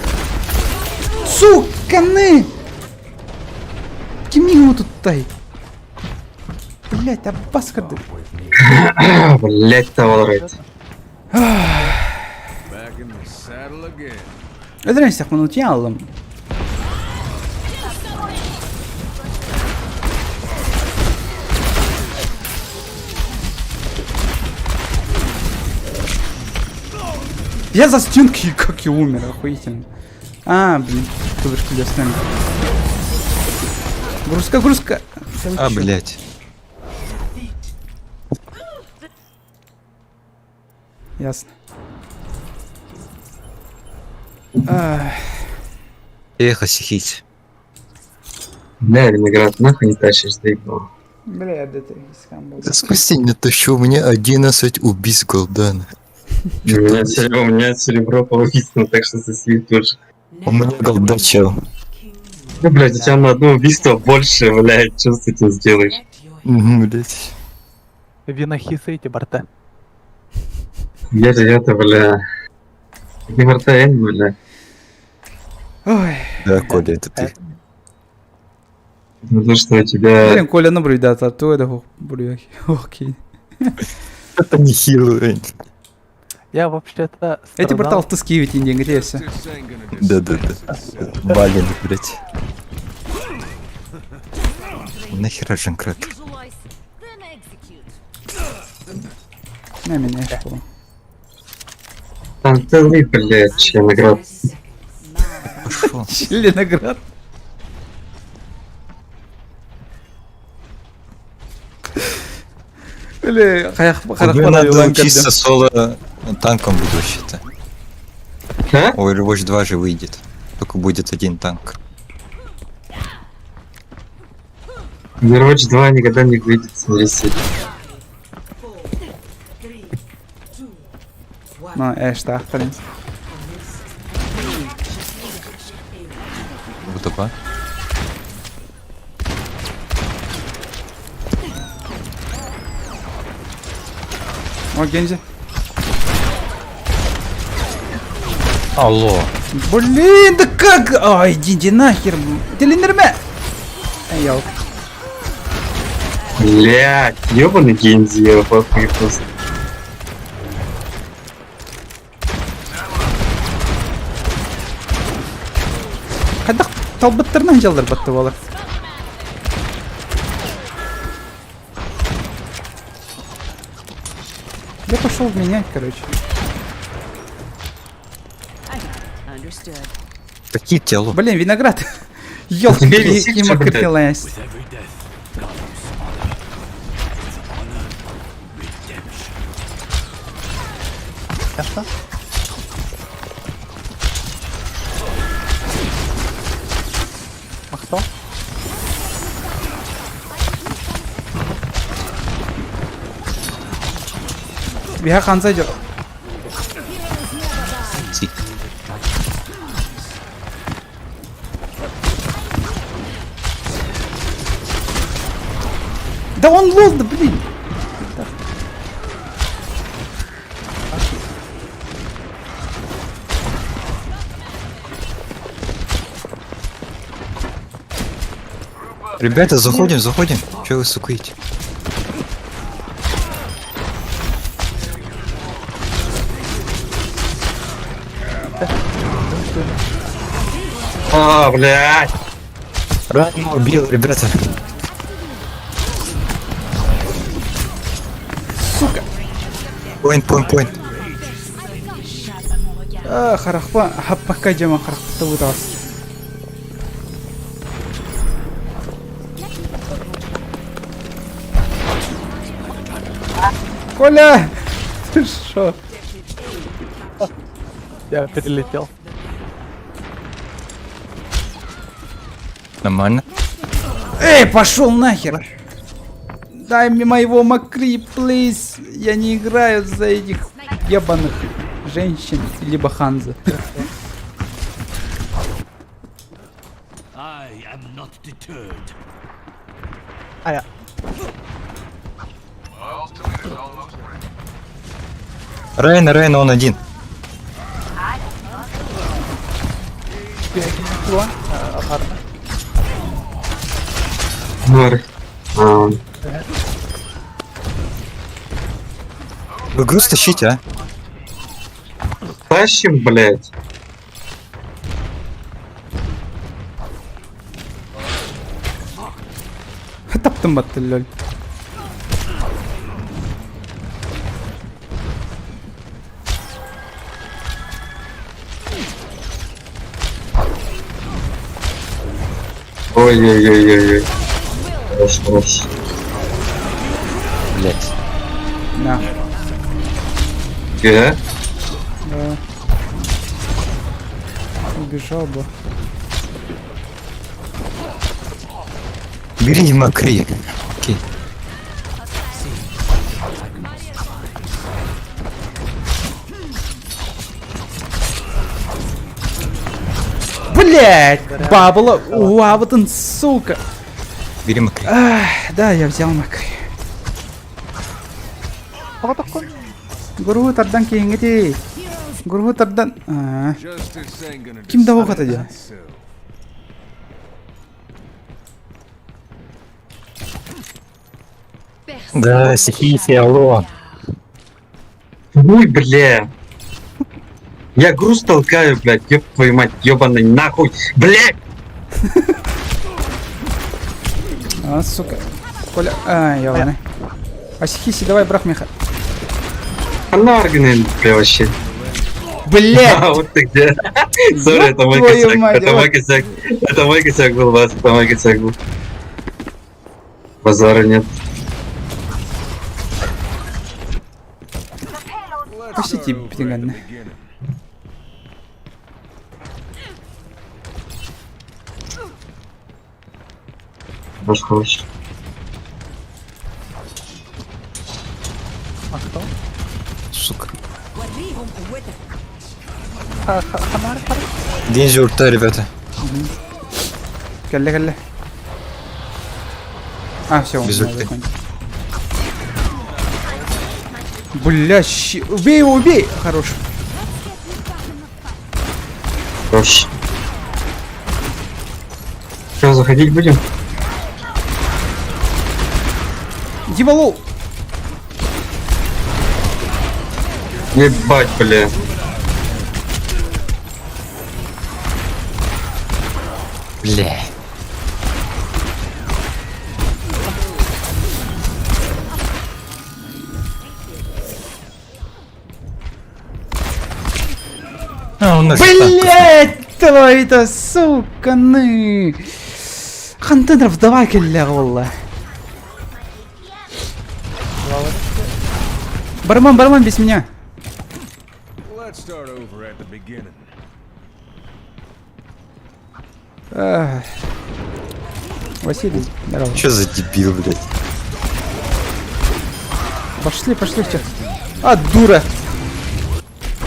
Сука, ны! Кими тут тай? Блять, а баскарды. Блять, тавалрайт. Öldüren istek bunu aldım. Я за стенки, как я умер, охуительно. А, блин, туберки для стенки. Грузка, грузка. Да вы А, чё? блять. Ясно. Ах, Эхо сихить. Бля, виноград, нахуй не тащишь, заебал. Бля, да ты искам был. Да спасти не тащу, у меня 11 убийств голдана. У меня, серебро, у меня серебро по убийствам, так что соси тоже. У меня голда, чел. Ну, блядь, у тебя на одно убийство больше, блядь, что с этим сделаешь? Угу, блять. Винахисайте, барта. Я же это, бля. Не МРТН, бля. Ой, Да, Коля, это ты. Потому что у тебя... блин, Коля, ну да, а то это бурю. Окей. Это не хилый. Я вообще-то Эти страдал. портал в Туске ведь не где все. Да-да-да. Вален, блять. Нахера Джанкрат? Visualize, then execute. На меня школа. Там целый, блядь, членоград. Пошел. Членоград. Или Тебе надо учиться соло танком буду вообще-то. А? Overwatch 2 же выйдет. Только будет один танк. Overwatch 2 никогда не выйдет, смотри. Ну, эш, да, блин. Буду ба. О, Гензи. Алло. Блин, да как? Ай, иди нахер. Телендерме. Эй, ёл. Блядь, ёбаный Гензи, я в ахуе просто. Когда талбыттарынан жалдар батты болар. Я пошел менять, короче. Understood. Какие тело? Блин, виноград. Ёлки, Тебе висит, Кима что, блядь? крепилась. Ясно? А кто? Биха ханза жок. Ти. Да он лол, да блин. Ребята, заходим, заходим. Че вы сукаете? А, блядь! Рано убил, ребята. Сука. Point, point, point. А, харахпа, хаппака жама харахпа выдас. Коля! Ты шо? Я перелетел. Нормально. Эй, пошел нахер! Дай мне моего Макри, please. Я не играю за этих ебаных женщин, либо Ханза. I am not deterred. Аля. Рейна, Рейна, он один. Бар. А, Вы груз тащите, а? Тащим, блядь. Таптым батты, лоль. Ой-ой-ой-ой-ой. Хорош, хорош. Блять. На. Э? Да. Убежал бы. Бери Макри. Окей. Блять! Бабла! Уа, вот он, сука! Бери Макри. Ах, да, я взял Макри. Гуру тардан кейингити. Гуру тардан... А. Ким да оҕото дии? Да, Сихиси, алло. Ой, бля. Я груз толкаю, блядь, ёб твою мать, ёбаный нахуй, блядь! А, сука. Коля... А, ёбаный. Асихиси, давай, брах меха. Анаргнен, бля, вообще. Блять! А, вот ты где. Sorry, это мой Ёб твою косяк, мать, это мой вот. косяк. Это мой косяк был, Вас, это мой косяк был. Базара нет. Посети, пиганный. Хорош, хорош. А кто? Сука. وريهم قوتك. Деньги ульта, ребята. Кэллэ, кэллэ. А, все, он Без ульты. Бля, щи... Убей его, убей! Хорош. Хорош. Что, заходить будем? Дима low! Ебать, бля. Бля. А, он нафиг танк. Блять, твою-то, сука, ны! Хантенров, давай кэллэ, والله. Бармен, бармен, без меня. Let's start over at the beginning. Ах. Василий, здорово. Чё за дебил, блядь? Пошли, пошли в чат. А, дура!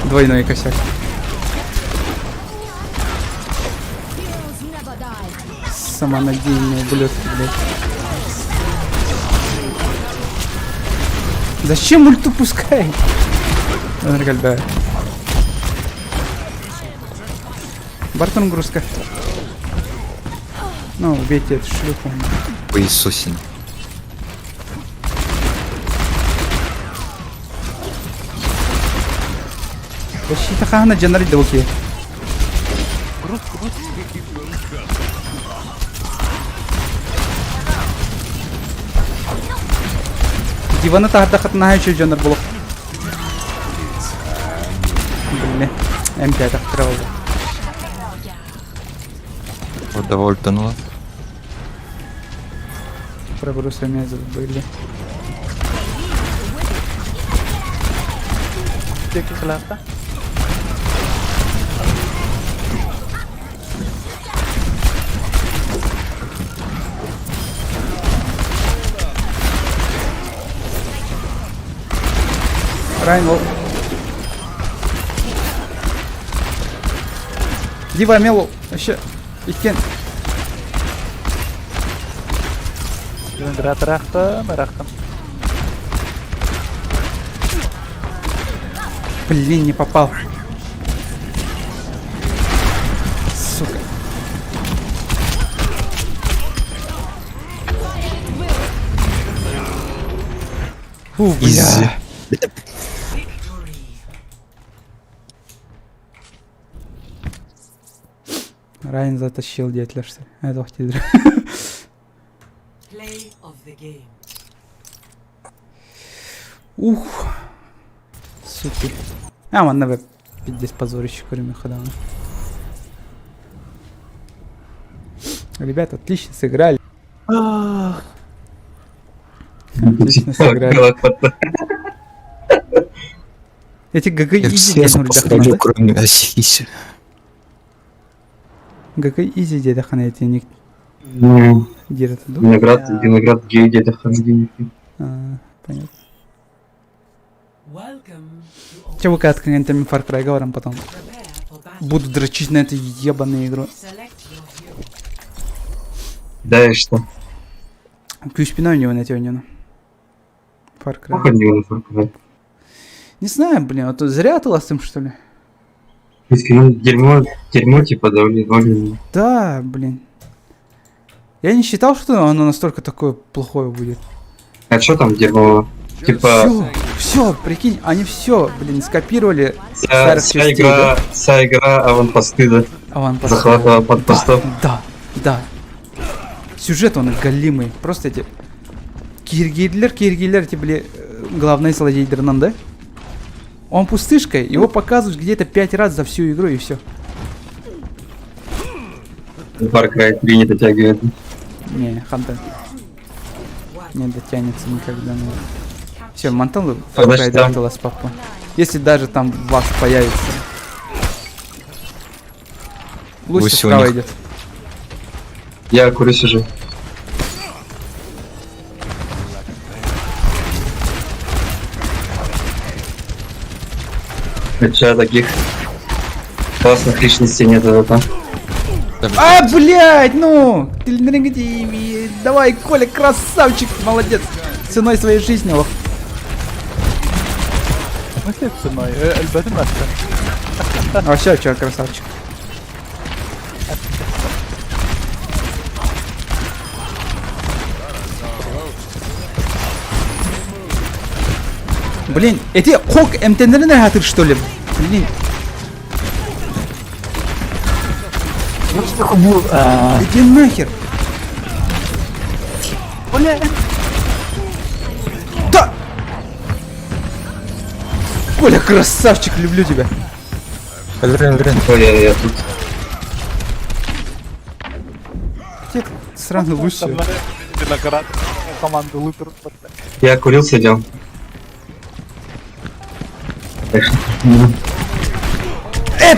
Двойной косяк. Heroes never die. Самонадеянные ублюдки, блядь. Зачем ульту пускай? Да. Бартон грузка. Ну, убейте эту шлюху. Поисусин. Защита хана джанарит да окей. Груз, груз. Дивана таһарда хатнаһа үчү дьоннор булук. Блин, М5 открывал. Вот давай ультанула. Про Бруса меня забыли. Диэки кылаата. Райн ол. Дива Мелу вообще иккен. Виноград ырахтым, ырахтым. Блин, не попал. Сука. Фу, Изи. бля. Райан затащил детлерся. Это хотел. Play of the game. Ух. Суки. А, манна бе пиздец позорище көрүмэ хадана. Ребята, отлично сыграли. Отлично сыграли. Эти ГГ Я изи всех диэн посадил, урдахана. кроме Асиси. ГГ изи диэтэххинэ итинник Ну, диир этэ дуу? Виноград, виноград гей где-то хранили. А, понятно. Welcome to Че вы катками Far Cry говорим потом? prepare for battle. Буду дрочить на эту ебаную игру. Select your hero. Да, и что? Күүспүн оонньуубун этэ оонньууну. Far Cry. Похуй не на Far Cry. Не знаю, блин, а то зря атыластым, что ли? Ну, дерьмо, дерьмо, типа, да, блин, блин. Да, блин. Я не считал, что оно настолько такое плохое будет. А что там дерьмо? Типа, Все, все, прикинь, они все, блин, скопировали вся, старых вся частей, игра, вся игра аванпосты, да? да? Аванпосты. Захват аванпостов. Да, да. Сюжет он галимый. Просто эти киһиргииллэр, киһиргииллэр, эти, били, главный злодейдерынан, да? Он пустышка, его показывают где-то пять раз за всю игру и все. Far Cry 3 не дотягивает. Не, Хантер. Не дотянется никогда. Все, мантан Far Cry Значит, там- 2 папа. Если даже там вас появится. Луси Луси у справа них. идет. Я курю сижу. Хотя таких классных личностей нет это. А, блядь, ну! Давай, Коля, красавчик, молодец! Ценой своей жизни, лох. В смысле ценой? Элбэтим этэ. А все, чё, красавчик. Блин, эти хок МТН что ли? Блин. Иди нахер. Бля. Да! Коля, красавчик, люблю тебя. Альрен, Альрен. Ой, я тут. Где этот сраный Лусио? Виноград команду лытыр. Я курил, сидел. Так что,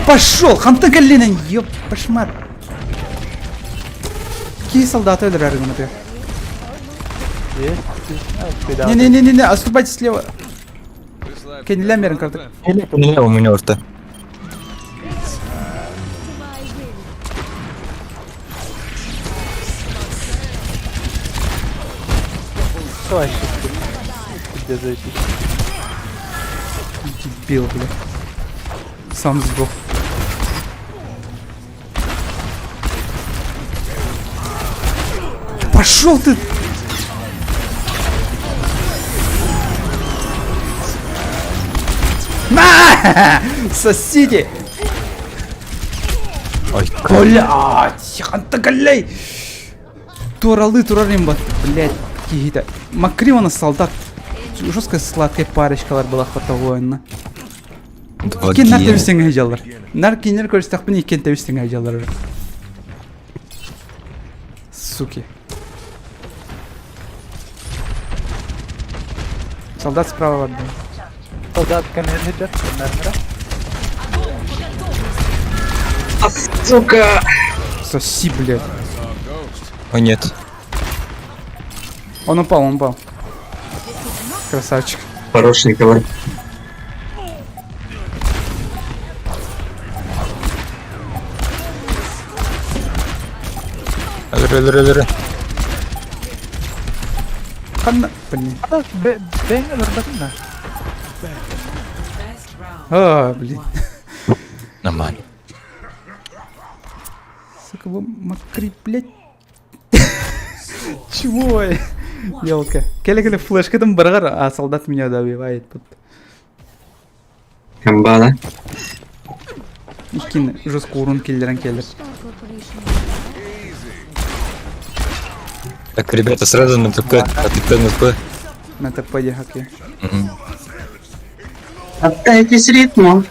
Пошел! Ханта Галина, ёп, пошмат. Какие солдаты например? Не-не-не-не, отступайте слева. Кеннелямерин карта. Не, у меня орта. Где зайти? Дебил, бля. Сам сдох. Пошел ты! На! Сосите! Ой, Блять! Хантагалей! Туралы турарымба, блять, какие-то. Макривана солдат. Жестко сладкая парочкалар была хватовойна. Два Кен нар гея. тэбистен хайжалар. Нар кинер көрсөтөхпүн иккен тэбистен хайжалар. Суки. Солдат справа отдай. Солдат кэннэ кэннэ. А, сука! Соси, блядь. О, нет. Он упал, он упал. Красавчик. Хороший Николай. Өлөр, өлөр, өлөр. Ханна, блин. Бэйэҥ өлөрбөтүҥ да? Best round. А, блин. Нормально. Сука, вы макри, блядь. Чего? Елка. Келе-келе флешка там баргар, а солдат меня добивает. Тут. Комба, да? Иккин жестко урон киллерен келлер. Так, ребята, сразу на ТП, на ТП, на ТП. На ТП окей. Мгм. Отдайтесь ритму.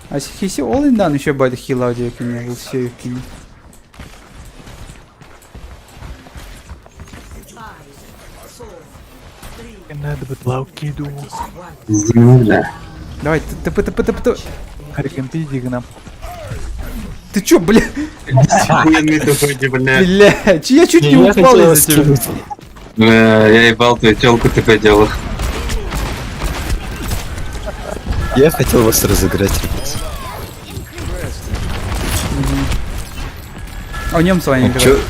А хиси all in done еще байды хила диэкине, был все кине. Надо бы лауки ду. Земля. Давай, ТП, ТП, ТП, ТП. Харикенти дигнам. Ты чё, бля? Охуенный такой, бля. Бля, че я чуть не упал из-за тебя. Бля, я ебал твою телку ты делал. Я хотел вас разыграть, ребят. А у немцев они Ну, чё? играют.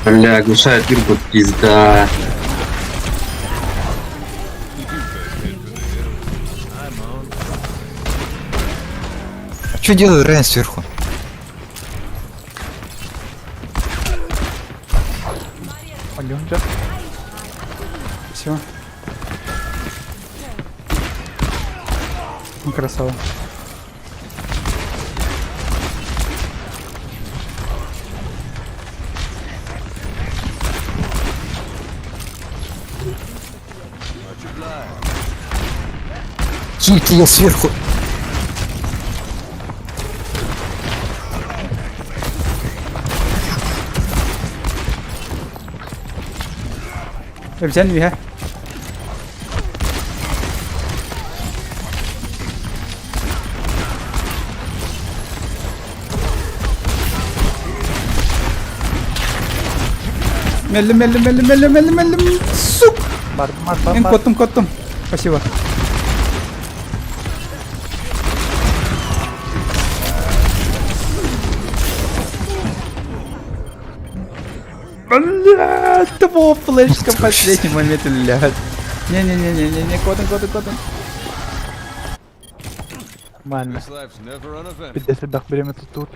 Бля, оглушает Ирбут, пизда. А чё делает Райан сверху? Алёнжа. Все. Ну, красава. Киньте я сверху. Взял меня. Мелли, мелли, мелли, мелли, мелли, мелли, сук! Бар, бар, бар, Эн бар. коттум, коттум. Спасибо. Блядь, того флешка в последний момент, блядь. Не-не-не-не-не-не, котом, котом, котом. Нормально. Пиздец, ребят, время тут тут.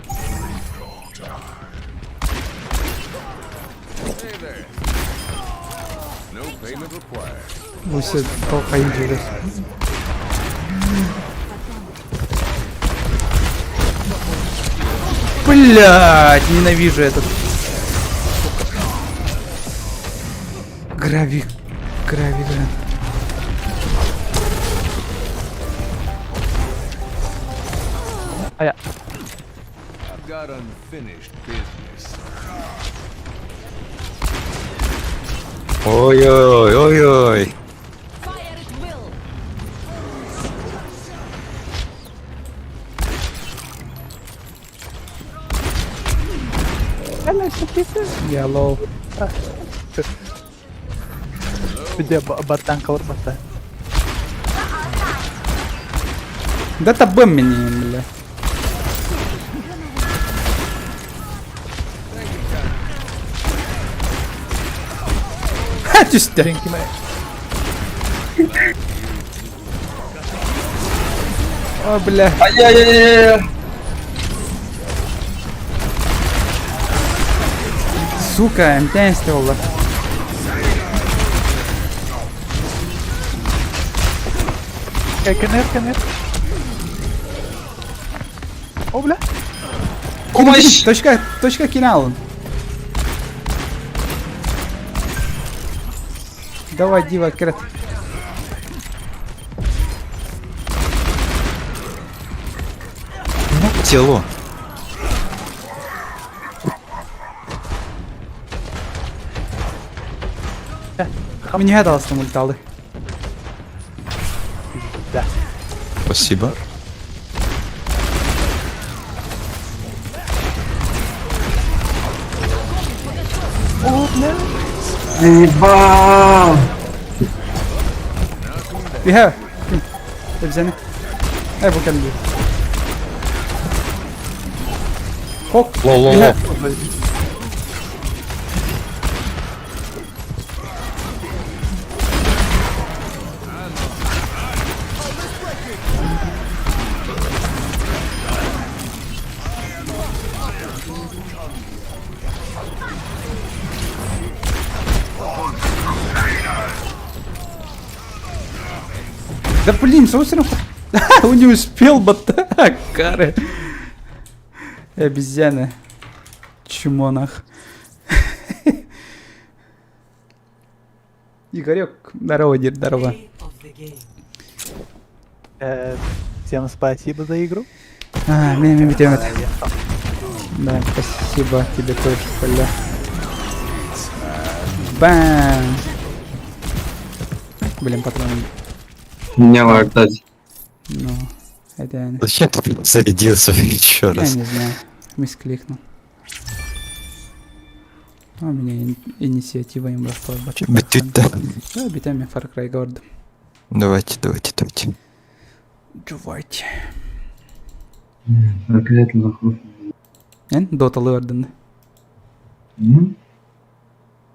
Вы все толкаете. Блядь, ненавижу этот. Грави. Грави, блин. А я. Ой-ой, ой-ой. Fire at will. Я лол. Пиздец, бартан калыр баста. Да табэм меня, бля. Ха, түстэ. О, бля. Ай-яй-яй-яй. Сука, МТ сделала. КНР, КНР. О, бля. Помощь! Точка, точка кинал. Давай, Дива, крет. Ну, тело. Мне гадалось там ульталы. Да. Спасибо. Заебал! Бега. Взяли. Ай, бу кэлли. Хок. Ло-ло-ло. Да блин, собственно, он не успел батак, кары. Обезьяна. Чмонах. Игорек, здорово, дед, здорово. Play of the game. Всем спасибо за игру. А, меня, меня, меня, Да, спасибо тебе тоже, бля. Бам! Блин, патроны. Меня опять. Ну, это я, Зачем ты зарядился еще я раз? не знаю. Мискликнул. А у меня инициатива им росла. Бүтүттэ. Да, битами Far Cry Guard. Давайте, давайте, давайте. Давайте. Опять нахуй. Эн, Дота Лорден. М?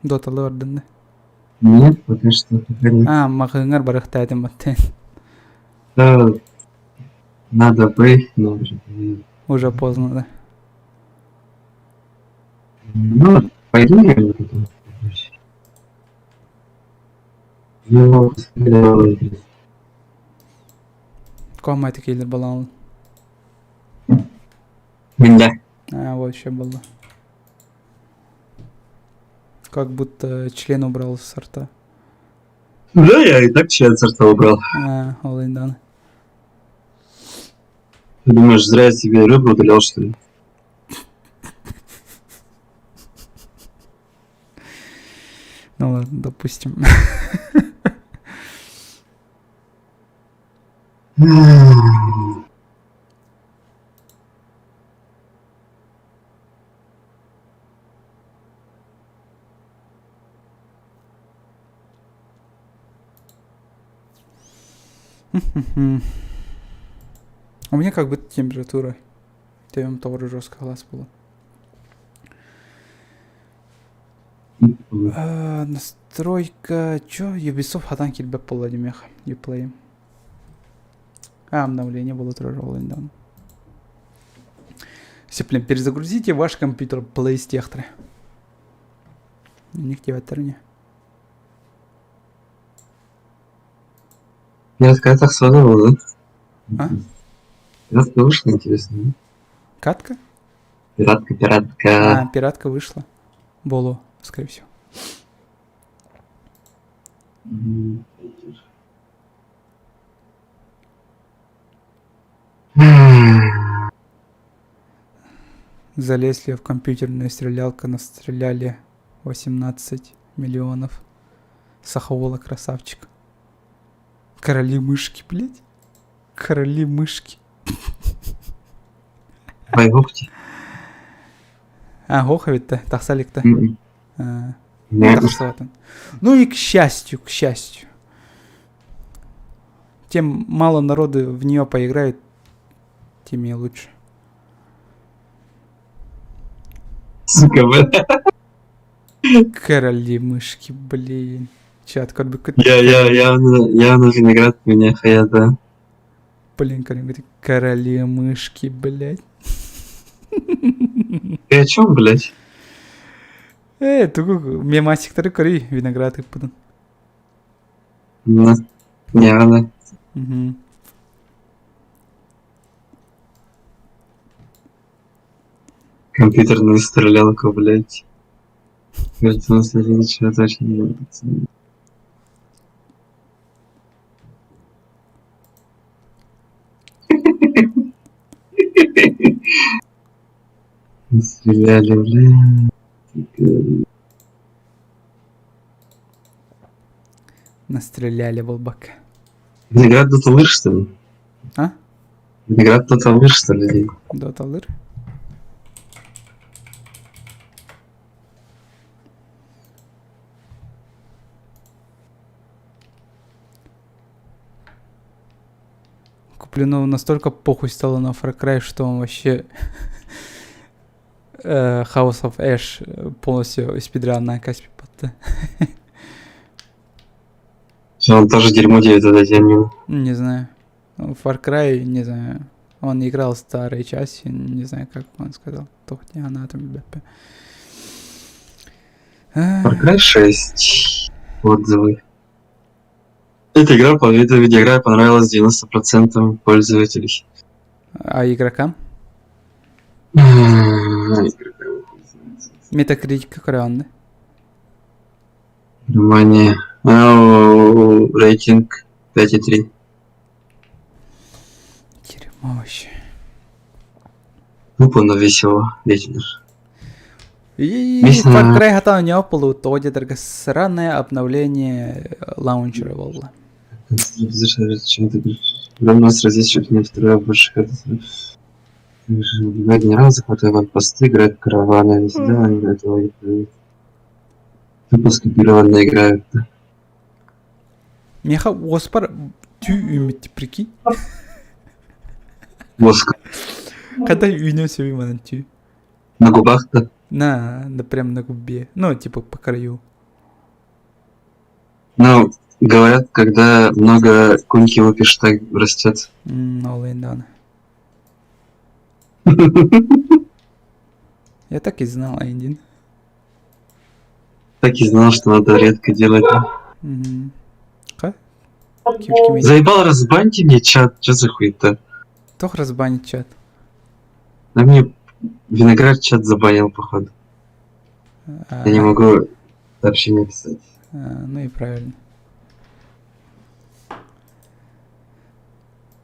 Дота Лорден. Нет, пока что. Пока нет. А, махыңар барыхтаатым баттен. Да, надо быть, но уже не- Уже поздно, да. Ну, пойду я вот это. короче. Я посмотрел, Ком это киллер балан. Да. А, вот еще было. Как будто член убрал с рта. Да, я и так член с рта убрал. А, ол индан. Ты думаешь, зря я себе рыбу удалял, что ли? Ну ладно, допустим. У меня как будто температура. Тем тоже жестко глаз было. А, настройка... Чё? Ubisoft хатан килбэт буолла димиэх. Uplay. А, обновление было тоже недавно. Все, блин, перезагрузите ваш компьютер PlayStation. Нигде не. Пиратка так сразу, да? А? Пиратка вышла, интересно. да? Катка? Пиратка, пиратка. А, пиратка вышла. Боло, скорее всего. М. Залезли в компьютерную стрелялку, настреляли 18 миллионов. Сахаола красавчик. Короли мышки, блядь. Короли мышки. Байгохти. А, Гоховит-то, Тахсалик-то. М-м. А, Нет. Тахсалатан. Ну и к счастью, к счастью. Тем мало народу в нее поиграет, тем и лучше. Сука, бля. Короли мышки, блин. Чат, как бы... Я явно, явно виноград меня хая, да. Блин, говорит, короли мышки, блядь. Ты о чем, блядь? Тугу, мемасиктары көрүй, виноград ыппытын. Ну, явно. Мгм. Компьютерную стрелялку, блядь. Кажется, у нас ничего точно не будет. Стреляли, блядь. Настреляли волбак. Виноград Дота Лыр, что ли? А? Виноград Дота Лыр, что ли? Дота Лыр? Куплинову настолько похуй стало на Far Cry, что он вообще... House of Ash полностью спидранна каспипатты. Он тоже дерьмо делает, это я Не знаю. Far Cry, не знаю. Он играл старые части, не знаю, как он сказал. Тохти анатом БП. Far Cry 6. Отзывы. Эта игра, эта видеоигра понравилась 90% пользователей. А игрокам? Metacritic көрөҕүн Внимание. Рейтинг 5,3. Дерьмо вообще. Тупо, но весело. Ветер. И Far Cry хата не было, то где сраное обновление лаунчера было. Равно сразить не втрое больше Убивает генерала, захватывает посты, играет караваны. Всегда этого Тупо скопированно играют. Миэхэ уоспар түү үүммүт прикинь. Воск. Когда үүнүөн сөбүй манан түү. На губах-то? На, да прям на губе. Ну, типа по краю. Ну, говорят, когда много куньки выпьешь, так растет. Ол даҕаны. Я так и знал, Айдин. Так и знал, что надо редко делать. Мгм. Ха? Заебал, разбаньте мне чат, что за хуета? Тох разбанить чат. Да мне виноград чат забанил, походу. Я не могу сообщение писать. А, ну и правильно.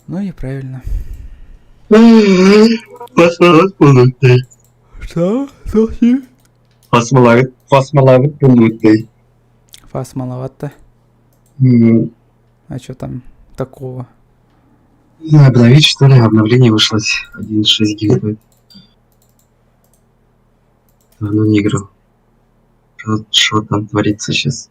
Ну и правильно. Что? Слушай. Фасмалавит полутый. Фас маловато. А что там такого? Не знаю, обновить что ли? Обновление вышло 1.6 гигабайт. Давно не играл. Что там творится сейчас?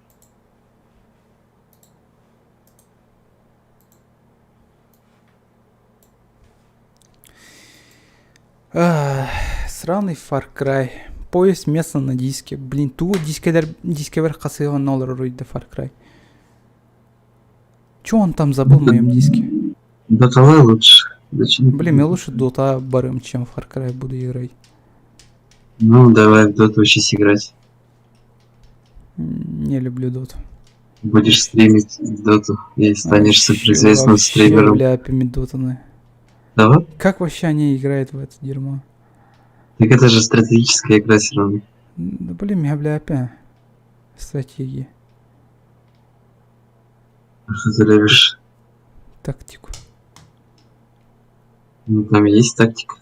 Сраный Far Cry. Поиск места на диске. Блин, ту дискелер дискебер хасыган олорор Far Cry. Чё он там забыл в моем диске? Дотала лучше. Зачем? Блин, я лучше Дота барым, чем Far Cry буду играть. Ну, давай в Доту учись играть. Не люблю Доту. Будешь стримить Доту и станешь суперизвестным Вообще, стримером. бля, Дотаны. Давай? Как вообще они играют в это дерьмо? Так это же стратегическая игра все равно. Да блин, я бля опять. Стратегии. А что ты любишь? Тактику. Ну, там есть тактика.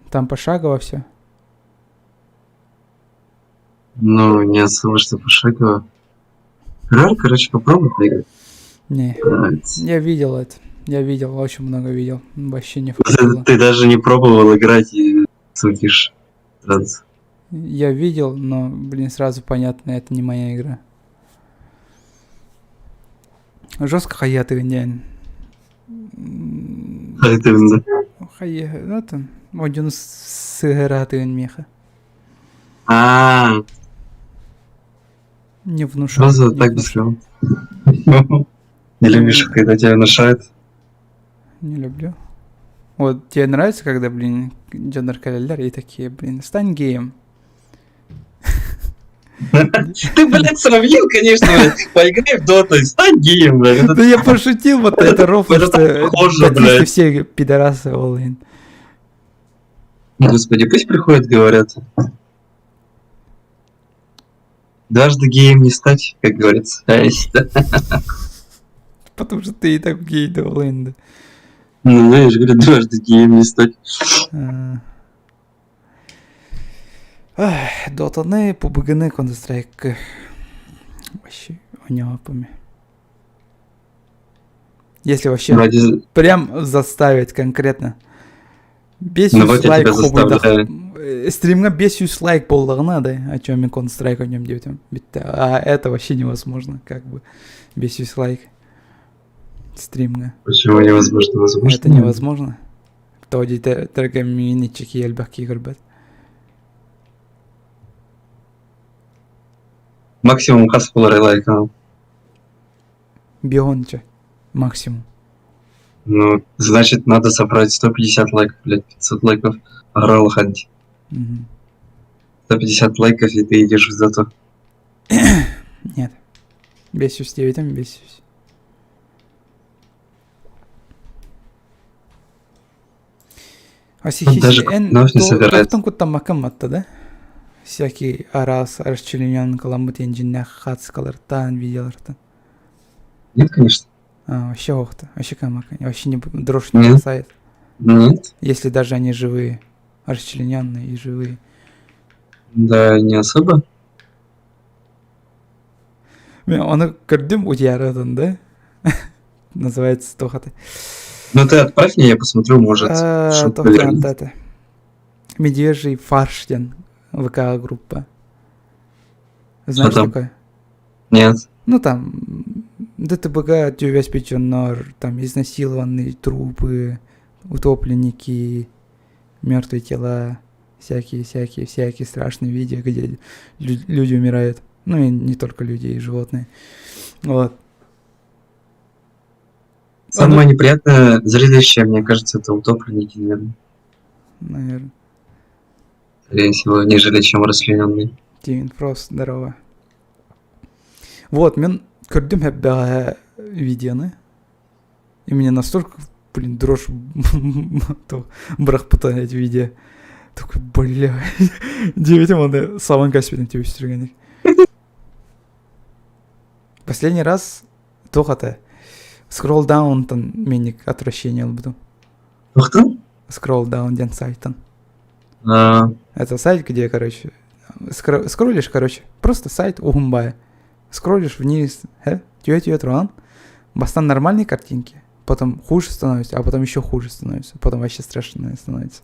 Там пошагово все. Ну, не особо, что пошагово. Рар, короче, попробуй поиграть. Не. Нравится. Я видел это. Я видел, очень много видел. Вообще не Ты, входило. ты даже не пробовал играть и судишь сразу. Я видел, но, блин, сразу понятно, это не моя игра. Жестко хаятыгын диэн. Хайытыгын Хайа, это, один сыгыратыгын меха. А, Не внушал. сразу не так бы внушал. сказал. Не любишь, когда тебя внушают? Не люблю. Вот тебе нравится, когда, блин, дьоннор кэлэллэр и такие, блин, стань геем. Ты, блядь, сравнил, конечно, блядь. Поиграй в доту и стань геем, блядь. Да я пошутил, вот это рофл, Это что так похоже, дотисты блядь. все пидорасы all in. Господи, пусть приходят, говорят. Дважды геем не стать, как говорится. А если да? Потому что ты и так гей, да, all in, да. Ну, знаешь, говорят, дважды геем не стать. Ах, Дотаны, PUBG-ны, Counter-Strike. Вообще, у него помню. Если вообще Ради... прям заставить конкретно. Бес Ну вот я лайк тебя заставляю. Стримҥа 500 лайк буоллаҕына да, о чем мен Counter-Strike о нем диэтим. А это вообще невозможно, как бы. 500 лайк. Стримҥа. Почему невозможно? Возможно. Это невозможно. То дии дорога мини чеки элбэх киһи көрбөт. Максимум хас буолар лайканал? Бионча. Максимум. Ну, значит, надо собрать 150 лайков, блядь, 500 лайков. Орал ханти. Мгм. 150 лайков, и ты идешь в зато. Нет. Бесюсь девятым, бесюсь. Он даже вновь не собирается. Тоқтан куттаммакка матта да? Всякий араас расчленен каламут инжиннэх хацкалартан, видеолартан. Нет, конечно. А, вообще охта, вообще камака, вообще не, дрожь не Нет. бросает. Нет. Если даже они живые, расчлененные и живые. Да, не особо. Мен ону көрдүм утуйарытын да? Называется тохаты. Ну ты отправь мне, я посмотрю, может, шутка вернет. Это. Медвежий фарш диэн ВК группа. Знаешь там? такое? Нет. Ну там ДТБГ, Тювяспеченор, там изнасилованные трупы, утопленники, мертвые тела, всякие-всякие, всякие страшные видео, где люди умирают. Ну и не только люди, и животные. Вот. Самое неприятное зрелище, мне кажется, это утопленники, наверное. Наверное. Скорее всего, нежели чем расчлененные. Тимин Фрост, здорово. Вот, мен көрдүм хэббэҕэ видеоны. И меня настолько, блин, дрожь бырахпыта эти видео. Такой, бля. Диэбитим оны сабан каспитин түбүстүргенник. Последний раз туох Scroll down миник отвращение ылбытым. Туохтан? Scroll down диэн сайтан. А, Это сайт, где, короче, скроллишь, короче, просто сайт Угумбая. Скроллишь вниз, тюэ трон, бастан нормальные картинки, потом хуже становится, а потом еще хуже становится, потом вообще страшно становится.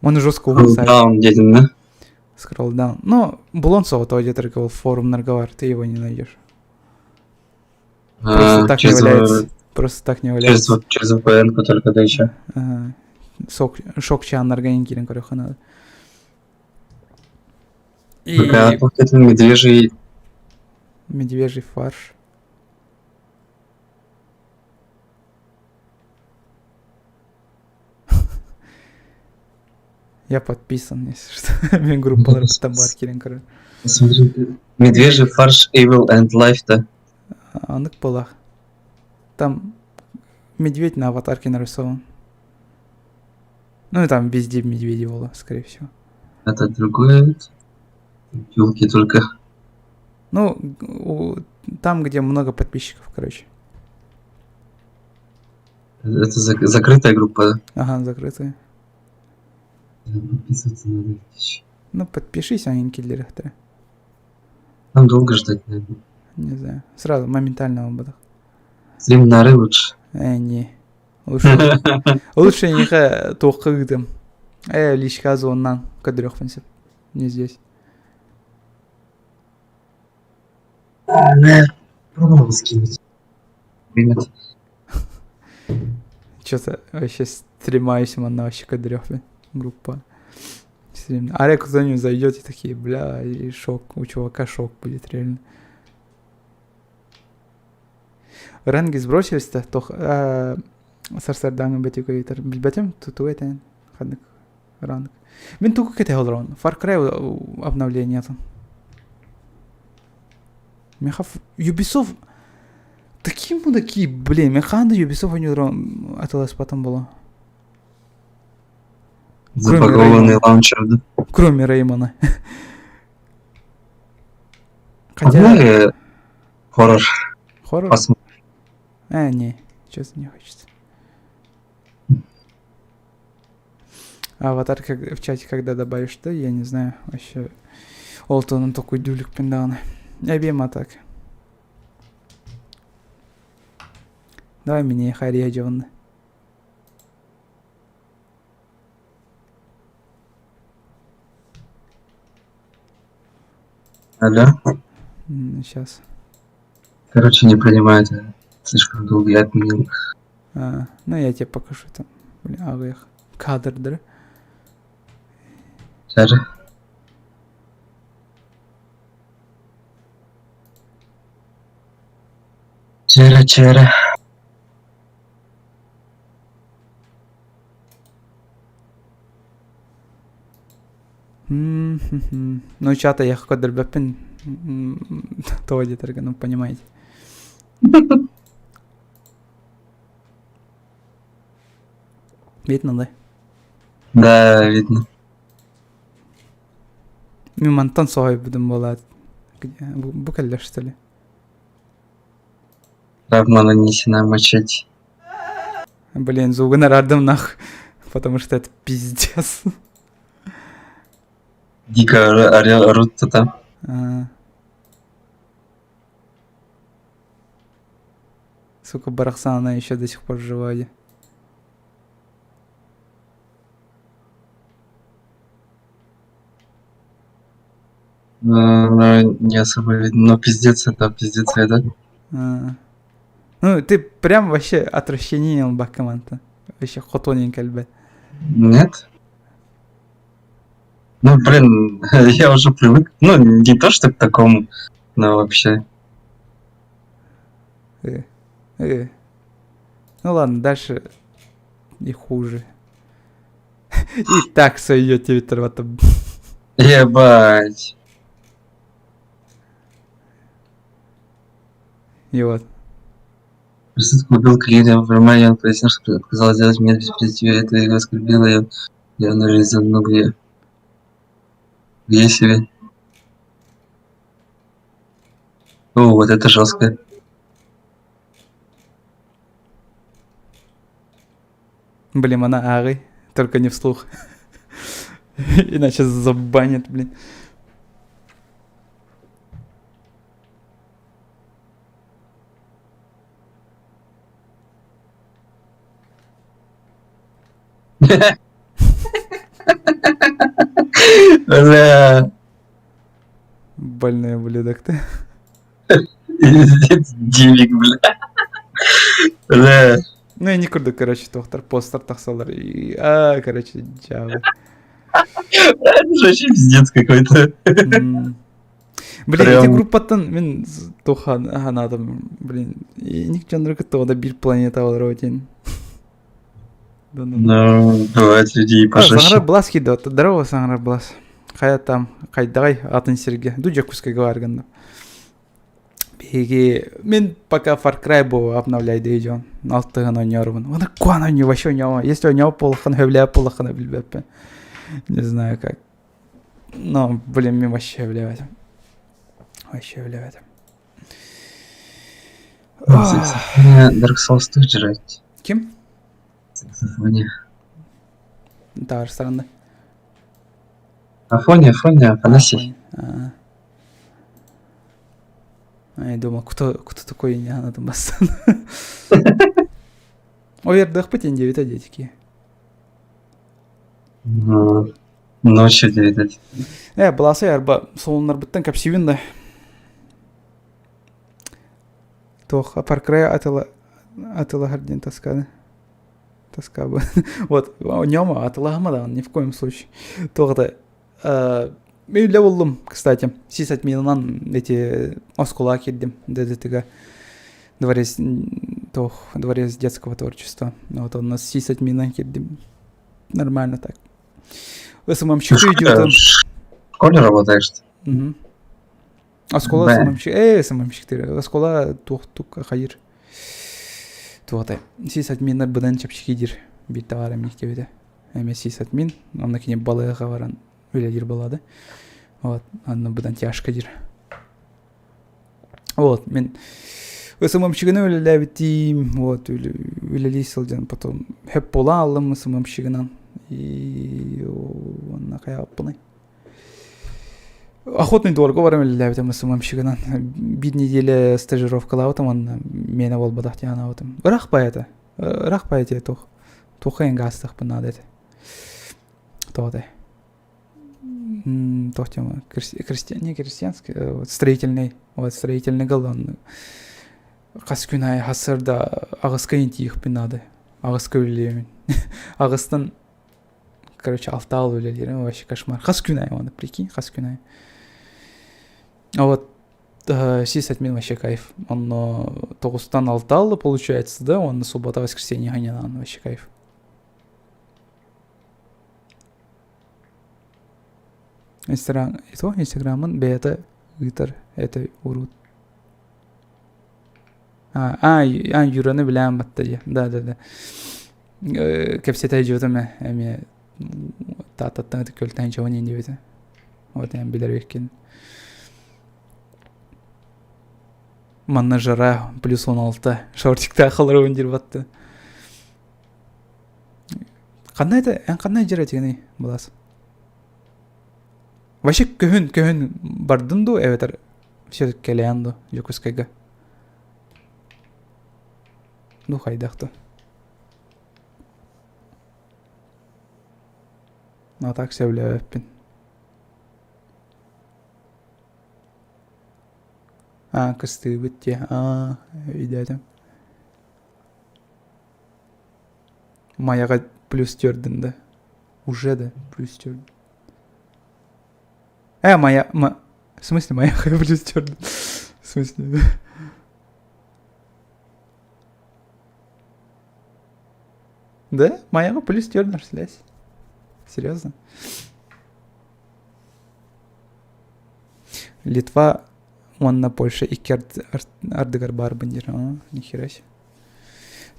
Он жестко Scroll сайт. down диэтиҥ, да? Scroll down. Но булуон суох где форум нарговар, ты его не найдешь. Просто А, так не через, валяется. Просто так не валяется. Через, через VPN только да еще. Ага. Сок, шок чаан наргайын киирэн көрүөххэ надо. И Пока вот это медвежий медвежий фарш. Я подписан, если что. Мен группалар бар киирэн көрө. Посмотри, Медвежий фарш Evil and Life, да? Оннук буолар. Там медведь на аватарке нарисован. Ну и там везде медведи было, скорее всего. Это другое. Елки только. Ну, там, где много подписчиков, короче. Это закрытая группа, да? Ага, закрытая. Подписываться надо. Ну, подпишись, они киллерах-то. Там долго ждать, наверное. Не знаю. Сразу, моментально буду. Стрим нары лучше. Не. Лучше, лучше не туохха Личка зоннан көрдөрүөхпүн сөп. Не здесь. А, Пробовал скинуть. Привет. Что-то вообще стремаюсь манна вообще көрдөрүөхпүн. Группа. Стрим. Арай кто-нибудь зайдет и такие, бля, и шок. У чувака шок будет реально. Ранги сбросились-то, то сарсардаҥы бэтикөйтер билбэтим туту этен ханнык ранг. Мин тугу кэтэһэ олоробун. Far Cry обновление Миэхэ Ubisoft такие мудаки, блин, мин хаһан да Ubisoft оонньууларын атыыласпатым буолуо. Запакованный лаунчер, да? Кроме Реймана. Хотя... Погнали хоррор. Хоррор? Посмотрим. А, не, честно, не хочется. Аватар как, в чате когда добавишь, да, я не знаю, вообще. Ол туһунан такой дюлик даҕаны. Эбиэм так. Давай мне Хария Джон. Алло. Сейчас. Короче, не принимает. Слишком долго я отменил. А, ну, я тебе покажу там. Блин, аҕыйах. Кадр, да? Даже. Чээрэ, чээрэ. Ну, чата я көрдөрбөппүн тоҕо диэтэргэ, ну, понимаете. Видно, да? Да, видно. Мин мантан соһуйбутум буолаат. Бу кэллэ что ли? Травма нанесена мачете. Блин, звугын араардым нах, потому что это пиздец. Дико орут-то там. А. Сука, Барахсан, она еще до сих пор жива. Ну, не особо видно. Но пиздец это, пиздец это. А. Ну, ты прям вообще отвращение баккаманта. Вообще хотоненько льбе. Нет? Ну, блин, я уже привык. Ну, не то, что к такому, но вообще. Э, э. Ну ладно, дальше и хуже. И так сойдет тебе Ебать. И вот. Проститутку убил клиента в Романе, он пояснил, что отказался сделать меня без призыва, это его оскорбило, и он, и он нарезал ногу я. Где себе? О, вот это жестко. Блин, она ары, только не вслух. Иначе забанят, блин. Бля. Больной ублюдок ты. Пиздец, дивик, бля. Бля. Ну, я не курду, короче, доктор, постер тахсалар. И, а, короче, дьявол. Это же вообще пиздец какой-то. Блин, эти группаттан мин туха ханаатым, блин, ник дьоннору кытта да биир планета олорор диэн. Ну, бывают люди и пожестче. Саҥарар былаас киирдэ, здорово, саҥарар былаас. Хайа там, хайдаҕай атын сиргэ, ду Дьокуускайга бааргын. Биһиги, мин пока Far Cry бу обновляйды дьон. Алтыгын ойнорбун. Оны куан ойнуу, вообще ойноо. Если ойноо буоллаххына, хөбүлээп буоллаххына билбэппин. Не знаю как. Но, блин, мен вообще блядь. Вообще, блядь. Dark Souls 2 жрать. Ким? Саксофония. Та же стороны. Афоня, Афоня, Афанасий. А, а я думал, кто, кто такой Иниана Донбассан? Ой, эрдэх 9 детики. Ну, ночью видать. Э, быласы арба солуннарбыттан кэпсиибин да. Туох Far Cry атыла атылаһар диэн тосканы. Тоска бы. Вот, нема атылаһыма даҕаны ни в коем случае. Туох это Үлэ буллум, кстати. Сисадминынан эти оскула киирдим ДДТ-га. Дворец, туох, дворец детского творчества. Вот он у нас сисадминынан киирдим. Нормально так. СММщик идет. В школе работаешь? Угу. Оскула СММщик. Э, СММщик Оскула туох тук хайыр. Туотай. Сисадминнар быдан чэпчэки диир. Биир табаар эмиэ диэбитэ. Эмиэ сисадмин. Онно кини балыыһаҕа баран үлэлиир буолла Вот. Онно быдан тяжко диир. Вот, мин СММщигынан үлэлээбитим, вот, үлэлии сылдьан потом хөп буола ааллым СММщигынан и уонна хайааппыный Охотный дворга баран үлэлээбитим СММщигынан биир неделя стажировкалаабытым уонна миэнэ буолбатах диэн анаабытым. Ыраах баайа этэ. Ыраах баайа этэ туох туохха иһин гаастахпын наада этэ. Тоҕо этэй? Туох тема не крестьянский, строительный, вот строительный галлон хас күн аайы хасырда аҕыска иинтиихпин наада. Аҕыска үлэлиэмин. Аҕыстан короче алтаал үлэлиирим вообще кошмар. Хас күн аайы оны прикинь, хас күн аайы. А вот. Сисадмин вообще кайф. Онно тоҕустан алталлы получается, да? Он суббота воскресенье ханянаан вообще кайф. Инстаграм, то Инстаграмын бэйэтэ ыытар это урут. А, а, а Юраны билээн батта дии. Да, да, да. Кэпсэтэ дьиэтим эмиэ тааттаттан ытык көлтөн дьон диэбитэ. Вот эн билэр эбиккин. Манна жара плюс 16. Шортиктаах олоробун диир батты. Ханна это? Эн ханна жара этигиний былас? Вообще көһүн көһүн бардын дуу эбэтэр все кэлээн дуу Дьокуускайга? Ну хайдах дуу? А так сөбүлээбэппин. Аа, кыстыыбыт дии. Аа, өйдөөтүм. Майаҕа плюс төрдүн да. Уже да плюс төрдүн. Э, моя... Ма... В смысле моя плюс төрдүн? В смысле? Да? Майаҕа плюс төрдүн, связь. Серьезно? Литва уонна Польша икки ардыгар баарбын диир. Нихера себе.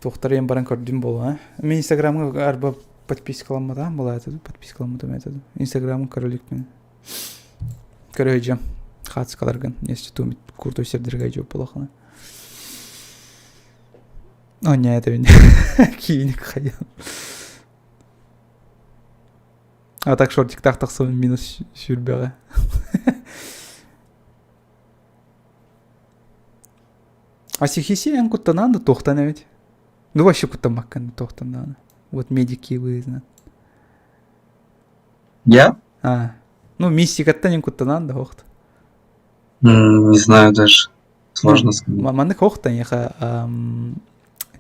Туохтарыйан баран көрдүм буолуо. Мин Инстаграмҥа арба подпискаламматаҕым буолаата подпискаламмытым этэ Инстаграмын көрө иликпин. Көрө сылдьыам. Хаацкаларгын, если ту курдук сирдэргэ дьиэ буолахына. О, не, это кииник хайан. А так шортиктаах тахсабын минус сүүрбэҕэ. А сихиси эн куттанаан да туохтан эбит? Ну вообще куттаммаккын туохтан даҕаны. Вот медики вызнан. Я? А, ну мистикаттан эн куттанаан да хоохт. Не знаю даже. Сложно сказать. Маннык хоохтан яха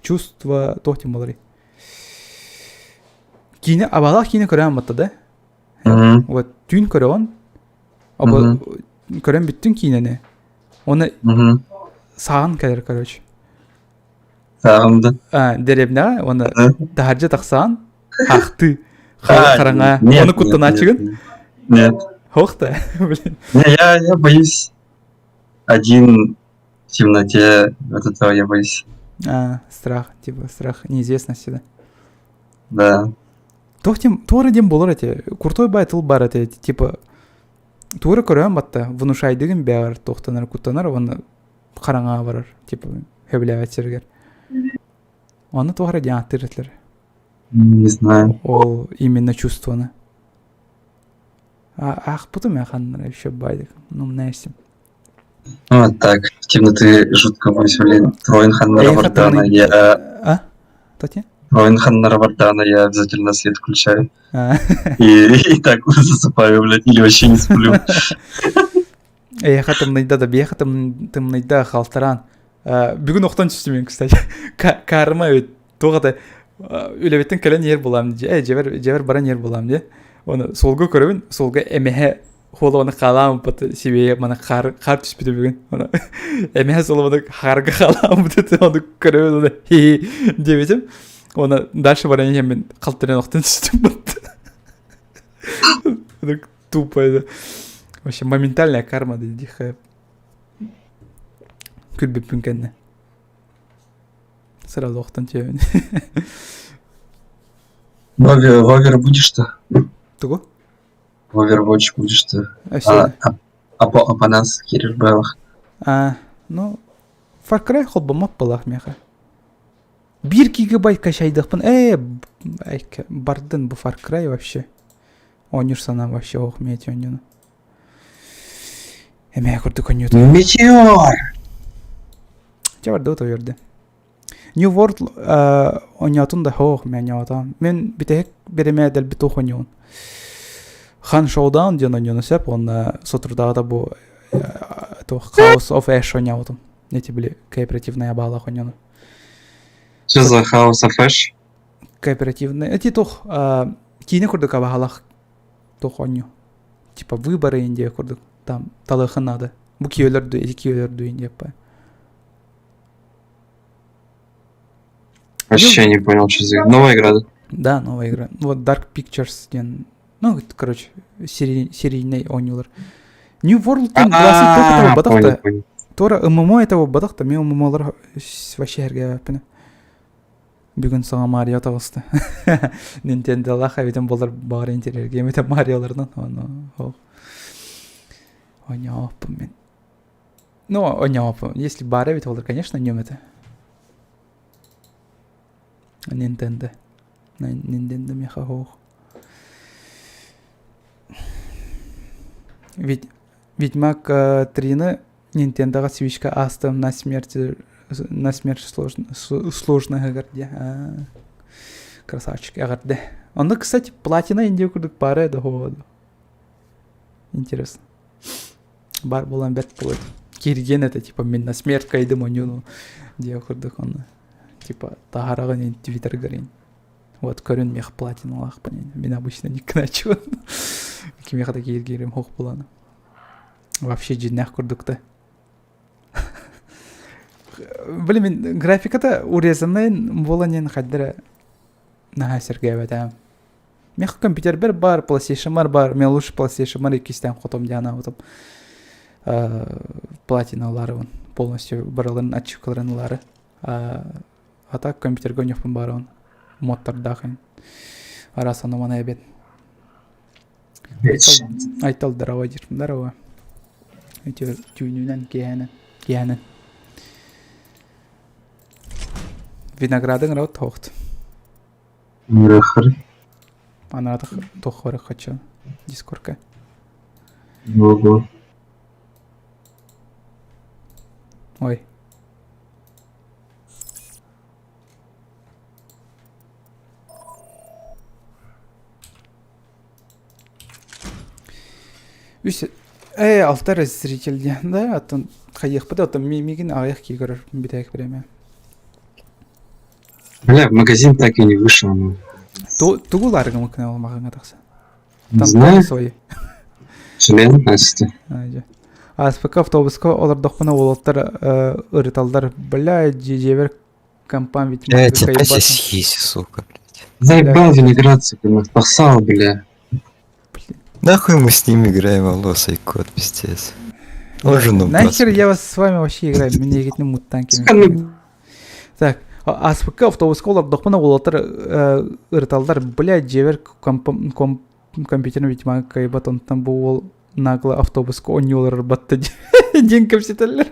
чувство туох диэн буоларый? Киинэ абалаах киинэ көрөөн батта да? Вот түүн көрөҕүн, көрөн бүттүн киинэни. Оны саҕан кэлэр короче. Саҕан да? А, дэриэбинэҕэ уонна таһырдьа тахсаан ахтыы хараҥа ону куттанааччыгын? Нет. Ох да, блин. Не, я, я боюсь один в темноте, вот этого я боюсь. А, страх, типа страх неизвестности, да? Да. Туох диэн туора диэн буолар этэ крутой баай тыл баар этэ типа туора көрөөн батта внушайдыгын бэҕэр туохтанар куттанар уонна хараҥаҕа барар типа сөбүлээбэт сиригэр ону туох эрэ диэн ааттыыр этилэр Не знаю. Ол именно чувствоны. Аахпытым я ханнара еще байдык. Ну, настим. Ну, вот так. Темноты жутко боюсь, блин. Троин ханнара бардана я... А? Тати? Троин ханнара бардана я обязательно свет включаю. И, и так засыпаю, блядь, или вообще не сплю. Эйиэхэ тымныйда да, биэхэ тымныйда халтараан. Бүгүн охтон түстүм мен, кстати. Карма ведь туох это үлэбиттэн кэлэн иһэр булам дии. Дьэбэр дьэбэр баран иһэр булам дии. Оны суолга көрөбүн, суолга эмэһэ хуолуганы хаалааммыт сибиэ мана хаар хаар түспүтэ бүгүн. Оны эмэһэ суолубаны хаарга хаалааммыт ону көрөбүн оны хи диэбитим. Оны дальше баран иһэммин халтыран охтон түстүм Тупо это. Вообще моментальная карма дихэ. Күлбүппүн кэннэ. Сразу охтон түһэбин. В Овер будешь-то? Тугу? В Overwatch будешь-то? А, а, Апанас Кирилл А, ну, Far Cry холбоммот буоллах миэхэ. Биир гигабайт качайдахпын, ээ, бардын бу Far Cry вообще. Оонньуур санаам вообще ох мети оонньууну. Эмээ курдук оонньууту. Метеор! Чэ барда утуйурда. New World оонньоотун да хоох мен оонньоотоом. Мен бүтэһик биримэ дэлби туох оонньуун. Хан Showdown диэн оонньууну сөп уонна соторутааҕыта бу туох House of Ash оонньообутум. Эти были кооперативная баалаах оонньууну. Что за House of Ash? Кооперативный. Эти туох киинэ курдук абаһалаах туох оонньуу. Типа выборы Индия курдук. Там талыахын наада. Бу киһи өлөрдүү, ити киһи өлөрдүү диэппэ. Вообще не понял, что за... Новая игра, да? Да, новая игра. Вот Dark Pictures диэн, ну, короче, серийный оонньуулар. New World диэн классик А, батах понял, та. понял. Туора ММО это батах та, мен ММОлар вообще эргээбэппин. Бүгүн саҥа Марио таҕыста. Nintendo-лаах эбитин буолар баҕар интириэргиэм этэ Мариоларынан. Ону оһох. Оонньооппун мин. Ну, оонньооппун. Если баар эбит буолар, конечно, ньүм этэ. Nintendo. Nintendo миэхэ оһох. Ведь Ведьмак 3-ны Nintendo-ҕа Switch-ка аастым на смерть на смерть сложно сложно диye. Красавчик эҕэрдэ. Онно, кстати, платина индия курдук баара да Интересно. Бар буолан бэрт буолуо. Кирген это типа мин на смерть кайдым онньуну диye курдук онно. Типа таһараҕын твиттергарин. Вот көрүн мех платиналаахпын. Мин обычно не кначу. Кимиэхэ да кииргиирим хоох буланы. Вообще дьиннээх курдук да. Блин, мин графиката урезанный буолан хайдара наһаа сэргээбэтээм. Мех компьютербер бар, PlayStation бар, мен лучше PlayStation иккистээн хотом диэн аабытым. Платиналарыбын полностью барыларын ачивкаларын ылары. А так компьютерга ойнохпун баарыбын. Модтардаах араас аноманы эбит. Айтал здорово диир. Здорово. Түүнүнэн киэһэнэн киэһэнэн. Виноградың раут тоохт. Нырахыр. Анаратах тоххоры хочу. Дискорка. Ого. Ой. Үс ээ алта эрэ зритель диэн да оттон хайыахпыт оттон миигин аҕыйах киһи көрөр бүтэһик время. Бля, в магазин так и не вышел. ну. Тугу лаарыгым кына ол маҕаҥҥа тахса. Не Там знаю. свой. Член, Настя. АСПК автобуска олордохпуна уолаттар ырыталлар бля дьиэбэр компан ведь Блядь, опять сиси, сука, блядь. Заебал виноград, сука, посал, бля. Нахуй мы с ним играем, алло, Сайкот, пиздец. Он же нубас, Нахер блядь. я вас с вами вообще играю, мне играть муттанки. Сука, ну, Так, АСПК автобуска олордохпуна уолаттар ырыталлар бля дьиэбэр компьютерный ведьмак кайбат онтон бу уол нагло автобуска оонньуулар батта диэн кэпсэтэллэр.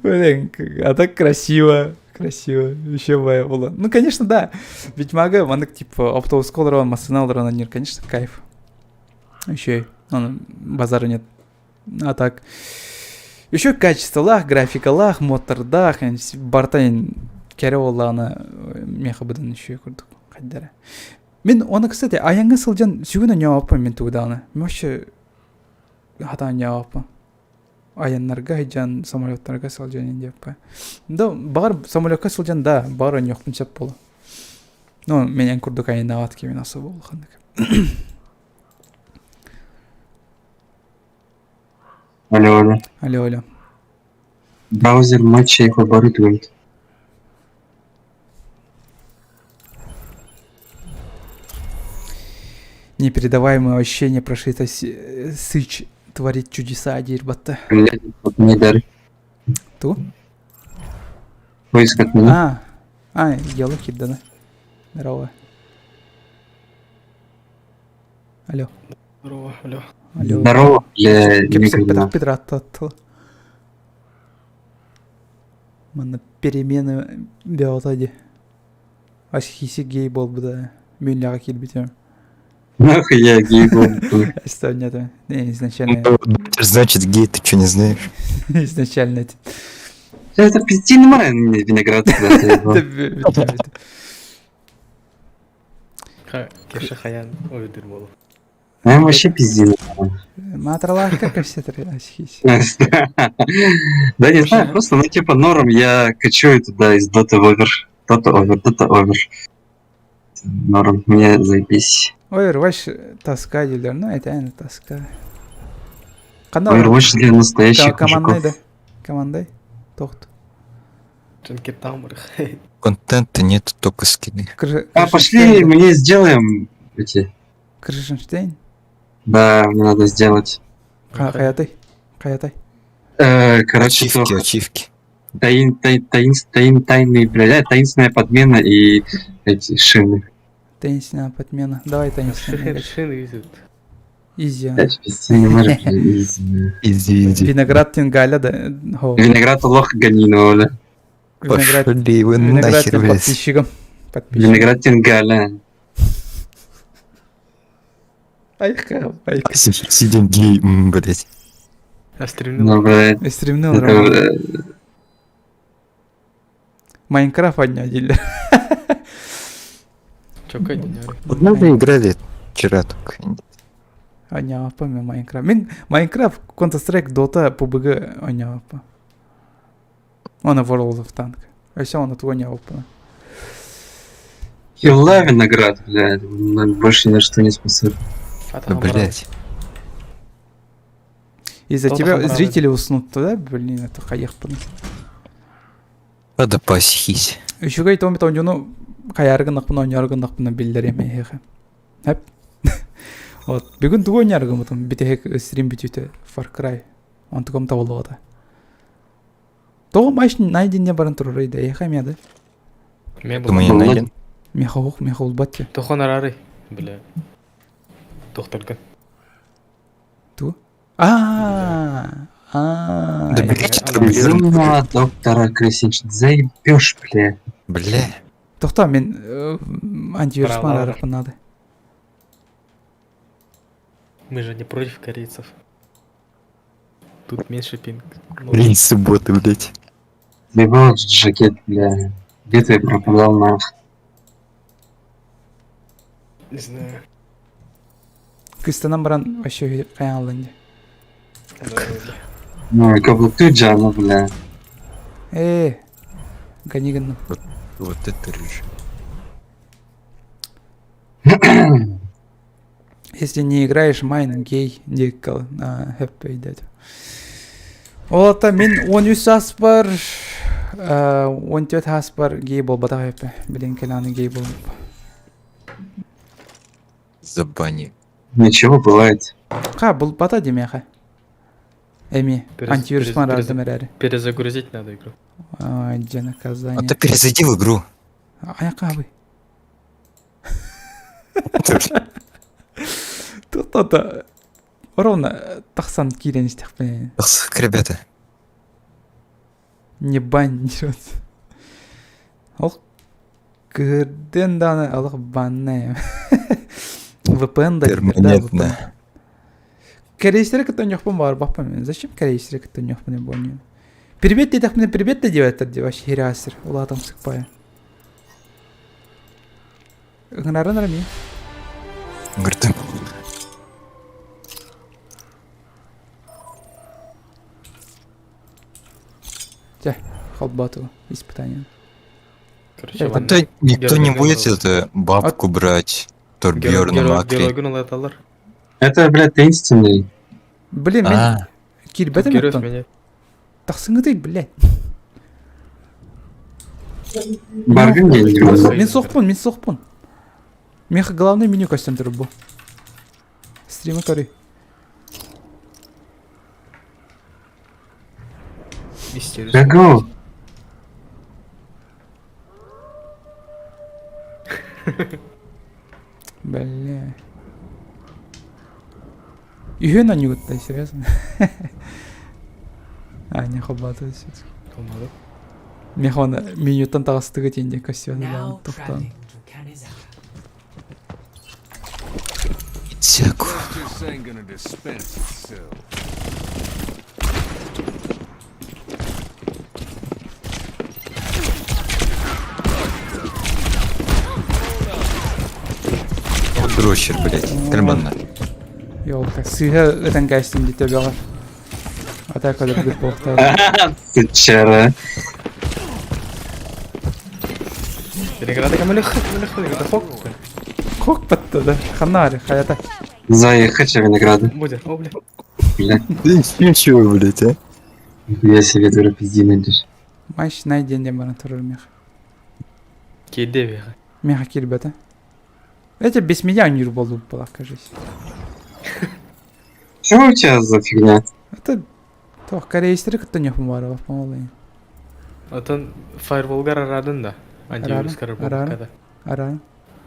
Блин, а так красиво, красиво, еще было. Ну, конечно, да. Ведьмага, маннык, типа, автобуска олорон, массыына олорон анньыр, конечно, кайф. Еще и, он, базара нет. А так, еще качестволаах, графикалаах, модтардаах, барыта кэрэ буоллаҕына миэхэ быдан үчүгэй курдук хайдара. Мин оны, кстати, айаҥҥа сылдьан сүгүн онньообоппун мин тугу даҕаны. Мин вообще хатаан онньообоппун. Айаннарга сылдьан, самолеттарга сылдьан диэппэ. Да, баҕар самолекка сылдьан да, баҕар онньуохпун сөп буолуо. Ну, мен эн курдук айаннаабат киһи особо улаханнык. Алло, алло. Алло, алло. Браузер матча их оборудует. Непередаваемое ощущение прошито сыч творит чудеса диир батта. Не дары. Ту? Поиск отмени. А, а, дело кидано. Здорово. Алло. Здорово, алло. Алло. Здорово, бля, Кэпсэппэтэх петрааттаттыл. Манна перемены бөҕөтө дии. Асхиси гей буолбута. Мүннэҕэ киирбитим. Нахуй я гей был. Что нет, изначально... Значит, гей, ты что, не знаешь? Изначально это... Это пизди нормально виноград. Кеша хаян ойдыр болу. Я вообще пизди. Матралах как все асхиси. Да не знаю, просто, ну типа норм, я качаю туда из Dota в овер. Dota овер, Dota овер. Норм, мне заебись. Overwatch тоска дииллэр, ну это тоска. Ханна Overwatch для настоящих командный мужиков. да? Командай? Тохт. Контента нет, только скины. А, пошли, мне сделаем эти. Крышенштейн? Да, мне надо сделать. Хайатай? Хайатай? Короче, Ачивки, ачивки. Таин, тай, таин, таин, тайный, бля, таинственная подмена и эти шины. Таинственная подмена. Давай таинственная. Шины везут. Изи. Блядь, пизде, не может, бля, изи. Изи, изи. Виноград Тингаля, да. Виноград лох Ганинова, бля. Виноград, Пошли вы виноград нахер, тем блядь. подписчикам. Подписчикам. Виноград Тингаля. Айка, айка. Сидим гей, блядь. А стримнул. Ну, блядь. Стримнул, Это, Роман. Майнкрафт Майнкрафт одни Чё, не Однажды играли вчера только. Оня, помню Майнкрафт. Мин Майнкрафт, Counter-Strike, Dota, PUBG, оня, Он World of Tank. А все он от оня, Хила виноград, блядь. Он больше ни на что не способен. Да, блядь. Из-за тебя зрители уснут тогда, блин, это хаехпын. Надо посихись. Үчүгэй том тооньуну хайаргыннахпына оньаргыннахпына биллэриэм эһиэхэ. Хэп. Вот. Бүгүн тугу оньаргыммытым бүтэһик стрим бүтүүтэ Far Cry. Онтукам табыллыбата. Тоҕо маш найден баран турарый да эһиэхэ эмиэ да? Думаю, не найден. Миэхэ оһох, миэхэ улбат дии. Тохон арары, бля. Докторга. Ту? А, а. Да блядь, это Бьерн. Безумного доктора Красич. Заебешь, бля. Бля. Тохтоо мин антивирус Правда. арарыппын надо. Мы же не против корейцев. Тут меньше пинг. Ну, Блин, субботы, блядь. Заебал этот жакет, бля. Где ты пропадал нах? Не знаю. Кыстанан баран вообще хайааллан дии. Ну, каблук Джана, бля. Ээ. Гони гынным. Вот это рыжий. Если не играешь Майн, гей, дикал, хэппи дать. Ол мин 13 сааспар, 14 сааспар гей буолбатах хэппи. Билин кэлэн гей буол. Забани. Ничего, бывает. Ха, буолбата димиэхэ. Эми, антивирус ман эрэри. Перезагрузить надо игру. Дьэ наказание. А ты перезайди в игру. Айакабы. Тут-то ровно тахсан киирэн истэхпин. Ребята. Не бань дерется. Ол кырден даны алых банная. VPN да Перманентно. Корейстере кытта ньохпун бар баппа мен. Зачем корейстере кытта ньохпун боню? Привет диэтэх привет да диэбэттэр ди вообще херясыр. Улаатам сыкпая. Ыҥырарын рами. Говорит, Тя, холбату испытание. Короче, Это ладно. Да никто не Герой будет это бабку брать. Торбьерна Макри. Это, блядь, таинственный. Блин, мен А, киирбэтим Героев оттон. меня. Тахсыҥҥытый, блядь. Баргын я не люблю. Мин суохпун, мин суохпун. Меха главный меню костюм бу. Стримы көрүй. Бегу. Бля. Үһүөн онньугуттай, серьезно? А, не хоббатый все-таки. Меха менютан таҕыстыгы тиэнде костюм Now тохтоон. traveling to Kanizawa. Всяку. Justice ain't gonna dispense itself. Дрочер, блядь. Кальманна. Ёлка, сыыһа ытан кээстим дии төбөҕөр. Атака өлөрбүт буолуохтаах. Сычара. Винограда камалеха, камалеха, Хокпатта да. Ханари, хаята. Зая, хочу винограда. Будет, о, бля. Бля, Ты чего, блядь, а? я себе дура пизди найдешь. Маш найден дем баран турар мех. Киде Меха кирбета. Это без меня не рубал была, кажись. Что у тебя за фигня? Это то корейстер кто не хумарова, по-моему. Отон фаерволгар арадын да. Антивирус Арара. Арара.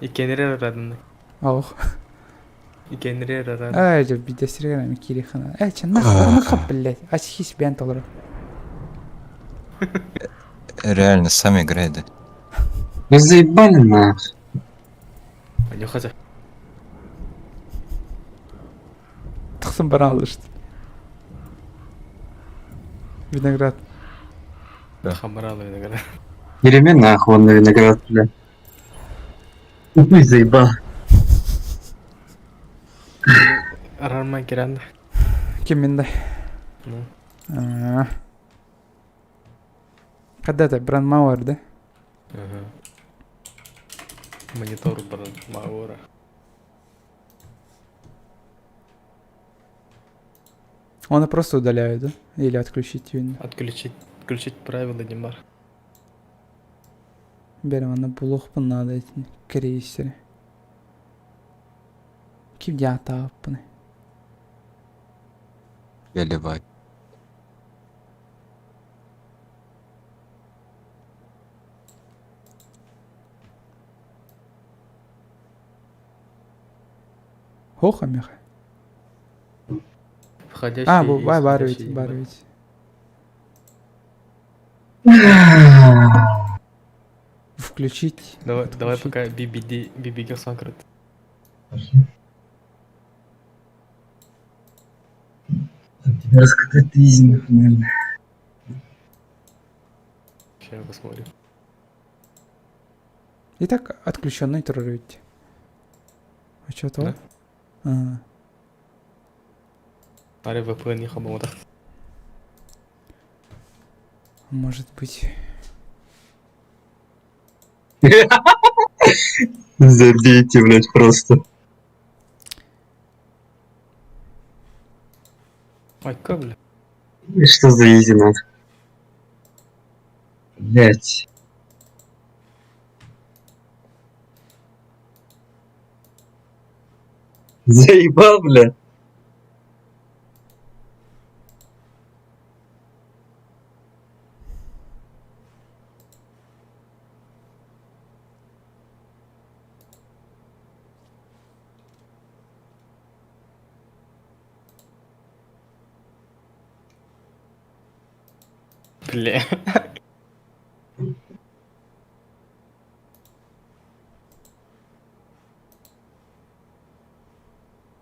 Икенрер арадын. Ох. Икенрер арадын. Ай, же бидесирген кири хана. Э, че нахуй, нахуй, блядь. Ачхис бен толор. Реально, сам играй, да. Вы заебали нах. Нюхаса. Тахсан баран алышты. Виноград. Хамралы виноград. Ереме нахуй он на виноград, бля. Ой, заебал. Арарма киранда. Ким Ну. А. Когда-то Бран Мауэр, да? Ага. Монитор бран Мауэра. Он просто удаляет, да? Или отключить его? Отключить, отключить правила Димар. Берем, она булух надо эти крейсеры. Ким я тапны. Заливай. Хоха меха. Входящий А, и бу бай бар исходящий ведь, бар ведь. Включить. Давай, давай отключить. пока BBD, BBG закрыт. Тебя раскатать изи, нахуй, наверное. Сейчас посмотрим. Итак, отключенный террорить. А что то? Да. А, Аре VPN не хабамата. может быть. Забейте, блядь, просто. Ай, как, бля? Что за изи, нахуй? Блядь. Заебал, бля. Бля.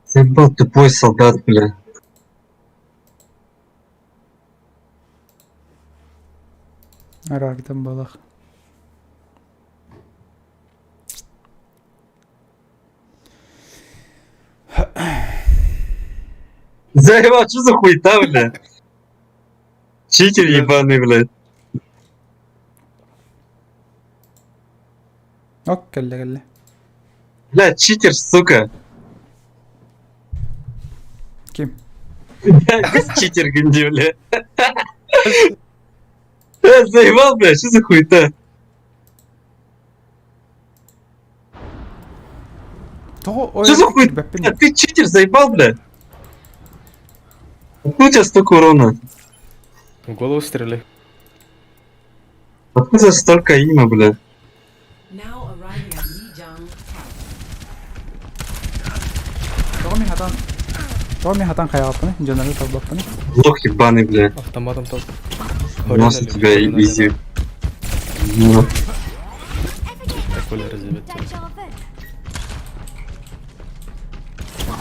Заебал тупой солдат, бля. Рак там балах. Заебал, что за хуйта, бля? Читер ебаный, блядь. Ок, кэллэ кэллэ. Бля, читер, сука. Ким? Бля, читер гынди, бля. Э, заебал, бля, что за хуйта? То, ой, Что за хуйта? Ты читер, заебал, бля? Откуда у тебя столько урона? В голову стреляй. Откуда столько има, бля? Now arriving at Lijiang Томи хатан. Томи хатан хаялпаны, жонары таблаппаны. Лох ебаный, бля. Автоматом топ. Нос у тебя изи. Ну, Так, Коля разъебет тебя.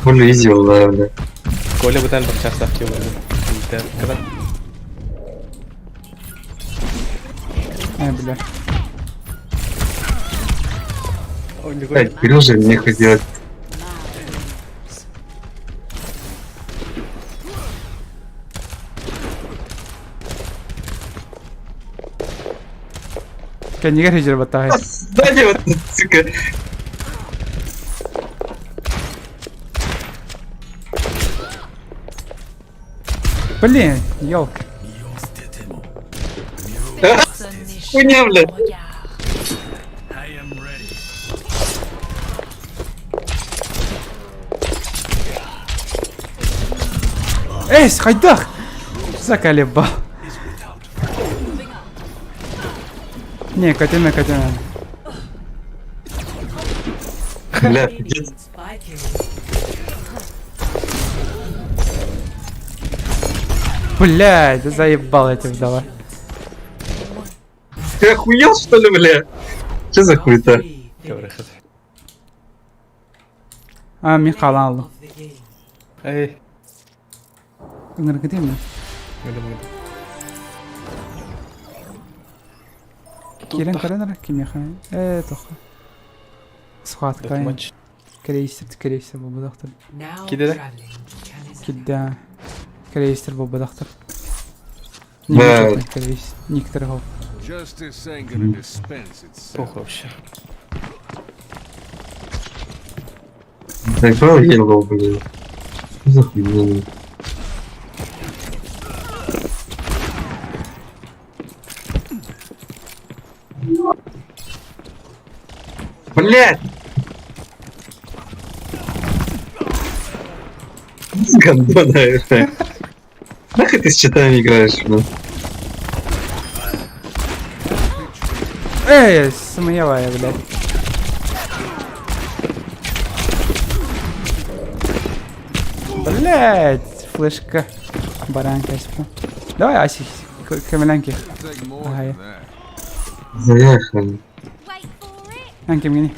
хули изи, бля, бля. Коля бытан бакча ставки бля. Когда? Э, бля. Ой, не Блядь, Сережа, нехуй делать. Кэннигэр хижер баттаһай. Сзади вот, сука. Блин, елка. Хуйня, блядь. Эй, хайдах! Заколебал. Не, Катина, Катина. Бля, пиздец. Блядь, да заебал я тебя вдова. Ты охуел, что ли, бля? Че за хуета? А, Михалал. Эй. Где мы? Кирен Каренер, Кимеха. Тоха. Схватка. Крейсер, крейсер был доктор. Киде? Кида. Крейсер был доктор. Да. Крейсер. Никтер Justice ain't gonna dispense itself. Похуй вообще. Заиграл Yellow, блин. Что за хуйня? Блять! Гандона, это. Нахуй ты с читами играешь, блин? Эй, смелая, блядь. Блядь, флешка. Баранка, Давай, Аси, камелянки. Ага. Заехали. Анки мини.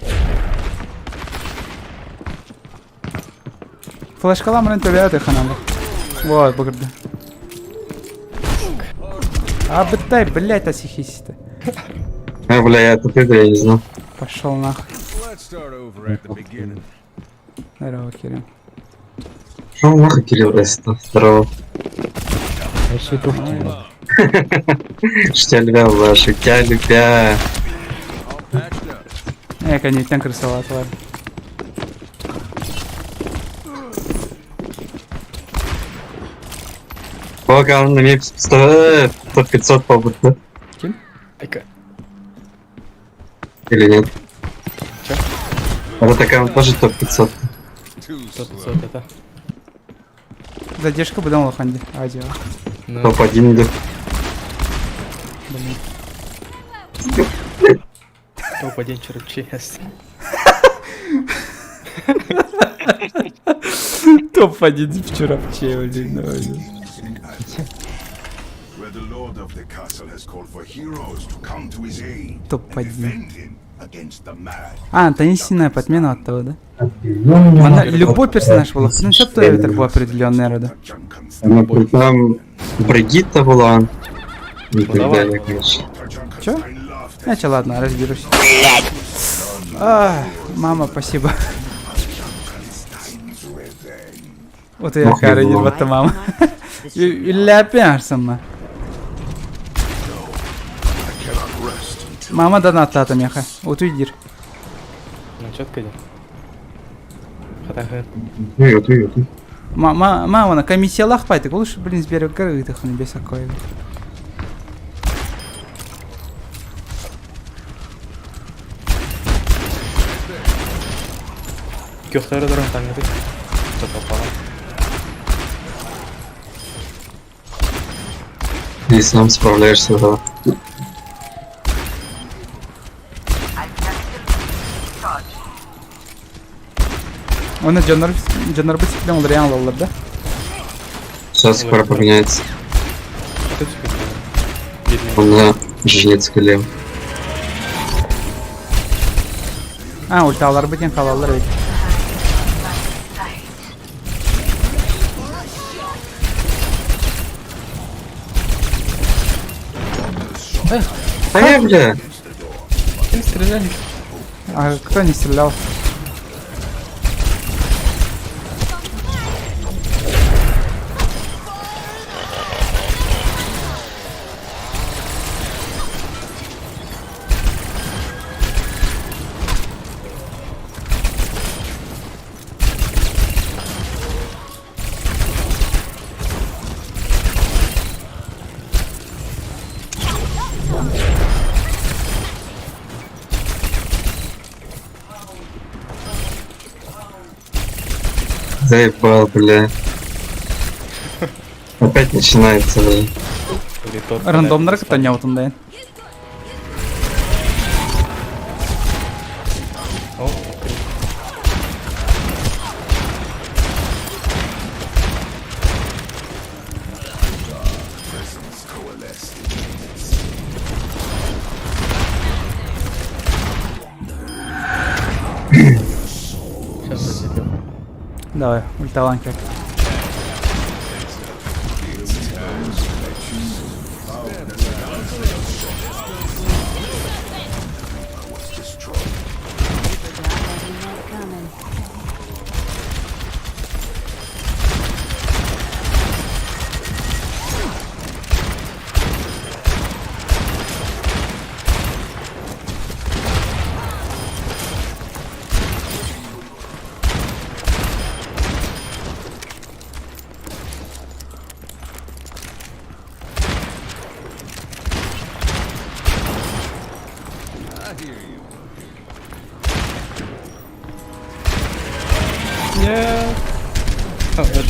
Флешка ламрын төлөйөт ханамы. Вот, бүгүрдү. А бытай, блядь, асихисты. А, бля, я тут это, я не знал. Пошел нахуй. Здорово, Кирилл. Шел нахуй, Кирилл, Здорово. Шутя любя, бля, шутя любя. Конечно, крысоват, ладно. Пока он на мне 100, 500 побыт, да? Кем? Айка. Или нет? Чё? Этот аккаунт тоже топ-500. Топ-500 это. Задержка буду лоханди. Аудио. Ну. Топ-1 да. Блин. Топ-1 чурчес. Топ-1 в Чурапче, блин. Топ-1. А, таинственная подмена от того, да? Она, любой персонаж был, ну все то это был определенный рода. Ну, там Бригитта была. И так далее, короче. Чё? Значит, ладно, разберусь. А, мама, спасибо. Вот я кары не вот мама. Ляпяш сама. Мама донат меха. Вот уйдир. Ну четко иди. Хатаха. Уйдет, уйдет. Мама, на комиссия лахпайтык, лучше, блин, сберег горы их на бесокой. Кёхтары дорон таңгы. Что попало. Ты сам справляешься, да. Оны Джонар Джонар бит олар олар, да? Сейчас скоро поменяется. Он на жнец голем. А, ульталар битен халалар ведь. А я, бля! Кем стреляли? А кто не стрелял? Заебал, бля. Опять начинается, бля. Или тот, Рандомнары кытта ньаутун О, круто. Сейчас зацепим. Давай, ульталан как. Forgot that he had coming. I hear you. Нет. А, это-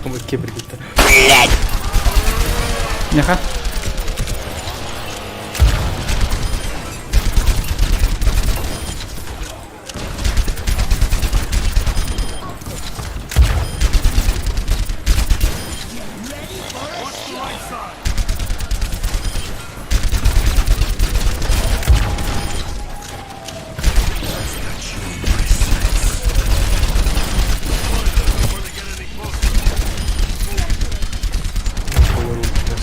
Ой, кибрид-то. Няха. Полуруб сейчас.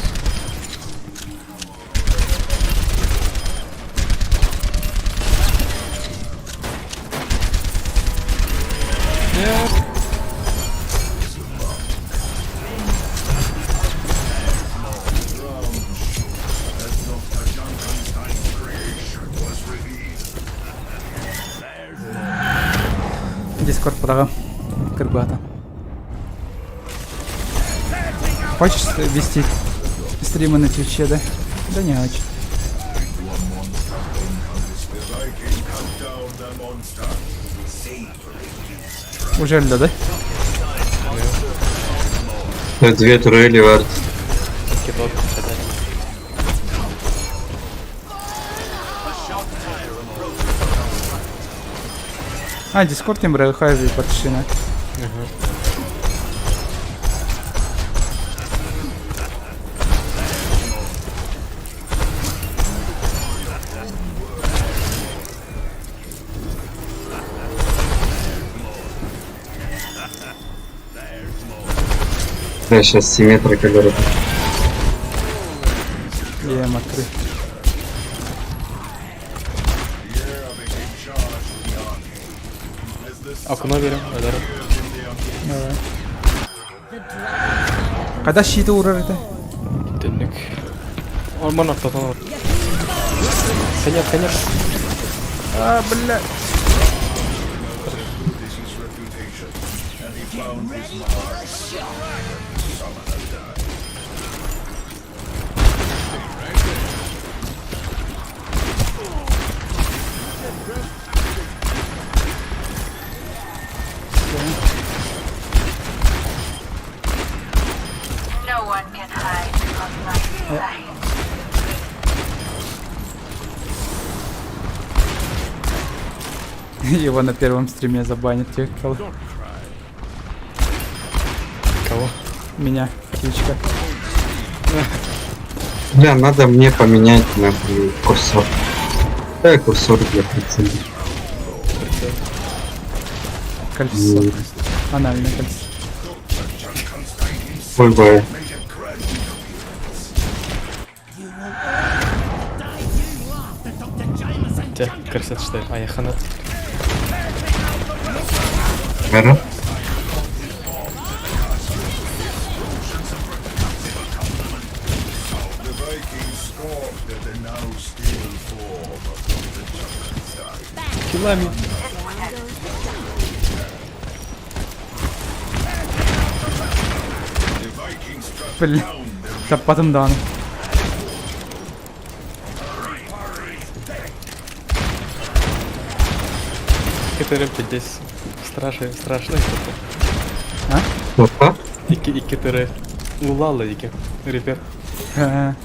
Нет. Дискорд подага. Кыргата. Хочешь вести стримы на Твиче, да? Да не очень. Уже льда, да? Да, Две турели вард. Кидок, задание. А, Дискорд им хайви подшина. Да, сейчас симметрия, которая. Я откры. Окно берем, удару. Давай. Когда щиты урар это? Төннүк. Орман ортотон. Конец, конец. А, бля. No one can hide from my sight. Его на первом стриме забанят тех, кого. Кого? Меня, птичка. Бля, надо мне поменять на блин, курсор. Да, курсор для прицела. Кольцо. Анальное кольцо. Ой, бля. Те, красят что ли? А я ханат. Вера? The Vikings scoffed at the now still form of Dr. Junkenstein. Хилами. Блин. Таппатым даҕаны. Который здесь страшный, страшный А? Опа. Ики, ики тыры. Улала ики. Репер. Ну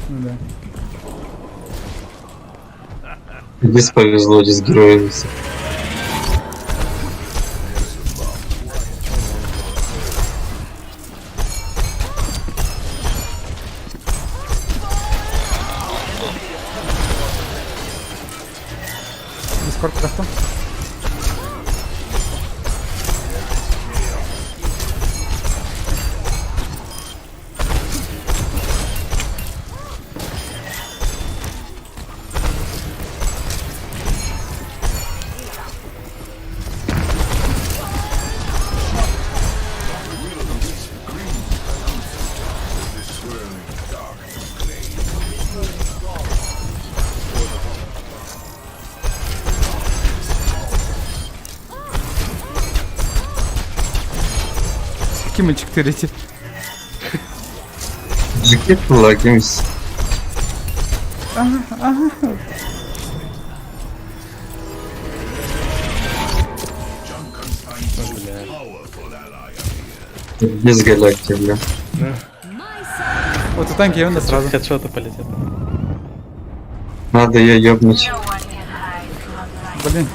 да. Здесь повезло, здесь герои. Дискорд просто. Кимочек тырите. Жекет була кимс. Ага, ага. Без галактики, бля. Вот у танки я сразу. Хедшоты полетят. Надо ее ёбнуть. Блин,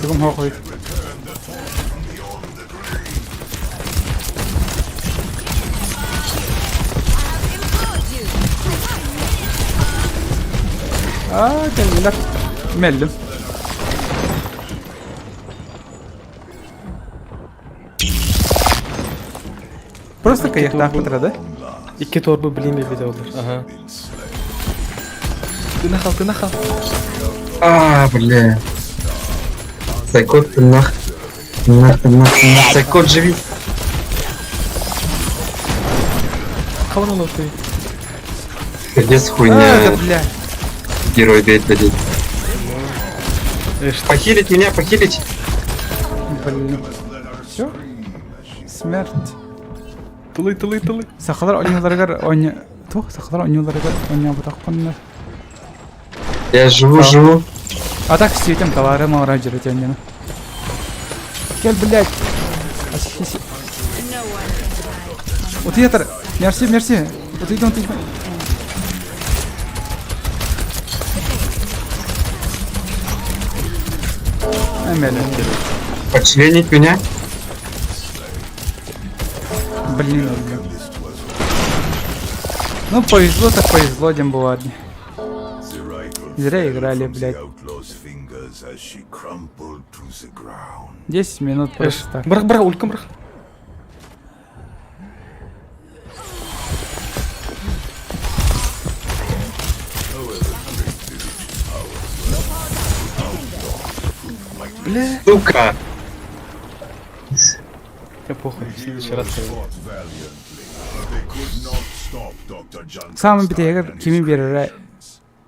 другом хохует. Аа, кэллилэр. Мэллим. Просто кайыктаахпытыра да? Икки торбу блин видел. Ага. Ты нахал, ты нахал. А, бля. Сайкот, ты нах. Нах, ты нах, нах. Сайкот, живи. Хаванула ты. Пиздец А, хуйня. да бля. Герой бейт дадит. Похилить меня, похилить. Блин. Все? Смерть. Тулы, тулы, тулы. Сахалар ойнууларыгар ойня... Тух, сахалар ойнууларыгар ойнуубатахпынна. Я живу, живу. А так все этим товаром оранжевый тянет. Кел, блядь. Вот это, мерси, мерси. Вот иди, вот иди. Амели. Почленить меня? Блин, блин. Ну повезло так повезло, дем бывает. Зря играли, блядь. 10 минут просто так. Брах, брах, улька, брах. Бля. Сука. Я похуй, в следующий раз. Самый битегер кими берер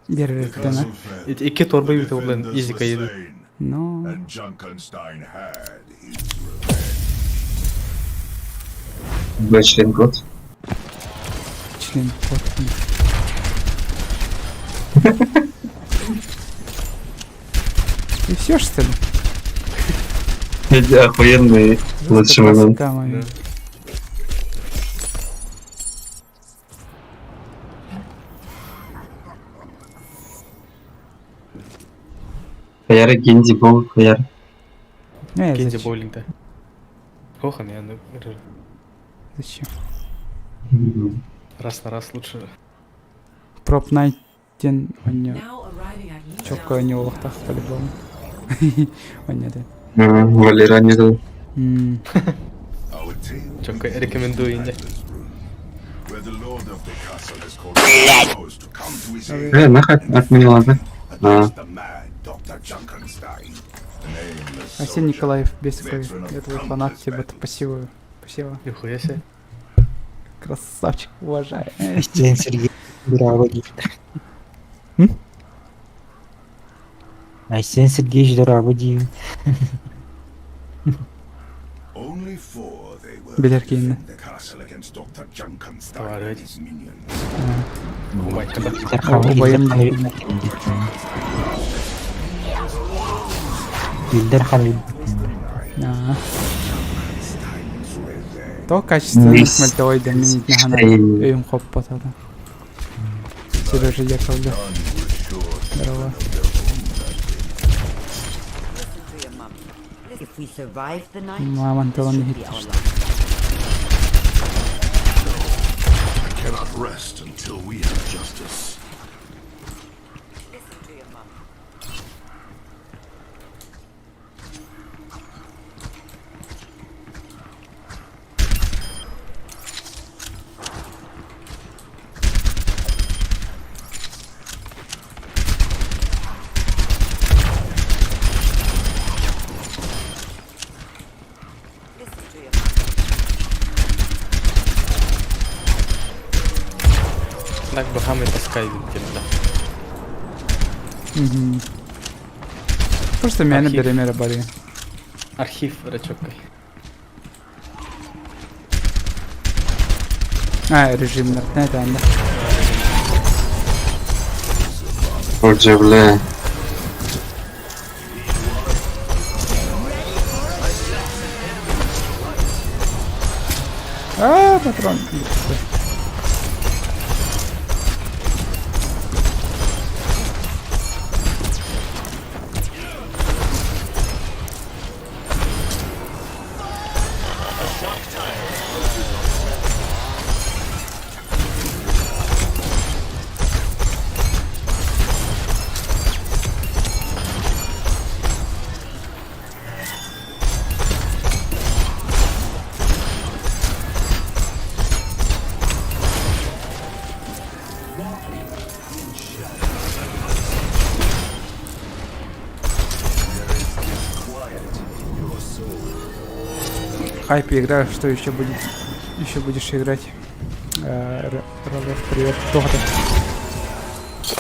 берер дена. Икки торба бит блин, изика еду. Ну. Бля, член кот. Член кот. И все что ли? Это охуенный лучший момент. Красота моя. Хаяр Генди Бол, Хаяр. Не, Кенди зачем? боулинг-то. Хохан, я ну, Зачем? Раз на раз лучше. Проп найтен онё. Now arriving at Чокко они улахтах по-любому. Онё да. Валера не дал. Чокко рекомендую не. Нахуй отменила, да? А. Арсений Николаев, Бесиков, я твой фанат, тебе спасибо. Спасибо. Нихуя себе. Красавчик, уважаю. День Сергей. Здорово, М? Айсен Сергеевич, здорово, Дим. Билэр кииннэ. Убайым Илдер хан То качественно мөлтөҕөй да мин итинэ өйүм хоппот ата. Сережа Яковлев. Здорово. Маман тылын иһиттишт. Cannot rest until we have justice. Так бахамы таскай да. Угу. Просто мяне беремере бари. Архив рачоккой. А, режим на это да. Отже, бля. А, патрон. Хайп игра, что еще будет? Еще будешь играть? Роллер, привет. Тоха.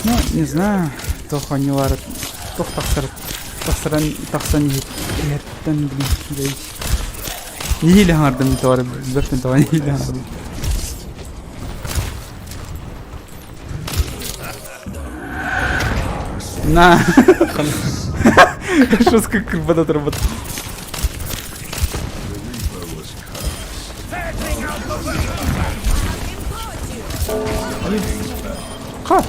Ну, не знаю. Тоха не ларит. Тох тахсар. Тахсаран тахсан еттен блин. Не или хардым товар, бертен товар не или хардым. На. Жестко как бы работает. Ха!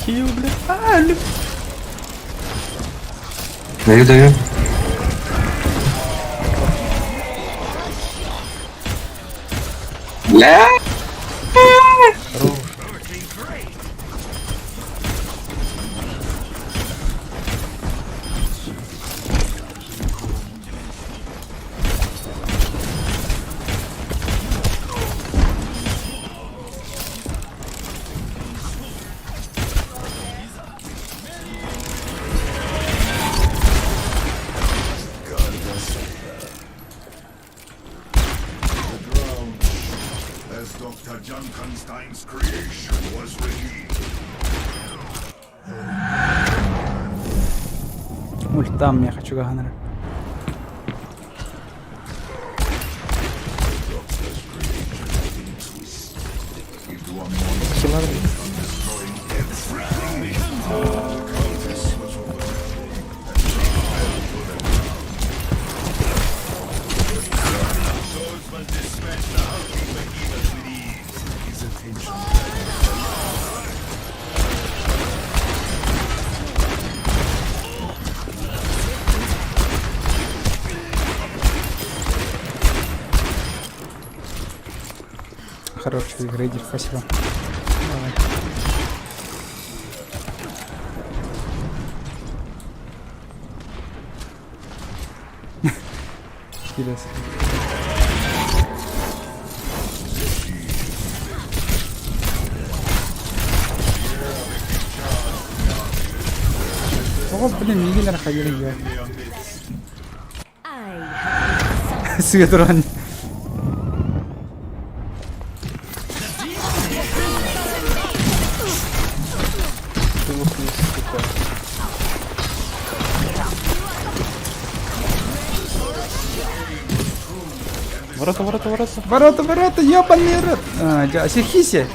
Хил, бля. А, люб... Даю, даю. Бля! As Dr. Junkenstein's creation was redeemed. Ультам я хочу Ганнера. Хорошие игры, Дим, спасибо. Давай. Килес. О, блин, миигин эрэ хайыр ийэ. Сыа туран. Ворота, ворота, ворота. Ворота, ворота, ёбаный рот. А, дя, Сихиси.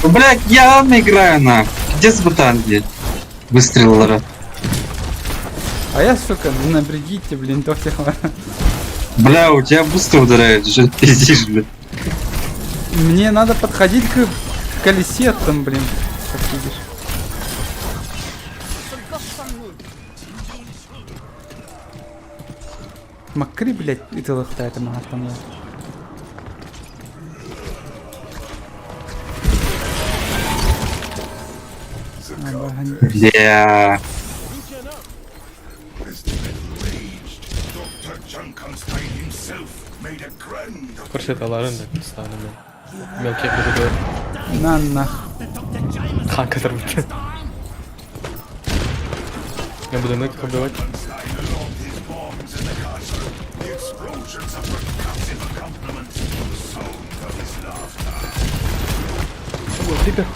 Блять, я играю на. Где с бутанги? Выстрел лара. А я, сука, на Бригитте, блин, то всех. Бля, у тебя быстро ударяют, что ты пиздишь, бля. Мне надо подходить к колесе там, блин, как видишь. Макри, блядь, и ты лохта это там я. Бля. Короче, это Ларен, да, стану, блин. Мелкий буду На нах. Танк оторвать. Я буду мелких убивать. Рипер.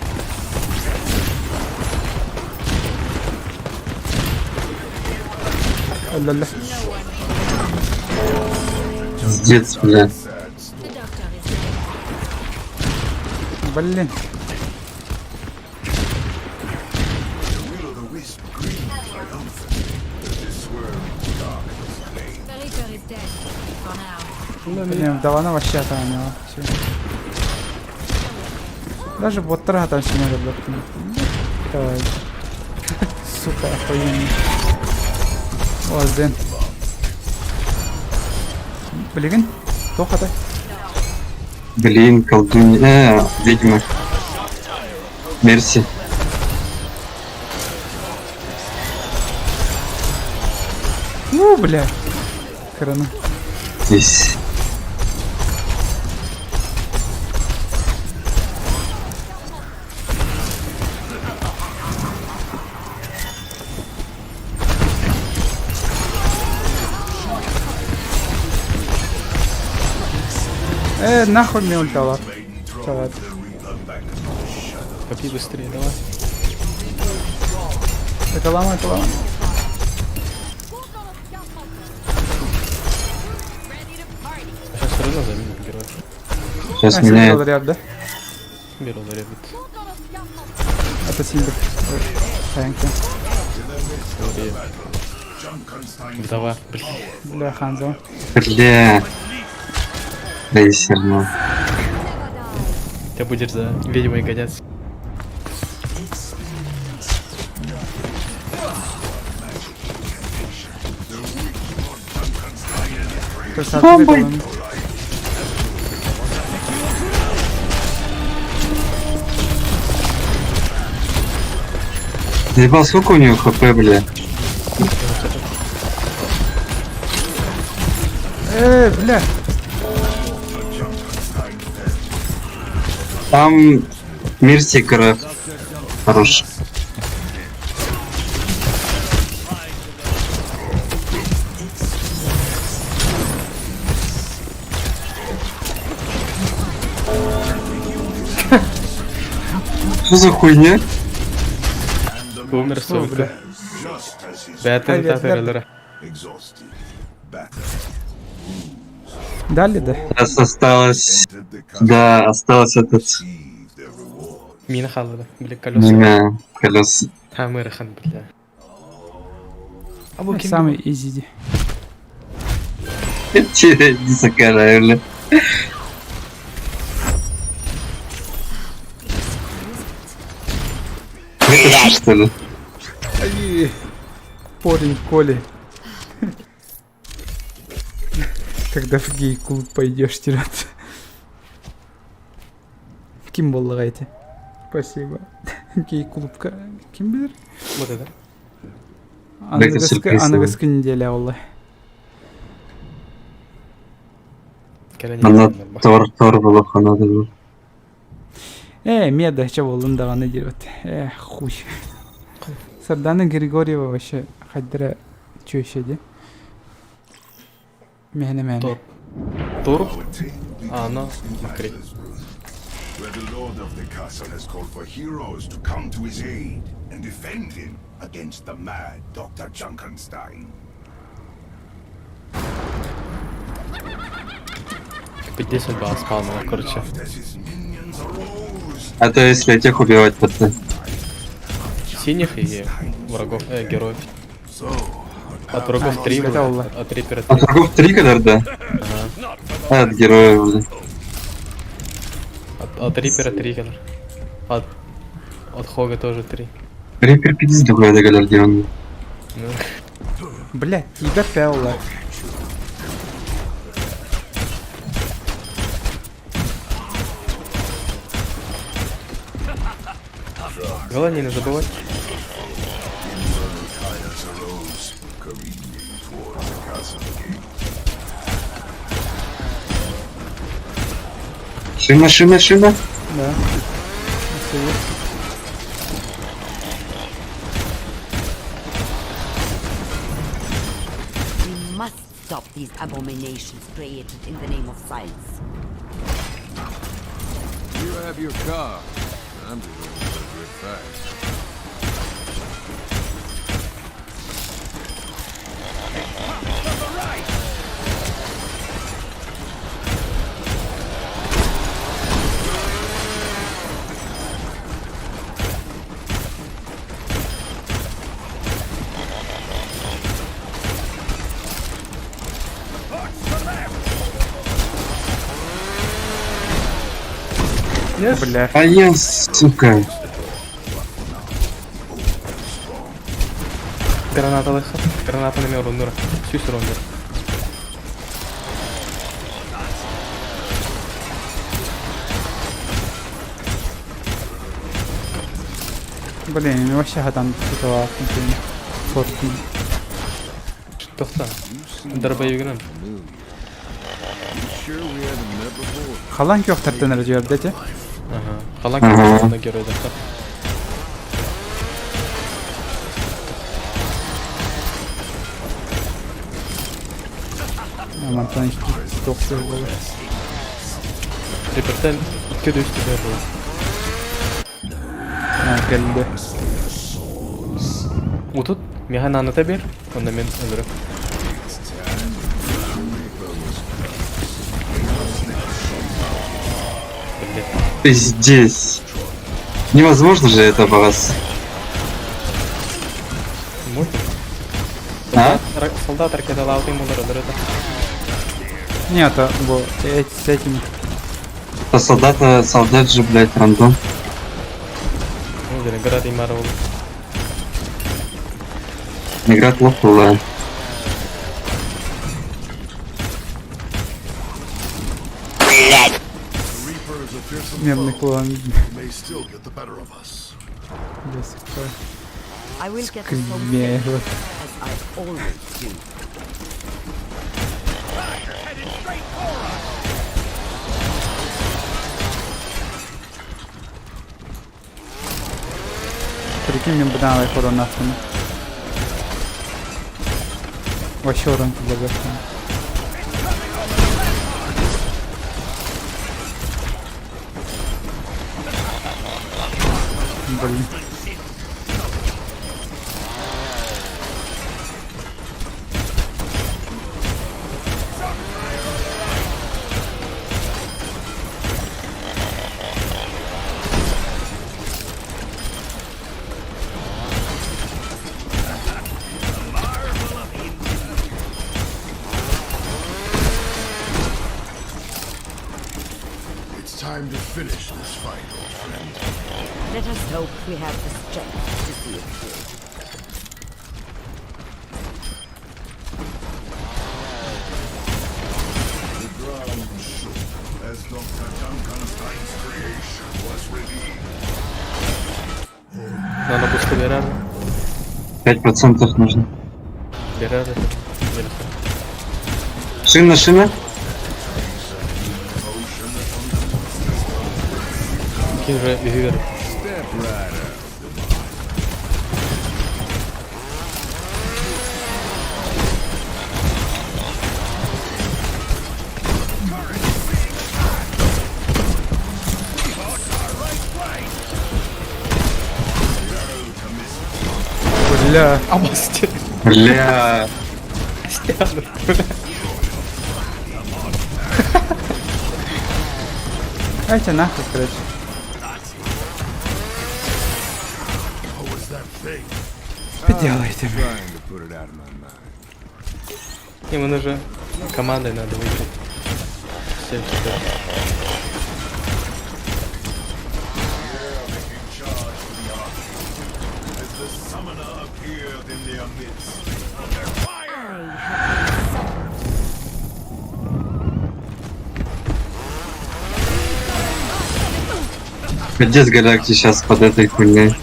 Ля-ля. Пиздец, бля. Блин. Блин, да она вообще там все. Даже боттара там все надо, блядь. Давай. Сука, охуенный. О, Зен. Блин, тоха Блин, колдунья. Ведьма. Мерси. Ну, бля. Корона. Здесь. Нахуй мне ультала. Чувак. Попи быстрее, давай. Это лама, это лама. Сейчас все равно заменим героя. Сейчас А, меняет. Симбер ряд, да? Беру ребят. Это Симбер. Thank you. Вдова, блин. Бля, Ханзо. Бля. Да и все равно. Ты будешь за ведьмой гоняться. Красавчик. Заебал, сколько у него хп, бля? Бля. Там Мерси хорош. Что за хуйня? Умер, сука. Бля. Дали, да? Сейчас осталось... Да, осталось этот... Мина халада, бля, колеса. Мина, колеса. Тамырхан, бля. Самый изи. Че, не закарай, бля. Это что ли? Ай, Парень Коли. Когда в гей-клуб пойдешь тираться. Ким буоллаҕай ити? Спасибо. Гей-клубка ким билэр? Вот это. Аныгыскы, аныгыскы неделя буолла. Ана тор тор буолуохха наада буо. Э, эмиэ да чэ буоллун даҕаны диэбит. Э, хуй. Сардана Григорьева вообще хайдара чүөшэ дии. Мээнэ мээнэ. Тур, Ана, Макри. Where the lord of the castle has called for heroes to come to his aid and defend him against the mad Dr. Junkenstein. 50 балл спавнила, короче. А то если тех убивать потом. Синих и врагов, героев. От врагов 3, от Рипера 3. От врагов 3 когда, да? Ага. А от героев, да. От Рипера 3, когда. От Хога тоже 3. Рипер пиздец другой догадар делал. Ну. Блядь, тебя пелла. Главное не забывать. Шина, шина, шина. Да. We must stop these abominations created in the name of science. You have your car. I'm just looking for a good fight. Бля. А я, сука. Граната лыха. Граната на Рундера. Сюс Рундер. Блин, мен вообще хатан тутала Фортин. Тохта. Дарбаюгынан. Халан көхтәртен әрі те? Ага. Халан көхтәртен геройда. Мантан тоқсы болды. Репертен 2 де 3 болды. Келді. Утут механ аныта бер, онда мен өліріп. Пиздец. Невозможно же это вас. Можно? А? Солдат ракета лаутын булар өліреді. Нет, а, бо, с этими. А солдата, солдат же, блядь, рандом. Ну, град имара ол. Игра плохо была. Блять! Мемный клон. May still get the better of us. До сих пор. I will get us home Сквер. safe, as I always do. Прикинь, мне банановый хорон нахуй. Вообще урон предлагаю. Блин. It's time to finish this fight, old friend. Let us hope we have the strength to see it through. The ground shook as Dr. Junkenstein's creation was revealed. Надо быстро Берар. 5% нужно. Берар это. Шина, шина. Кинь же Вивер. Бля. Амасте. Бля. Давайте нахуй, короче. Поделайте. Им нужно командой надо выиграть. Все, все. As the summoner appeared in their midst. I have been summoned. Пиздец, Галакти сейчас под этой хуйней.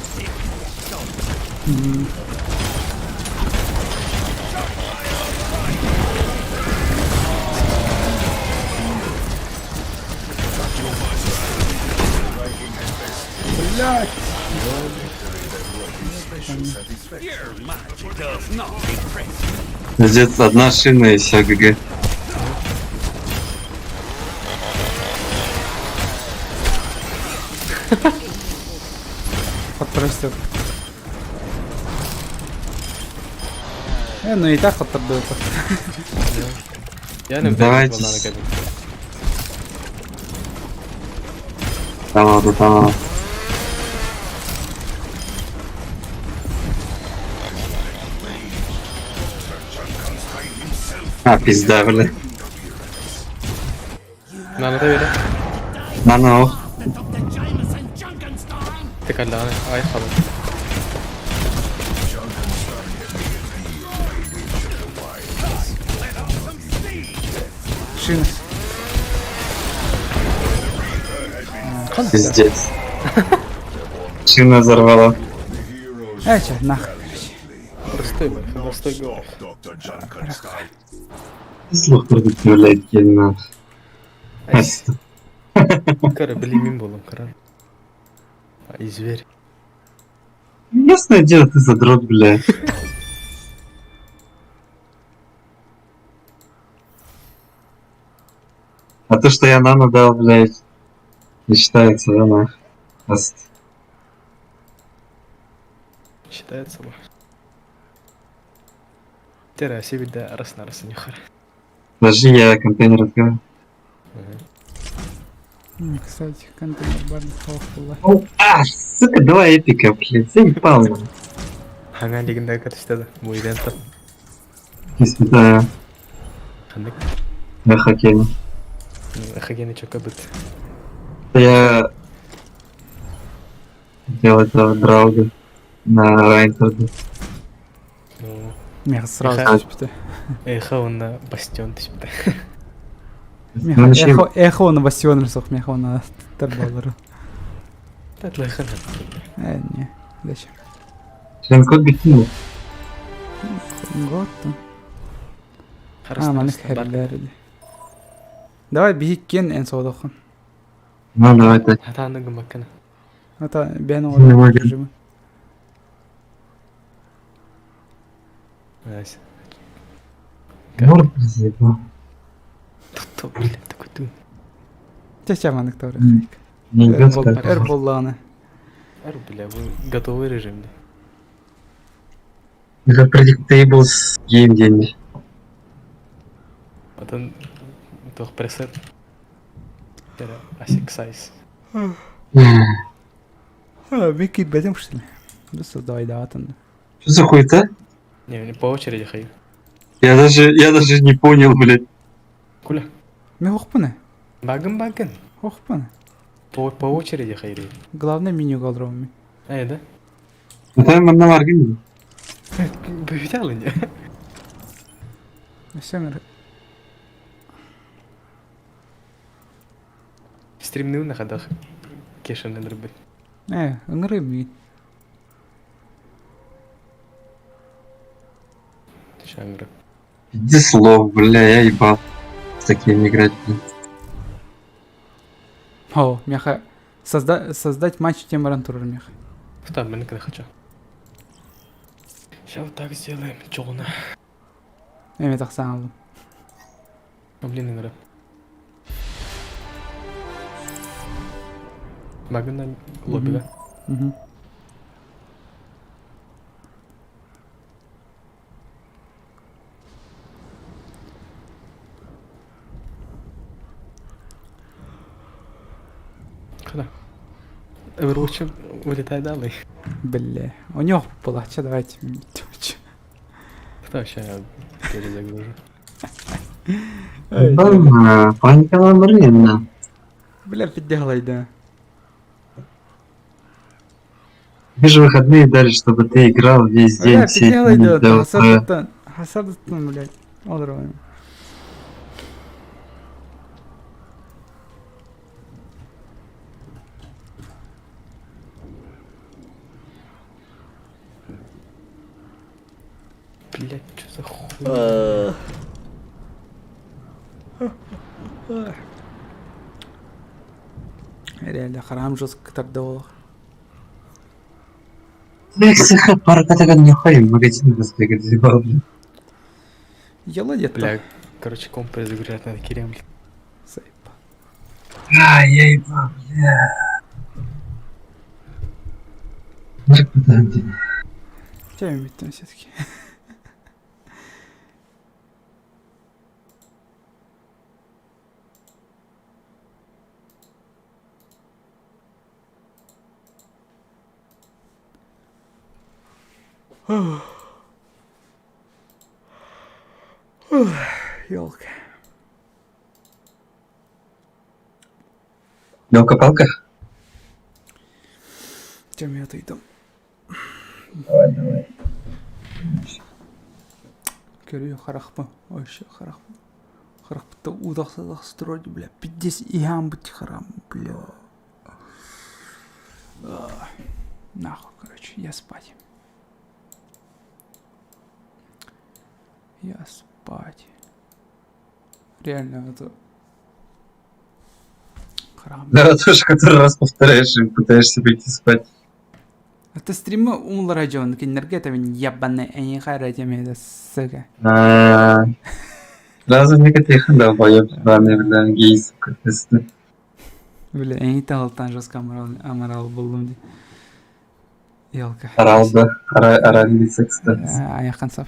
Блять. Пиздец, одна шина и все, GG. Подпростил. Ну и так хоттордует. Я не Давайте. Tamam, tamam. А, пизда, бля. Нано да Нано. Ты когда? Ай, хабы. Шина. Пиздец. Шина взорвала. Эй, че, нахуй. Простой, бля, простой голос. Слух блядь, на. Кара, блин, был, кара. И зверь. Ясное дело, ты задрот, бля. А то, что я нано дал, блядь, не считается, да, нах? Аст. Считается, бля. Тера, себе да, раз на раз, нюхар. Подожди, я контейнер открою. Кстати, контейнер барный халфула. А, сука, два эпика, блядь, заебал. Хаңа легенда катышты бу ивентта. Испытаю. Хандык. На хоккее. Хоккейный чока быт. Я делал этого Драуга на Райнхарде. Ну. Меха сразу түспүтэ. Эхо он на бастион түспүтэ. Меха эхо эхо на бастион сох меха на тарбалары. Татлайхан. Не, зачем? Член код бикини. Год. А, манык херлерди. Давай бихиккен эн содохон. Ну, давай так. Хатаны гымаккана. Ата бен Не могу. режимы. Найс. Морд заебал. Тут, блин, такой тун. Чача манык тавры. Не идет как. Эр болланы. Эр, бля, вы готовый режим, да? Это Predictables Game день. Потом тох пресет. Тера, асик сайз. Микки бетем что ли? Да создавай давай Что за хуета? Не, не по очереди хай. Я даже не понял, блядь. Куля? Ме хохпаны. Багын багын. Хохпаны. По очереди хайри. Главное меню галдромами. Эй, да? Это манна варгин. Бывало не? Все мир. Стримныыбын хайдах Кешаны ынырбыт. Э, ыҥырыым миигин. Ща ыҥырып. Иди слов, бля, я ебал. С такими играть, блин. О, миэхэ созда создать матч тем баран турар миэхэ. Там мен хочу. Сейчас вот так сделаем, Джона. Эмиэ тахсан аллым. Блин, ыҥырып. Магына лоббига. Мгм. Куда? Лучше вылетай далее. Бля, у него была, че давайте. Кто вообще перезагружу? Паника Марина. Бля, пиздела, да. Тебе же выходные дали, чтобы ты играл весь день, Бля, все пиздела, дни да. до утра. Хасардыттан, хасардыттан, блядь. Олорон. Блять, что за хуйня? Реально, харам жестко тарда Бля, пара катаган не в магазин сбегать, заебал, блин. Ела где-то. Бля, короче, комп перезагружать надо, Кирилл. Заебал. А, я ебал, бля. Чем ведь там все-таки? Елка. Елка-палка? Чем я иду? Давай, давай. Көрүө харахпа, вообще харахпа. Харахпыта удахса строить, бля, пиздец, иһаан бут харам, бля. Нахуй, короче, я спать. Я спать. Реально, это... Храм. Да, тоже который раз повторяешь и пытаешься пойти спать. Это стримы умлара дьон, киннерге ебаный, они хайра сука. А, Сразу некоторых долбоёб ебаный, бля, гей, сука, пизда. Бля, они там жестко аморал, аморал булдум ди. Елка. Орал, да, оральный секс, да. Аяққан сап.